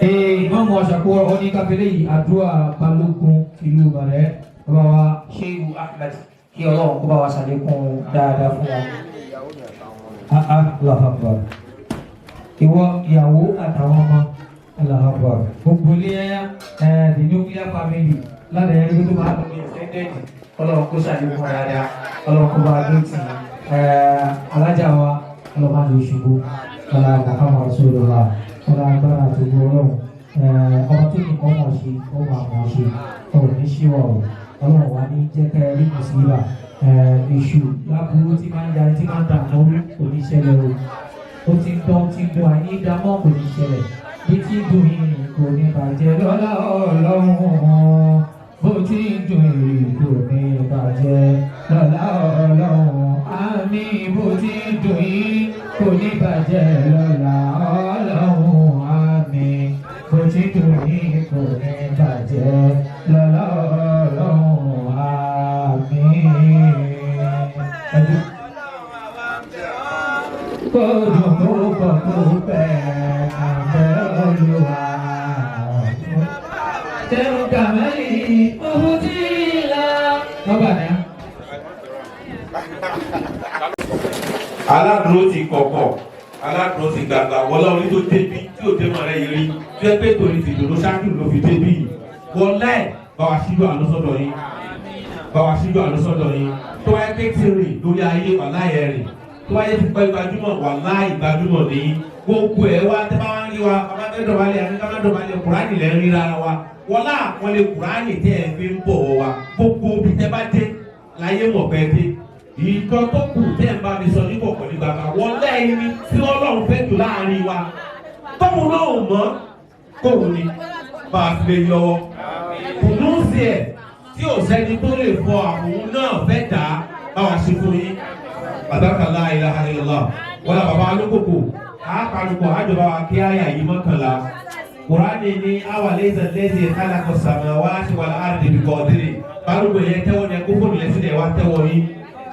Ìmáàmù Àṣàkúrọ̀ ó ní káfílẹ̀ yìí àdúrà Balógun ìlú Ìbàrẹ̀ bàbá wa Shehu Ahmed kí Ọlọ́run kó bá wa ṣàlékún dáadáa fún wọn. Allahu Akbar. Ìwọ ìyàwó àtàwọn ọmọ Allahu Akbar. Gbogbo ilé ẹyà the nuclear family láti ẹni tó máa ń lò extended Ọlọ́run kó ṣàlékún dáadáa Ọlọ́run kó bá dó tì alájà wa Ọlọ́run máa lè ṣubú ọlá Muhammad Rasulullah ọlá agbára àtògbò Ọlọ́run ọba tó nìkan mọ̀ ṣe ó máa mọ̀ ṣe ọ̀rọ̀ ní ṣíwọ̀ o Ọlọ́run wa ní jẹ́ ká ẹ rí mùsíbà èṣù láburú tí máa ń darí tí máa ń dààmú kò ní ṣẹlẹ̀ o ó ti ń dán ti ń dún àní ìdámọ́ kò ní ṣẹlẹ̀ bí tí ń dùn yìí kò ní bàjẹ́ lọ́lá Ọlọ́run bó ti ń dùn yìí kò ní bàjẹ́ lọ́lá Ọlọ́run àmín bó ti ń dùn yìí kò ní bàjẹ́ lọ́lá Ọlọ́run àmín bó ti ń dùn yìí kò ní bàjẹ́ lọ́lá Ọlọ́run àmín. Kó dùn kó pọ̀ kó pẹ́ àbẹ̀ Olúwa. Tẹ̀rù kàmẹ́lì òhun tí ì la. Lọ́gbà náà.
Aládùúró ti kọ̀kọ̀, aládùúró ti gbàgbà, wọlé orí tó débi tí ò démọ̀ rẹ̀ yìí rí, tó yẹ pé torí ti dòdò ṣáájú ló fi débi yìí. Wọlé ẹ̀ bá wa ṣíjú àánú sọ́dọ̀ yín, bá wa ṣíjú àánú sọ́dọ̀ yín. Tó wáyé pé ti rìn lórí ayé wà láyé rìn, tó wáyé ti pẹ́ gbajúmọ̀ wà láì gbajúmọ̀ ní. Gbogbo ẹ̀ wá tẹ́ bá wá ń rí wa, bàbá fẹ́ dọ̀bálẹ̀ àti ká má dọ̀bálẹ̀ Kùránì lẹ́ ń rí rárá wa. Wọlá àpọ́nlé Kùránì tẹ́ ẹ fi ń bọ̀ wọ wa, gbogbo ibi tẹ́ bá dé láyé mọ̀ pẹ́ dé. Nǹkan tó kù tẹ́ ń bá mi sọ ní kọ̀ọ̀kan ní gbàgbà wọ́n lẹ́yìn ni tí Ọlọ́run fẹ́ jù láàrin wa. Tóun náà ò mọ̀ kóun ni bá a fi lè yọwọ́. Kùnúùsì ẹ̀ tí ò sẹ́ni tó lè fọ àwọn náà fẹ́ dà á báwa ṣe fún yín. Pàtàkì la ilaha illallah. Wọ́n la bàbá alókòkò, àápanupọ̀ àjọba wa kí àyà yìí mọ́kànlá. Kùránì ní awàlẹ́sẹ̀ lẹ́sẹ̀ khalaqa samawati wal ardi biqadiri. Balùwẹ̀ yẹn tẹ́wọ́ ni ẹkú fóònù lẹ́sìn ẹ̀ wá tẹ́wọ́ yín.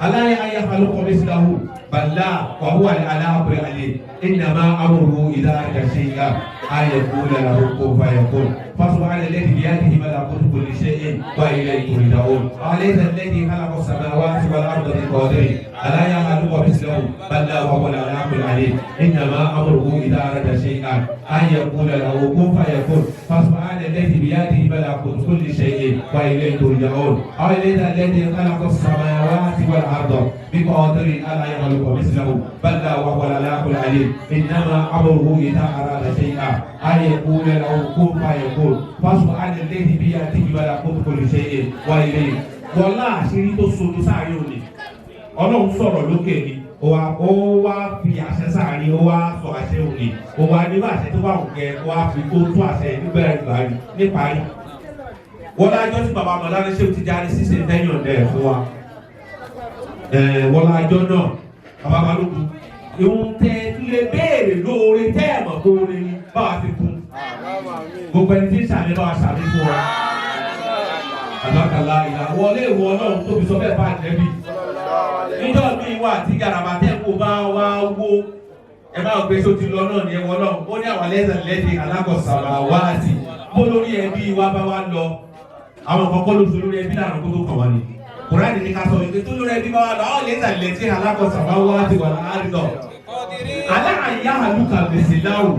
Aláyé ayé khalqa mislahu bala wa huwa al-khallaqul alim. Innama amruhu idha arada shay'an an yaqula lahu kun fayakun. Fasubhana alladhi biyadihi malakutu kulli shay'in wa ilayhi turja'un. Alaysa alladhi khalaqa samawati wal arda biqadirin. Ala yakhluqu mislahu bala wa huwa al-khallaqul alim. Innama amruhu idha arada shay'an an yaqula lahu kun fayakun. Fasubhana alladhi biyadihi malakutu kulli shay'in wa ilayhi turja'un. Alaysa alladhi khalaqa samawati wal arda biqadirin. Ala yakhluqu mislahu bala wa huwa al-khallaqul alim. Innama amruhu idha arada shay'an an yaqula lahu kun fayakun. Fasubhana alladhi biyadihi malakutu kulli shay'in wa ilayhi. Wọlá àṣírí tó sodo sáàrin òní, Ọlọ́run sọ̀rọ̀ lókè ni, ó wá fi àṣẹ sáàrin, ó wá sọ àṣẹ òní, ó wá nígbà àṣẹ tó bá wù kẹ, ó wá fi tó tó àṣẹ níbẹ̀rẹ̀ ìgbàrí níparí. Wọlá ajọ́ tí bàbá Mọ̀lá ṣé ti jáde ṣíṣe tẹ́yàn ọ̀dẹ̀ ẹ̀ fún wa. Wọlá ajọ́ náà, bàbá Balógun, ìhun tẹ lè béèrè lóore tẹ́ ẹ̀ mọ̀ kóore ni báwa fi kún. Gbogbo ẹni tí ń ṣàmì báwa ṣàmì fún wa. Àbákàlà ìlà wọlé ìwọ Ọlọ́run tóbi sọ bẹ́ẹ̀ bá àjẹbí. Níjọ́ mi wà tí gàràbà tẹ́ kó bá wá wó. Ẹ máa gbé sóti lọ náà ní ẹwọ náà. Ó ní àwọn lẹ́sẹ̀ lẹ́dí alákọ̀ọ́sàmà wáàtì. Bó lórí ẹbí wa bá wá lọ. Àwọn kọ̀ọ̀kan ló so lórí ẹbí láàrún kó tó kàn wá ni. Kùránì ní ká sọ wípé tó lórí ẹbí bá wá lọ. Àwọn lẹ́sẹ̀ lẹ́dí alákọ̀ọ́sàmà wáàtì wà láàrin lọ. Aláàyá àlùkà gbèsè láwù.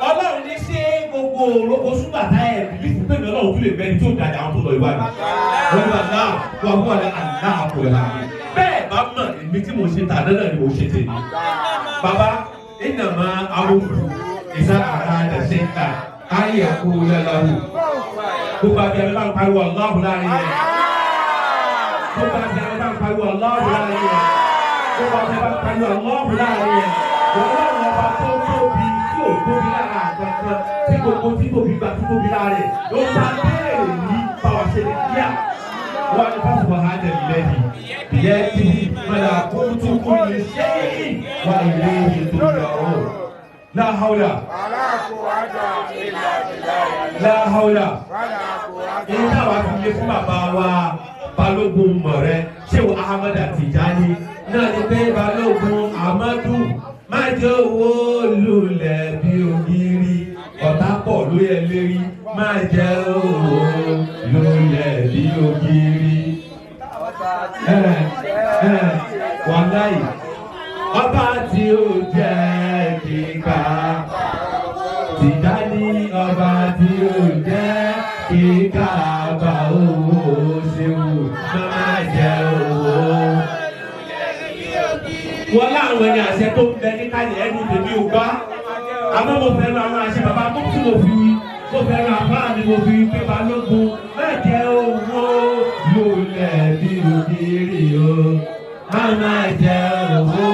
Ọlọ́run ní ṣé gbogbo òrókò súgbàtà ẹ̀ bìlífù pé mi Ọlọ́run tún lè bẹ́ni tí ó dàjà àwọn tó lọ ìwádìí. Wọ́n ní wàhálà wà wọ́n ní àlá àpòlá. Bẹ́ẹ̀ bá mọ̀ èmi tí mo ṣe tà náà ni mo ṣe tèmi. Bàbá ìnàmá awòrán ìsá àrà àdàṣe ńlá ayé kú lọ́lọ́wù. Gbogbo àbí àbí bá ń pariwo Allahu láàrin yẹn. Gbogbo àbí àbí bá ń pariwo Allahu láàrin yẹn. Gbogbo àbí àbí bá ń pariwo Allahu láàrin yẹn. Ọlọ́run ọba tó tóbi tí ò tóbi lára àgbàkan tí gbogbo tí tóbi gba tí tóbi lára rẹ̀ ló bá béèrè ní báwa ṣe lè kíá. Wọ́n ní fásitì hàn lẹ́yìn yẹ kí malakutu kulli shay'in wa ilayhi turja'un. La hawla. La hawla. Èyí táwa fi lé fún bàbá wa Balógun Mọ̀rẹ́ Ṣéwù Ahmad Tijani náà ni pé Balógun Amadu má jẹ́ owó lulẹ̀ bí ògiri ọ̀tá pọ̀ ló yẹ lérí má jẹ́ owó lulẹ̀ bí ògiri. Wàláyì ọba tí ó jẹ́ kíkà Tìjání ọba tí ó jẹ́ kíkà bá owó ṣéwù má jẹ́ owó. Wọ́n láwọn ẹni àṣẹ tó ń bẹ ní kálí ẹnu tèmi ò gbá. Àmọ́ mo fẹ́ràn àwọn àṣẹ bàbá tó tí mo fi wí. Mo fẹ́ràn àbá mi mo fi wí pé Balógun má jẹ́ owó lulẹ̀ bí ògiri o. Má má jẹ́ owó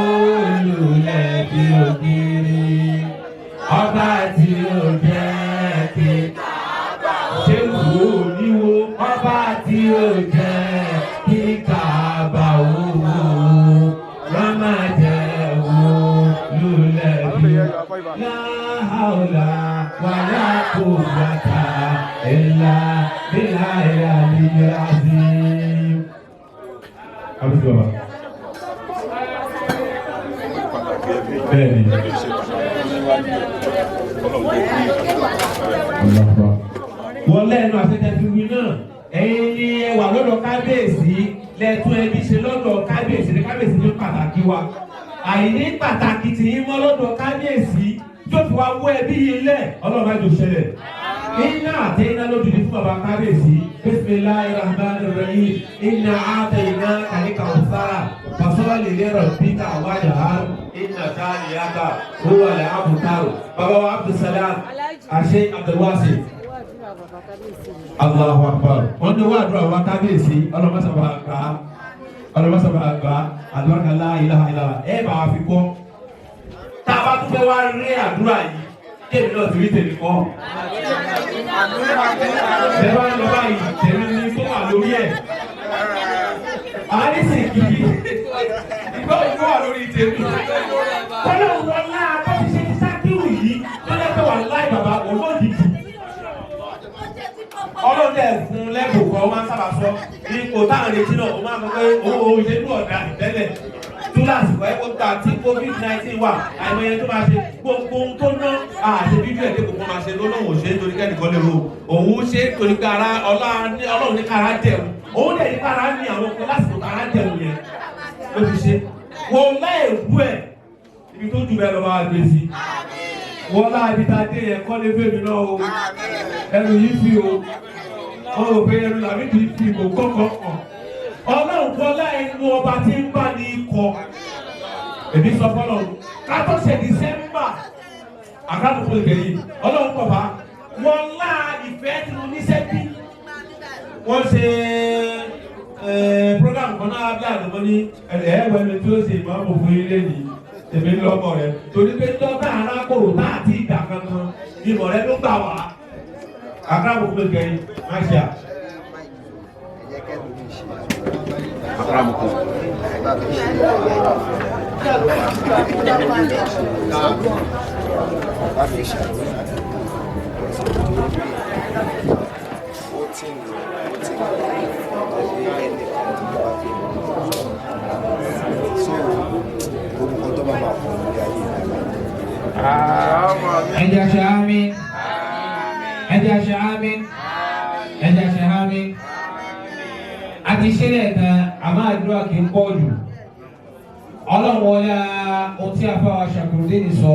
lulẹ̀ bí ògiri. Ọba tí ó jẹ́ kí ṣé wò ó níwó. Ọba tí ó jẹ́ kí kàbà owó. Má jẹ́ owó lulẹ̀ bí La hawla wala quwwata illa billahil aliyyil azim. Àbúrò bàbá. Bẹ́ẹ̀ni. Wọ́n lẹ́nu àfẹ́tẹ́fíwí náà, ẹ̀yin ni ẹ wà lọ́dọ̀ kábíyèsí lẹ́tún ẹbí ṣe lọ́dọ̀ kábíyèsí ní kábíyèsí ní pàtàkì wa. Àìní pàtàkì tì í mọ́ lọ́dọ̀ kábíyèsí tó fi wá wó ẹbí yìí lẹ̀ Ọlọ́run má jò ṣẹlẹ̀. Iná àti iná lójú ni fún bàbá kábíyèsí. Bismillahir Rahmanir Rahim. Inna a'tayna kal kawthar. Fasalli li rabbika wanhar. Inna shaniyaka huwal abtar. Bàbá wa Abdulsalam, Àṣẹ Abdulwasi. Allahu Akbar. Wọ́n ní wàdúrà wa kábíyèsí ọlọ́mọṣàbà gbà á. Ọlọ́mọsọ̀rọ̀ àgbà àlùbáríkà la ilaha illallah ẹ bá wa fi kọ́. Tá a bá tún fẹ́ wá rí àdúrà yìí, tèmi náà ti rí tèmi kọ́. Bẹ́ẹ̀ bá ń lọ báyìí, tèmi ni tó wà lórí ẹ̀. Àrísì kìí, ìgbà òkú wà lórí tèmi. Kọ́lá wọlá bó ti ṣe ti sákìrù yìí, tó lẹ́pẹ̀ wà láì bàbá olódìdí. Ọlọ́run dẹ̀ fún lẹ́bùn kan, ó máa ń sábà sọ ipò táwọn retí náà, ó máa ń sọ pé owó òṣèlú ọ̀dà ìtẹ́lẹ̀. Túláàsì kọ́ ẹ́kọ́ gbà tí COVID-19 wà, àìmọye tó máa ṣe gbogbo ohun tó ná àṣẹ fídíò ẹ̀ dẹ́kun kó máa ṣe lọ́nà òun ṣe é torí kẹ́nìkan lè ro òun ṣe é torí pé ara ọlọ́run ní kára jẹun òun dẹ̀ ní kára ní àwọn ọkọ lásìkò kára jẹun yẹn ló fi ṣe. Wọ́n láì wú ẹ̀ ibi tó jù bẹ́ẹ̀ lọ máa gbé sí. Wọ́n láì ibi tá a dé yẹn kọ́ lé fèmí náà o. Ẹnu yìí fi o. Wọ́n rò pé ẹnu làmí kì í fi kò kọ́kọ́ kàn. Ọlọ́run kọ́ láì nu ọba tí ń bá ní kọ. Èmi sọ fọlọ́run. Ká tó ṣe Dísẹ́mbà. Àkàtúntò fún ìkẹyìn. Ọlọ́run kọ̀ bá. Wọ́n lá ìfẹ́ tí mo níṣẹ́ bí. Wọ́n ṣe program kan náà bí àdúgbò ní ẹ̀ẹ́wẹ̀lú tí ó ṣe ìmọ̀ọ́mù fún ilé yìí. Èmi lọ́mọ rẹ̀. Torí pé dọ́tà arákòrò tá àti ìgbà kankan ìmọ̀ rẹ̀ ló gbà wá. Àkàtúntò fún ìkẹyìn. Má ṣe à.
Akramukum.
Ẹ jẹ́ ṣe àmín. Ẹ jẹ́ ṣe àmín. Ẹ jẹ́ ṣe àmín. A ti ṣe lẹ́ẹ̀kan, àmọ́ àdúrà kì í pọ̀ jù. Ọlọ́run wọlé ohun tí afáwa Ṣàkùrùdíìnì sọ.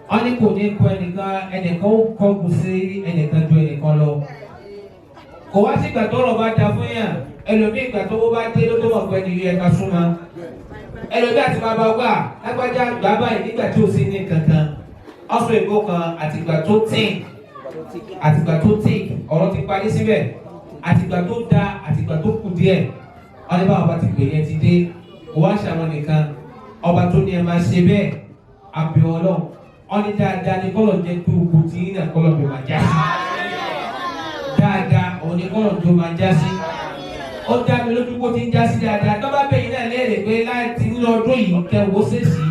Wọ́n ní kò ní kọ ẹnìkan, ẹnìkan ó kọ́gùn sí ẹnìkan ju ẹnìkan lọ. Kò wá sí ìgbà tọ́rọ̀ bá da fún yàn, ẹlòmíì ìgbà tó bá dé ló tó mọ̀ pé ẹni yẹ ká súnmọ́. Ẹlòmíì àti bàbá wà lágbájá gbà báyìí nígbà tí ò sí ní kankan. Ọ̀sùn èkó kan àtìgbà tó tíì àtìgbà tó tíì ọ̀rọ̀ ti parí síbẹ̀ àtìgbà tó da àtìgbà tó kù díẹ̀ wọ́n ní báwọn bá ti pè yẹn ti dé kò wá ṣàwọn nìkan ọba tó ní ẹ máa ṣe bẹ́ẹ̀ àbẹ̀ ọlọ́run wọ́n ní dáadáa ní kọ́lọ̀ jẹ́ pé ogun ti yín náà kọ́lọ̀ bí máa já sí dáadáa òun ní kọ́lọ̀ tó máa já sí ó dá mi lójú kó ti ń já sí dáadáa tó bá bẹ̀yìn náà léèrè pé láti nínú ọdún yìí kẹwò ṣèṣì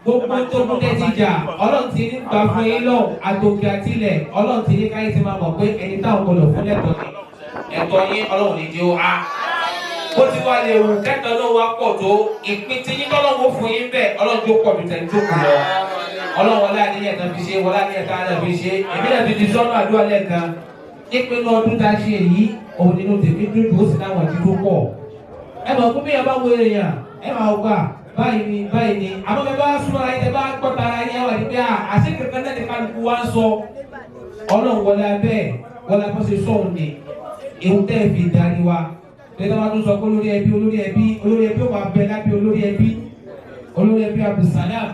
gbogbo tó kún tẹ́ ti jà ọlọ́run ti ní gbà fún yín lọ́hùn àtòkè àtìlẹ̀ ọlọ́run ti ní káyé ti máa mọ̀ pé ẹni táwọn gbọdọ̀ fún lẹ́tọ̀ọ́ ni ẹ̀tọ́ yín ọlọ́run ní jẹ́ ó á. Bó ti wá lè wù kẹ́tọ́ ló wá pọ̀ tó ìpín tí yín tọ́lọ́run ó fún yín bẹ́ẹ̀ ọlọ́run tó pọ̀ ju tẹ̀lé tó kù lọ. Ọlọ́run wọlé àníyàn tán fi ṣe wọlé àníyàn tán náà fi ṣe èmi náà fi ti sọ́nù àdúrà lẹ́ẹ̀kan. Nípinnu ọdún tá a ṣe yìí òun nínú tèmi dúdú ó sì láwọn ìdí tó pọ̀. Ẹ mọ̀ fún mi ẹ bá wo èèyàn ẹ máa gbà báyìí ni báyìí ni àmọ́ bẹ́ẹ̀ bá súnmọ́ ara yín tẹ bá gbọ́ tara yín ẹ wà ní pé àṣẹ kankan náà ní kálukú wá ń sọ. Ọlọ́run wọlé abẹ́ wọlé abọ́ ṣe sọ̀hún ni ewu tẹ́ ẹ fi darí wa lẹ́tọ́ bá tún sọ pé olórí ẹbí olórí ẹbí olórí ẹbí ó máa bẹ lábẹ́ olórí ẹbí olórí ẹbí Abdulsalam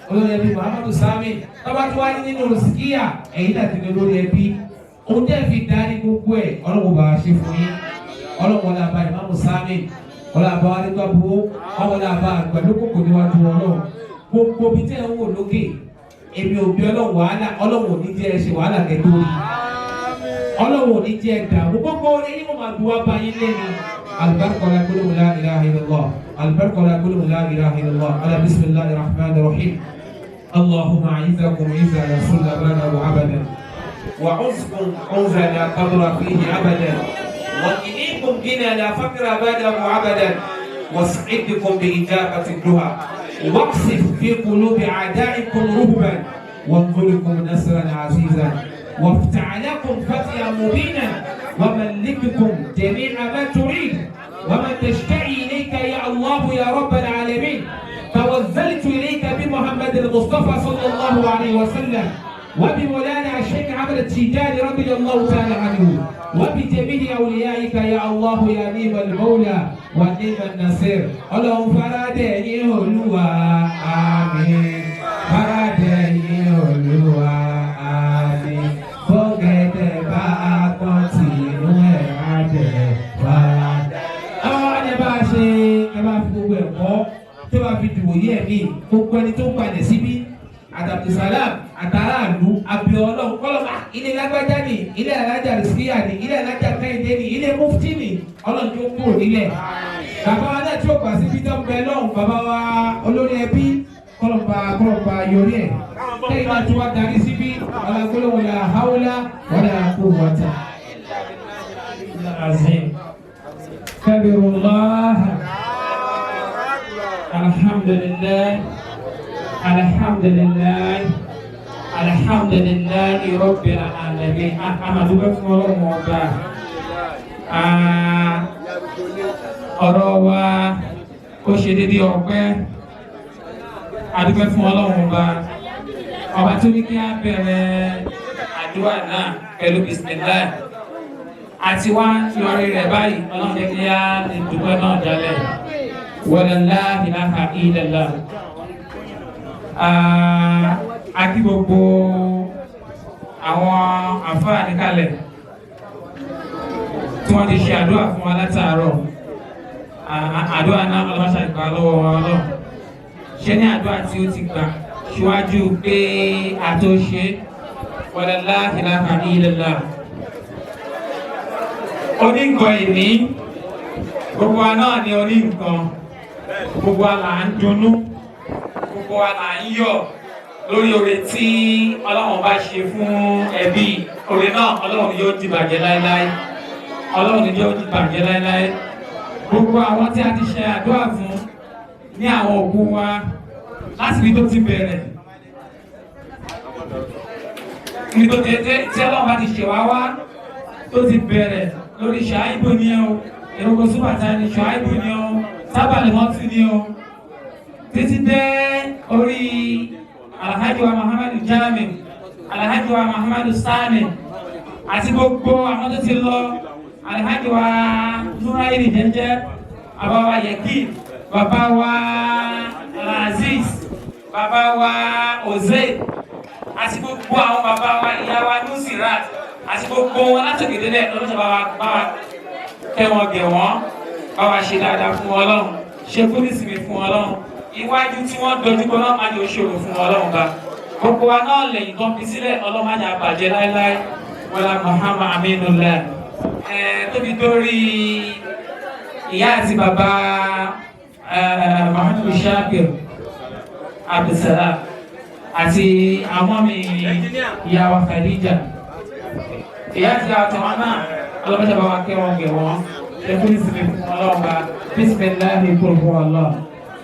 olórí ẹbí Muhammadu Sami tọ́ba tí wàá ní nínú rìsíkíyà ẹ̀yìn náà ti ní olórí ẹbí ohun tẹ́ ẹ fi darí gbogbo ẹ̀ ọlọ́wọ́ bá a ṣe fún yín ọlọ́wọ́ la bá Ìmáàmù Sami ọlọ́wọ́ bá adégbàbó ọlọ́wọ́ la bá àgbàdókòkò níwájú ọlọ́wọ́ gbogbo bí tẹ́ ẹ ń wò lókè èmi ò bí ọlọ́wọ́ wàhálà ọlọ́wọ́ ò ní jẹ́ ẹ ṣe wàhálà kẹ́tọ́ rí ọlọ́wọ́ ní jẹ́ dààmú gbogbo orin yìí mo máa bu wá bá yín lẹ́nu. Alibarika la gbólóhùn la ilaha illallah alibarika la gbólóhùn la ilaha illallah ala bisimilahi rahman rahim allahumma a'izakum iza la sulla bana wa abada wa uzkum unza la qadra fihi abada wa inikum gina la fakra bada wa abada was'idkum bi ijabati duha waqsif fi qulubi a'da'ikum ruhban وانظركم نصرا عزيزا وافتح لكم فتحا مبينا وملككم جميع ما تريد وما تشتهي اليك يا الله يا رب العالمين. توزلت اليك بمحمد المصطفى صلى الله عليه وسلم وبمولانا الشيخ عبد التيجاني رضي الله تعالى عنه وبجميع اوليائك يا الله يا نعم المولى ونعم النصير. اللهم فرادني Olúwa àmín فرادني Olúwa àmín bọ́gẹ̀dẹ̀ bá a pọ́n tì inú ẹ̀ á jẹ wá. Àwọn àjẹbá Abdulsalam àtàràlú abẹ́ Ọlọ́run kọ́lọ́mà ilé lágbájá ni, ilé alájà rìsíyà ni, ilé alájà kẹ́hìndé ni, ilé mufti ni, Ọlọ́run tó kúrò nílẹ̀. Bàbá wa náà tí ó gbà síbi tó ń bẹ lọ́hùn, bàbá wa olórí ẹbí, kọ́lọ́mà kọ́lọ́mà yọrí ẹ̀ kẹ́hìn náà tí wọ́n darí síbi ọlágbólóhùn la hawla wala quwwata.
العظيم كبر الله الحمد لله الحمد لله الحمد لله رب العالمين. Amadugbe fún Ọlọ́run ọba. Ọ̀rọ̀ wa ó ṣe déédéé ọpẹ́. Adúpẹ́ fún Ọlọ́run ọba, ọba tó ní kí á bẹ̀rẹ̀ àdúrà náà pẹ̀lú bisimilahi àti wá yọrí rẹ̀ báyìí. Ọlọ́run jẹ́ kí á lè dúpẹ́ náà jálẹ̀. Wala la ilaha illallah. A kí gbogbo àwọn àfáà níkàlẹ̀ tí wọ́n ti ṣe àdúrà fún wa látàárọ̀. Àdúrà náà, Ọlọ́run ṣàgbà lọ́wọ́ wa. Ọlọ́run ṣe ní àdúrà tí ó ti gbà síwájú pé a tó ṣe. Wala la ilaha illallah. Onígan ìní, gbogbo wa náà ni onígan. Gbogbo wa là ń dunnú, gbogbo wa là ń yọ̀ lórí oore tí Ọlọ́run bá ṣe fún ẹbí. Oore náà, Ọlọ́run yóò di bàjẹ́ láéláé, Ọlọ́run yóò di bàjẹ́ láéláé. Gbogbo àwọn tí a ti ṣe àdúrà fún ní àwọn òkú wa láti ibi tó ti bẹ̀rẹ̀, ibi tó ti tí Ọlọ́run bá ti ṣe wá wá tó ti bẹ̀rẹ̀ lórí ṣááìbù ni o, èròkò súpàtà ni, ṣááìbù ni o, sábàlì mọ́tì ni o, títí dé orí Alhaji wa Muhammadu Jami, Alhaji wa Muhammadu Sani àti gbogbo àwọn tó ti lọ, Alhaji wa Nuraini Jẹjẹ, bàbá wa Yeki, bàbá wa Aziz, bàbá wa Oze àti gbogbo àwọn bàbá wa, ìyá wa Nusirat àti gbogbo wọn látòkè délẹ̀, lọ́sọ̀ bá wa bá wa kẹ́ wọn gẹ̀ wọ́n, bá wa ṣe dáadáa fún Ọlọ́run, ṣe kú nísìmí fún Ọlọ́run. Iwájú tí wọ́n dojú kọ náà, má jẹ́ òṣòro fún Ọlọ́run bá gbogbo wa náà. Lẹ́yìn tó ń fi sílẹ̀, Ọlọ́run má jẹ́ àbàjẹ́ láéláé. Wọlá Muhammad Aminullah. Ẹ̀ tóbi dórí ìyá àti bàbá Muhammadu Shakir Abdulsalam àti àwọn mi, ìyá wa Khadija, ìyá àti àtàwọn náà, ọlọ́mọdé bá wa kẹ́ wọn gẹ̀ wọ́n, ẹkú ìsinmi fún Ọlọ́run bá. Bisimilahi kul huwa Allah,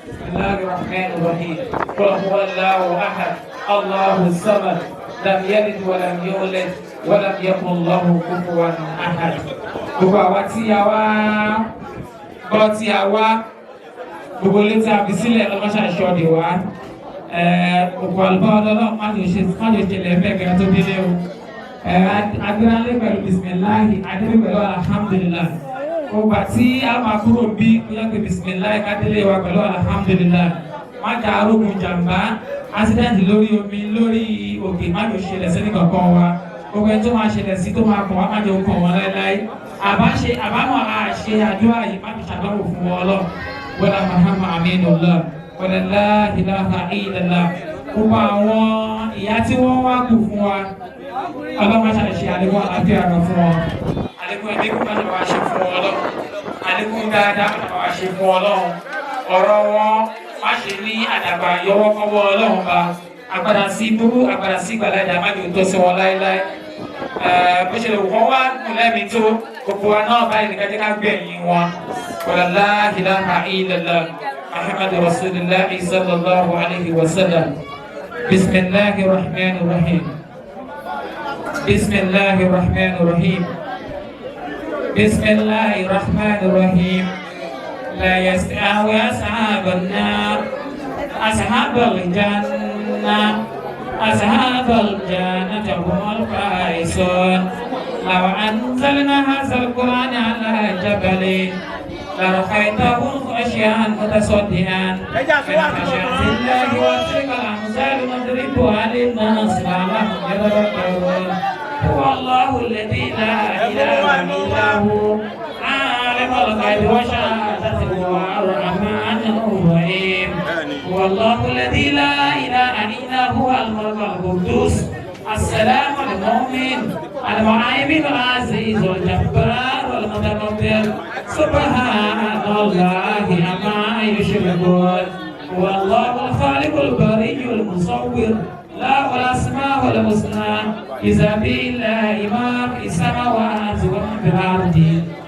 bisimilahi rahman rahim, qul huwa Allahu ahad, Allahu samad, lam yalid walam yulad walam yakun lahu kufuwan ahad. Gbogbo àwa tí a wá gbọ́, tí a wá, gbogbo létí a fi sílẹ̀, ọlọ́mọṣẹ́ àṣọdì wa òkú àlùbọ́ ọlọ́run má lè ṣe, má lè ṣe lẹ́fẹ̀ẹ́ gẹ́gẹ́ tó délé o. Agbéralé pẹ̀lú bisimilahi, adélé pẹ̀lú alhamdulilah. Gbogbo àti a máa kúrò bí bóyá pé bisimilahi kádélé wa pẹ̀lú alhamdulilah. Má jà arógun jàmbá, accident lórí omi, lórí òkè, má lè ṣẹlẹ̀ sẹ́ni kankan wa. Gbogbo ẹni tó máa ṣẹlẹ̀ sí, tó máa kàn wá, má jẹ́ kàn wọ́n láéláé. Àbá ṣe àbámọ̀ àṣe àdúrà yìí, má fi ṣàdánwò fún wọn lọ. Wala Muhammad Aminullah, wala la ilaha illallah. Gbogbo àwọn ìyá tí wọ́n wá kù fún wa, Ọlọ́run ṣe ṣe àlékún àlàáfíà rẹ̀ fún wọn, àlékún ẹbí kó má ṣe wá ṣe fún wọn lọ́wọ́, àlékún dáadáa má ṣe wá ṣe fún Ọlọ́run. Ọ̀rọ̀ wọn má ṣe ní àdàgbà yọwọ́kọ́wọ́ Ọlọ́run bá. Àgbàdà sí burú, àgbàdà sí gbàdájà, má jò tó sí wọn láéláé. Bó ṣe lè wọ́n wá kù lẹ́mìí tó gbogbo wa náà báyìí nìkan, jẹ́ ká gbẹ̀yìn wọn. Wala la ilaha illallah Muhammadu rasulillah sallallahu alayhi wa sallam. Bisimilahi rahman rahim, bisimilahi rahman rahim, bisimilahi rahman rahim. La yastawi ashabun nar, ashabul jannah, ashabul jannah humul faizun. Law anzalna hadzal qur'ana ala jabalin لرأيته خاشعا متصدعا من خشية الله. وتلك الأمثال نضربها للناس لعلهم يتفكرون. هو الله الذي لا إله إلا هو، عالم الغيب والشهادة، هو الرحمن الرحيم. هو الله الذي لا إله إلا هو الملك. القدوس السلام المؤمن المهيمن العزيز الجبار المتكبر. سبحان الله عما يشركون. هو الله الخالق البري المصور له الأسماء الحسنى يسبح لله ما في السماوات وما في الأرض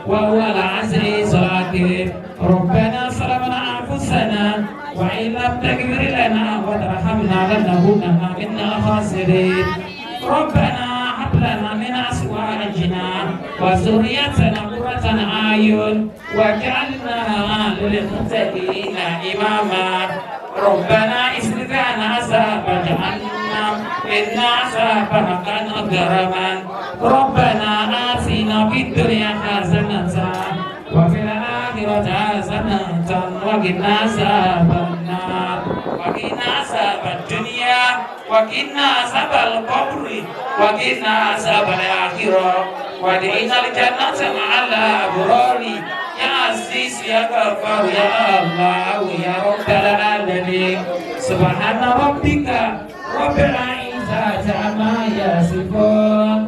وهو العزيز الحكيم. ربنا ظلمنا أنفسنا وإن لم تغفر لنا وترحمنا لنكونن من الخاسرين. ربنا هب لنا من أزواجنا وذريتنا قرة أعين واجعلنا للمتقين إماما. ربنا اصرف عنا عذاب جهنم إن عذابها كان غراما. ربنا آتنا في الدنيا حسنة وفي الآخرة حسنة وقنا عذاب النار وقنا عذاب الدنيا وقنا عذاب القبر وقنا عذاب الآخرة وادخلنا الجنة مع الأبرار يا عزيز يا غفار يا الله يا رب العالمين. سبحان ربك رب العزة عما يصفون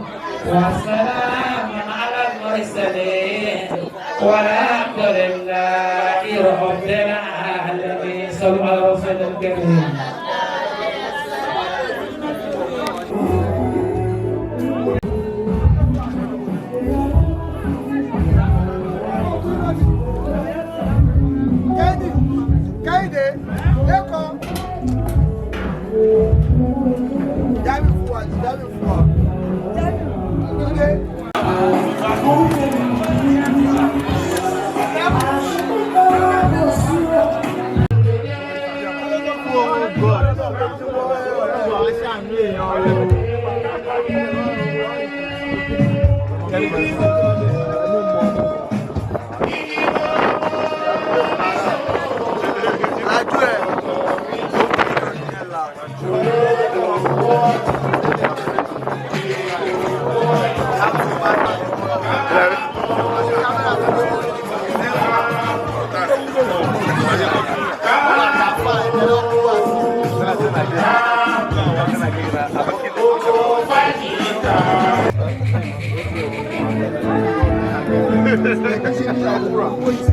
وسلام على المرسلين والحمد لله رب العالمين. صلوا على رسول الكريم.
Kẹ́hìndé, Lẹ́kọ̀ọ́. Jábì fún wa, jábì fún wa. Túndé. Lajú ẹ̀.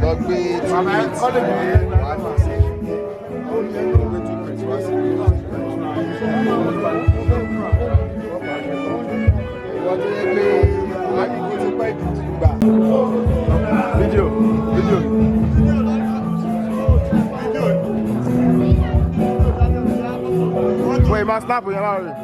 Lọ gbé 2 minutes wá sí gbé 2 minutes wá sí. Ìwọ tó yẹ pé àdìgbò ti pẹ́ jù ti gbà.
Fídíò, fídíò. Wait, máa snap yẹn láàrin.